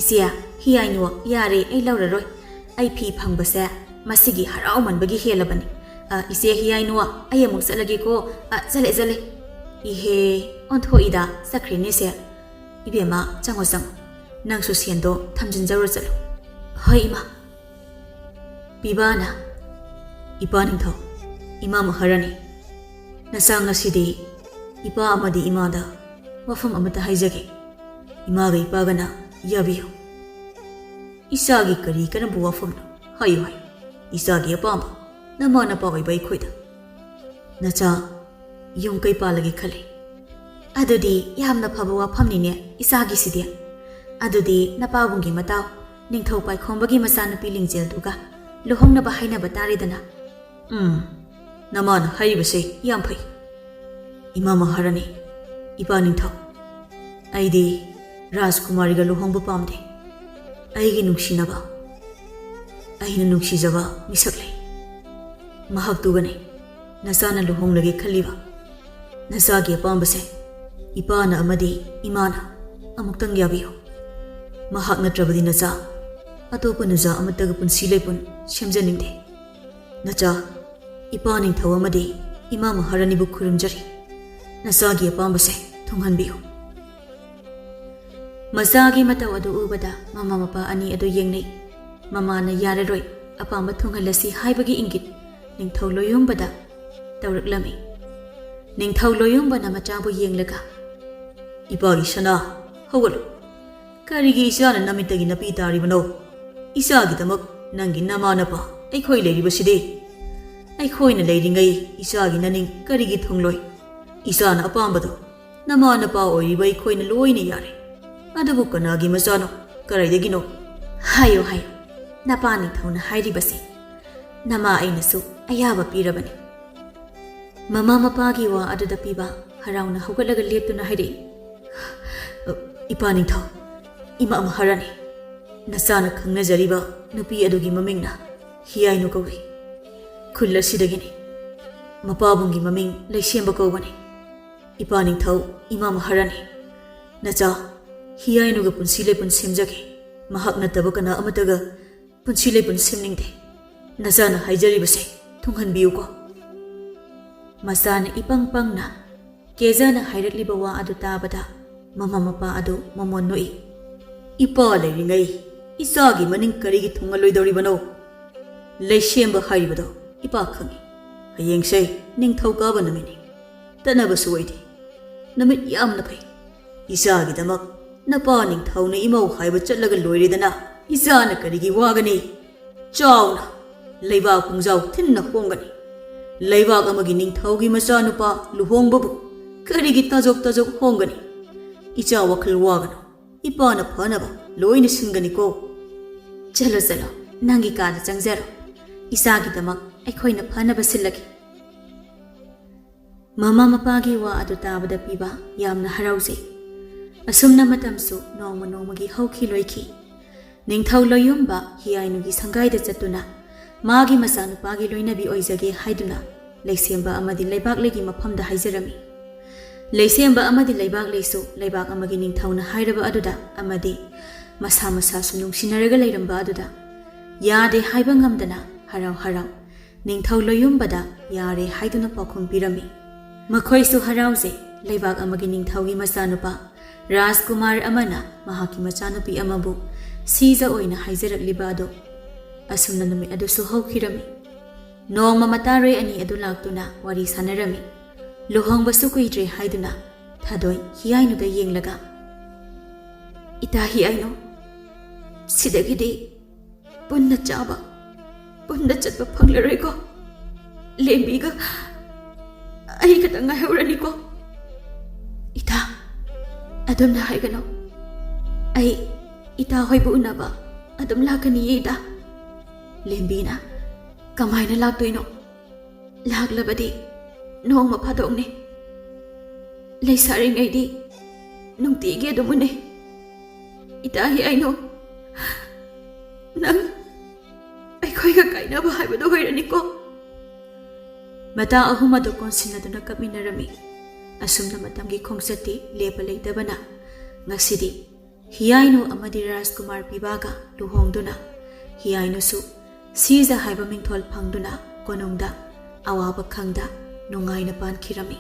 "ꯏꯆꯦ, ꯍꯤꯌꯥꯏꯅꯨ, ꯌꯥꯔꯦ, ꯑꯩ ꯂꯧꯔꯔꯣꯏ꯫ ꯑꯩ ꯐꯤ ꯐꯪꯕꯁꯦ ꯃꯁꯤꯒꯤ ꯍꯔꯥꯎꯃꯟꯕꯒꯤ ꯍꯦꯜꯂꯕꯅꯤ꯫ ꯑ, ꯏꯆꯦ ꯍꯤꯌꯥꯏꯅꯨ, ꯑꯩ ꯑꯃꯨꯛ ꯆꯠꯂꯒꯦꯀꯣ꯫ ꯑ, ꯆꯠꯂꯦ, ꯆꯠꯂꯦ꯫" "ꯏꯍꯦ, ꯑꯣꯟꯊꯣꯛꯏꯗ, ꯆꯠꯈ꯭ꯔꯦꯅꯦꯁꯦ꯫ ꯏꯕꯦꯝꯃ, ꯆꯪꯉꯣ, ꯆꯪꯉꯣ꯫ ꯅꯪꯁꯨ ꯁꯦꯟꯗꯣ ꯊꯝꯖꯤꯟꯖꯔꯨ ꯆꯠꯂꯨ꯫" "ꯍꯣꯏ, ꯏꯃꯥ꯫" ꯄꯤꯕꯥꯅ, "ꯏꯄꯥ ꯅꯤꯡꯊꯧ, ꯏꯃꯥ ꯃꯍꯥꯔꯥꯅꯤ, ꯅꯆꯥ ꯉꯁꯤꯗꯤ ꯏꯄꯥ ꯑꯃꯗꯤ ꯏꯃꯥꯗ ꯋꯥꯐꯝ ꯑꯃꯠꯇ ꯍꯥꯏꯖꯒꯦ꯫ ꯏꯃꯥꯒ ꯏꯄꯥꯒꯅ ꯌꯥꯕꯤꯌꯨ꯫" "ꯏꯆꯥꯒꯤ ꯀꯔꯤ ꯀꯔꯝꯕ ꯋꯥꯐꯝꯅꯣ? ꯍꯥꯏꯌꯨ, ꯍꯥꯏꯌꯨ꯫ ꯏꯆꯥꯒꯤ ꯑꯄꯥꯝꯕ ꯅꯃꯥ ꯅꯄꯥ ꯑꯣꯏꯕ ꯑꯩꯈꯣꯏꯗ ꯅꯆꯥ ꯌꯨꯝ ꯀꯩ ꯄꯥꯜꯂꯒꯦ ꯈꯜꯂꯤ꯫" "ꯑꯗꯨꯗꯤ ꯌꯥꯝꯅ ꯐꯕ ꯋꯥꯐꯝꯅꯤꯅꯦ ꯏꯆꯥꯒꯤꯁꯤꯗꯤ꯫ ꯑꯗꯨꯗꯤ ꯅꯄꯥꯕꯨꯡꯒꯤ ꯃꯇꯥꯎ, ꯅꯤꯡꯊꯧ ꯄꯥꯏꯈꯣꯝꯕꯒꯤ ꯃꯆꯥꯅꯨꯄꯤ ꯂꯤꯡꯖꯦꯜꯗꯨꯒ ꯂꯨꯍꯣꯡꯅꯕ ꯍꯥꯏꯅꯕ ꯇꯥꯔꯦꯗꯅ꯫" "ꯎꯝ, ꯅꯃꯥꯅ ꯍꯥꯏꯔꯤꯕꯁꯦ ꯌꯥꯝ ꯐꯩ꯫ ꯏꯃꯥ ꯃꯍꯥꯔꯥꯅꯤ, ꯏꯄꯥ ꯅꯤꯡꯊꯧ, ꯑꯩꯗꯤ ꯔꯥꯖꯀꯨꯃꯥꯔꯤꯒ ꯂꯨꯍꯣꯡꯕ ꯄꯥꯝꯗꯦ꯫ ꯑꯩꯒꯤ ꯅꯨꯡꯁꯤꯅꯕ, ꯑꯩꯅ ꯅꯨꯡꯁꯤꯖꯕ ꯃꯤꯁꯛ ꯂꯩ꯫ ꯃꯍꯥꯛꯇꯨꯒꯅꯤ ꯅꯆꯥꯅ ꯂꯨꯍꯣꯡꯂꯒꯦ ꯈꯜꯂꯤꯕ꯫ ꯅꯆꯥꯒꯤ ꯑꯄꯥꯝꯕꯁꯦ ꯏꯄꯥꯅ ꯑꯃꯗꯤ ꯏꯃꯥꯅ ꯑꯃꯨꯛꯇꯪ ꯌꯥꯕꯤꯌꯨ꯫ ꯃꯍꯥꯛ ꯅꯠꯇ꯭ꯔꯕꯗꯤ ꯅꯆꯥ ꯑꯇꯣꯞꯄ ꯅꯨꯖꯥ ꯑꯃꯠꯇꯒ ꯄꯨꯟꯁꯤ ꯂꯩꯄꯨꯟ ꯁꯦꯝꯖꯅꯤꯡꯗꯦ꯫ ꯅꯆꯥ, ꯏꯄꯥ ꯅꯤꯡꯊꯧ ꯑꯃꯗꯤ ꯏꯃꯥ ꯃꯍꯥꯔꯥꯅꯤꯕꯨ ꯈꯨꯔꯨꯝꯖꯔꯤ꯫ ꯅꯆꯥꯒꯤ ꯑꯄꯥꯝꯕꯁꯦ ꯊꯨꯡꯍꯟꯕꯤꯌꯨ꯫" ꯃꯆꯥꯒꯤ ꯃꯇꯧ ꯑꯗꯨ ꯎꯕꯗ ꯃꯃꯥ ꯃꯄꯥ ꯑꯅꯤ ꯑꯗꯨ ꯌꯦꯡꯅꯩ꯫ ꯃꯃꯥꯅ "ꯌꯥꯔꯔꯣꯏ, ꯑꯄꯥꯝꯕ ꯊꯨꯡꯍꯜꯂꯁꯤ" ꯍꯥꯏꯕꯒꯤ ꯏꯪꯒꯤꯠ ꯅꯤꯡꯊꯧ ꯂꯣꯌꯣꯝꯕꯗ ꯇꯧꯔꯛꯂꯝꯃꯤ꯫ ꯅꯤꯡꯊꯧ ꯂꯣꯌꯣꯝꯕꯅ ꯃꯆꯥꯕꯨ ꯌꯦꯡꯂꯒ, "ꯏꯄꯥꯒꯤ ꯁꯅꯥ, ꯍꯧꯒꯠꯂꯨ꯫ ꯀꯔꯤꯒꯤ ꯏꯆꯥꯅ ꯅꯃꯤꯠꯇꯒꯤ ꯅꯥꯄꯤ ꯇꯥꯔꯤꯕꯅꯣ? ꯏꯆꯥꯒꯤꯗꯃꯛ ꯅꯪꯒꯤ ꯅꯃꯥ ꯅꯄꯥ ꯑꯩꯈꯣꯏ ꯂꯩꯔꯤꯕꯁꯤꯗꯤ꯫ ꯑꯩꯈꯣꯏꯅ ꯂꯩꯔꯤꯉꯩ ꯏꯆꯥꯒꯤ ꯅꯅꯤꯡ ꯀꯔꯤꯒꯤ ꯊꯨꯡꯂꯣꯏ? ꯏꯆꯥꯅ ꯑꯄꯥꯝꯕꯗꯣ ꯅꯃꯥ ꯅꯄꯥ ꯑꯣꯏꯔꯤꯕ ꯑꯩꯈꯣꯏꯅ ꯂꯣꯏꯅ ꯌꯥꯔꯦ꯫ ꯑꯗꯨꯕꯨ ꯀꯅꯥꯒꯤ ꯃꯆꯥꯅꯣ? ꯀꯔꯥꯏꯗꯒꯤꯅꯣ?" "ꯍꯥꯏꯌꯨ, ꯍꯥꯏꯌꯨ, ꯅꯄꯥ ꯅꯤꯡꯊꯧꯅ ꯍꯥꯏꯔꯤꯕꯁꯦ ꯅꯃꯥ ꯑꯩꯅꯁꯨ ꯑꯌꯥꯕ ꯄꯤꯔꯕꯅꯤ꯫" ꯃꯃꯥ ꯃꯄꯥꯒꯤ ꯋꯥ ꯑꯗꯨꯗ ꯄꯤꯕ ꯍꯔꯥꯎꯅ ꯍꯧꯒꯠꯂꯒ ꯂꯦꯞꯇꯨꯅ ꯍꯥꯏꯔꯛꯏ, "ꯏꯄꯥ ꯅꯤꯡꯊꯧ, ꯏꯃꯥ ꯃꯍꯥꯔꯥꯅꯤ, ꯅꯆꯥꯅ ꯈꯪꯅꯖꯔꯤꯕ ꯅꯨꯄꯤ ꯑꯗꯨꯒꯤ ꯃꯃꯤꯡꯅ ꯍꯤꯌꯥꯏꯅꯨ ꯀꯧꯏ꯫ ꯈꯨꯜ ꯑꯁꯤꯗꯒꯤꯅꯤ꯫ ꯃꯄꯥꯕꯨꯡꯒꯤ ꯃꯃꯤꯡ ꯂꯩꯁꯦꯝꯕ ꯀꯧꯕꯅꯤ꯫ "ꯏꯄꯥ ꯅꯤꯡꯊꯧ, ꯏꯃꯥ ꯃꯍꯥꯔꯥꯅꯤ, ꯅꯆꯥ ꯍꯤꯌꯥꯏꯅꯨꯒ ꯄꯨꯟꯁꯤ ꯂꯩꯄꯨꯟ ꯁꯦꯝꯖꯒꯦ꯫ ꯃꯍꯥꯛ ꯅꯠꯇꯕ ꯀꯅꯥ ꯑꯃꯠꯇꯒ ꯄꯨꯟꯁꯤ ꯂꯩꯄꯨꯟ ꯁꯦꯝꯅꯤꯡꯗꯦ꯫ ꯅꯆꯥꯅ ꯍꯥꯏꯖꯔꯤꯕꯁꯦ ꯊꯨꯡꯍꯟꯕꯤꯌꯨꯀꯣ꯫" ꯃꯆꯥꯅ ꯏꯄꯪ ꯄꯪꯅ ꯀꯦꯖꯥꯅ ꯍꯥꯏꯔꯛꯂꯤꯕ ꯋꯥ ꯑꯗꯨ ꯇꯥꯕꯗ ꯃꯃꯥ ꯃꯄꯥ ꯑꯗꯨ ꯃꯃꯣꯟ ꯅꯣꯛꯏ꯫ "ꯏꯄꯥ ꯂꯩꯔꯤꯉꯩ ꯏꯆꯥꯒꯤ ꯃꯅꯤꯡ ꯀꯔꯤꯒꯤ ꯊꯨꯡꯍꯜꯂꯣꯏꯗꯧꯔꯤꯕꯅꯣ? ꯂꯩꯁꯦꯝꯕ ꯍꯥꯏꯔꯤꯕꯗꯣ ꯏꯄꯥ ꯈꯪꯏ꯫ ꯍꯌꯦꯡꯁꯦ ꯅꯤꯡꯊꯧꯀꯥꯕ ꯅꯨꯃꯤꯠꯅꯤ꯫ ꯇꯠꯅꯕꯁꯨ ꯑꯣꯏꯗꯦ꯫ ꯅꯨꯃꯤꯠ ꯌꯥꯝꯅ ꯐꯩ꯫ ꯏꯆꯥꯒꯤꯗꯃꯛ ꯅꯄꯥ ꯅꯤꯡꯊꯧꯅ ꯏꯃꯧ ꯍꯥꯏꯕ ꯆꯠꯂꯒ ꯂꯣꯏꯔꯦꯗꯅ꯫ ꯏꯆꯥꯅ ꯀꯔꯤꯒꯤ ꯋꯥꯒꯅꯤ? ꯆꯥꯎꯅ ꯂꯩꯕꯥꯛ ꯄꯨꯡꯖꯥꯎ ꯊꯤꯟꯅ ꯍꯣꯡꯒꯅꯤ꯫ ꯂꯩꯕꯥꯛ ꯑꯃꯒꯤ ꯅꯤꯡꯊꯧꯒꯤ ꯃꯆꯥꯅꯨꯄꯥ ꯂꯨꯍꯣꯡꯕꯕꯨ ꯀꯔꯤꯒꯤ ꯇꯥꯖꯣꯞ ꯇꯥꯖꯣꯞ ꯍꯣꯡꯒꯅꯤ? ꯏꯆꯥ ꯋꯥꯈꯜ ꯋꯥꯒꯅꯨ꯫ ꯏꯄꯥꯅ ꯐꯅꯕ ꯂꯣꯏꯅ ꯁꯤꯟꯒꯅꯤꯀꯣ꯫" "ꯆꯠꯂꯣ, ꯆꯠꯂꯣ, ꯅꯪꯒꯤ ꯀꯥꯗ ꯆꯪꯖꯔꯣ꯫ ꯏꯆꯥꯒꯤꯗꯃꯛ ꯑꯩꯈꯣꯏꯅ ꯐꯅꯕ ꯁꯤꯜꯂꯒꯦ꯫" ꯃꯃꯥ ꯃꯄꯥꯒꯤ ꯋꯥ ꯑꯗꯨ ꯇꯥꯕꯗ ꯄꯤꯕ ꯌꯥꯝꯅ ꯍꯔꯥꯎꯖꯩ꯫ ꯑꯁꯨꯝꯅ ꯃꯇꯝꯁꯨ ꯅꯣꯡꯃ ꯅꯣꯡꯃꯒꯤ ꯍꯧꯈꯤ ꯂꯣꯏꯈꯤ꯫ ꯅꯤꯡꯊꯧ ꯂꯣꯌꯨꯝꯕ ꯍꯤꯌꯥꯏꯅꯨꯒꯤ ꯁꯪꯒꯥꯏꯗ ꯆꯠꯇꯨꯅ ꯃꯥꯒꯤ ꯃꯆꯥꯅꯨꯄꯥꯒꯤ ꯂꯣꯏꯅꯕꯤ ꯑꯣꯏꯖꯒꯦ ꯍꯥꯏꯗꯨꯅ ꯂꯩꯁꯦꯝꯕ ꯑꯃꯗꯤ ꯂꯩꯕꯥꯛꯂꯩꯒꯤ ꯃꯐꯝꯗ ꯍꯥꯏꯖꯔꯝꯃꯤ꯫ ꯂꯩꯁꯦꯝꯕ ꯑꯃꯗꯤ ꯂꯩꯕꯥꯛꯂꯩꯁꯨ ꯂꯩꯕꯥꯛ ꯑꯃꯒꯤ ꯅꯤꯡꯊꯧꯅ ꯍꯥꯏꯔꯕ ꯑꯗꯨꯗ ꯑꯃꯗꯤ ꯃꯁꯥ ꯃꯁꯥꯁꯨ ꯅꯨꯡꯁꯤꯅꯔꯒ ꯂꯩꯔꯝꯕ ꯑꯗꯨꯗ ꯌꯥꯗꯦ ꯍꯥꯏꯕ ꯉꯝꯗꯅ ꯍꯔꯥꯎ ꯍꯔꯥꯎ ꯅꯤꯡꯊꯧ ꯂꯣꯌꯨꯝꯕꯗ ꯌꯥꯔꯦ ꯍꯥꯏꯗꯨꯅ ꯄꯥꯎꯈꯨꯝ ꯄꯤꯔꯝꯃꯤ꯫ ꯃꯈꯣꯏꯁꯨ ꯍꯔꯥꯎꯖꯩ꯫ ꯂꯩꯕꯥꯛ ꯑꯃꯒꯤ ꯅꯤꯡꯊꯧꯒꯤ ꯃꯆꯥꯅꯨꯄꯥ ꯔꯥꯖꯀꯨꯃꯥꯔ ꯑꯃꯅ ꯃꯍꯥꯛꯀꯤ ꯃꯆꯥꯅꯨꯄꯤ ꯑꯃꯕꯨ ꯁꯤꯖ ꯑꯣꯏꯅ ꯍꯥꯏꯖꯔꯛꯂꯤꯕ ꯑꯗꯨ꯫ ꯑꯁꯨꯝꯅ ꯅꯨꯃꯤꯠ ꯑꯗꯨꯁꯨ ꯍꯧꯈꯤꯔꯝꯃꯤ꯫ ꯅꯣꯡꯃ ꯃꯇꯥꯔꯣꯏ ꯑꯅꯤ ꯑꯗꯨ ꯂꯥꯛꯇꯨꯅ ꯋꯥꯔꯤ ꯁꯥꯟꯅꯔꯝꯃꯤ꯫ ꯂꯨꯍꯣꯡꯕꯁꯨ ꯀꯨꯏꯗ꯭ꯔꯦ ꯍꯥꯏꯗꯨꯅ ꯊꯥꯗꯣꯏ ꯍꯤꯌꯥꯏꯅꯨꯗ ꯌꯦꯡꯂꯒ, "ꯏꯇꯥ ꯍꯤꯌꯥꯏꯅꯨ, ꯁꯤꯗꯒꯤꯗꯤ ꯄꯨꯟꯅ ꯆꯥꯕ, ꯄꯨꯟꯅ ꯆꯠꯄ ꯐꯪꯂꯔꯣꯏꯀꯣ꯫ ꯂꯦꯝꯕꯤꯒ ꯑꯩ ꯈꯛꯇꯪ ꯉꯥꯏꯍꯧꯔꯅꯤꯀꯣ꯫" "ꯏꯇꯥ, ꯑꯗꯨꯝꯅ ꯍꯥꯏꯒꯅꯨ꯫ ꯑꯩ ꯏꯇꯥ ꯍꯣꯏꯕꯨ ꯎꯅꯕ ꯑꯗꯨꯝ ꯂꯥꯛꯀꯅꯤꯌꯦ ꯏꯇꯥ꯫" ꯂꯦꯝꯕꯤꯅ, "ꯀꯃꯥꯏꯅ ꯂꯥꯛꯇꯣꯏꯅꯣ? ꯂꯥꯛꯂꯕꯗꯤ ꯅꯣꯡꯃ ꯐꯥꯗꯣꯛꯅꯤ꯫ ꯂꯩꯁꯥꯔꯤꯉꯩꯗꯤ ꯅꯨꯡꯇꯤꯒꯤ ꯑꯗꯨꯝ ꯎꯅꯩ꯫ ꯏꯇꯥ ꯍꯤꯌꯥꯏꯅꯨ, ꯅꯪ ꯑꯩꯈꯣꯏꯒ ꯀꯥꯏꯅꯕ ꯍꯥꯏꯕꯗꯨ ꯑꯣꯏꯔꯅꯤꯀꯣ꯫" ꯃꯇꯥ ꯑꯍꯨꯝ ꯑꯗꯨ ꯀꯣꯟꯁꯤꯟꯅꯗꯨꯅ ꯀꯞꯃꯤꯟꯅꯔꯝꯃꯤ꯫ ꯑꯁꯨꯝꯅ ꯃꯇꯝꯒꯤ ꯈꯣꯡꯆꯠꯇꯤ ꯂꯦꯞꯄ ꯂꯩꯇꯕꯅ ꯉꯁꯤꯗꯤ ꯍꯤꯌꯥꯏꯅꯨ ꯑꯃꯗꯤ ꯔꯥꯖꯀꯨꯃꯥꯔ ꯄꯤꯕꯥꯒ ꯂꯨꯍꯣꯡꯗꯨꯅ ꯍꯤꯌꯥꯏꯅꯨꯁꯨ ꯁꯤꯖ ꯍꯥꯏꯕ ꯃꯤꯡꯊꯣꯜ ꯐꯪꯗꯨꯅ ꯀꯣꯅꯨꯡꯗ ꯑꯋꯥꯕ ꯈꯪꯗ ꯅꯨꯡꯉꯥꯏꯅ ꯄꯥꯟꯈꯤꯔꯝꯃꯤ꯫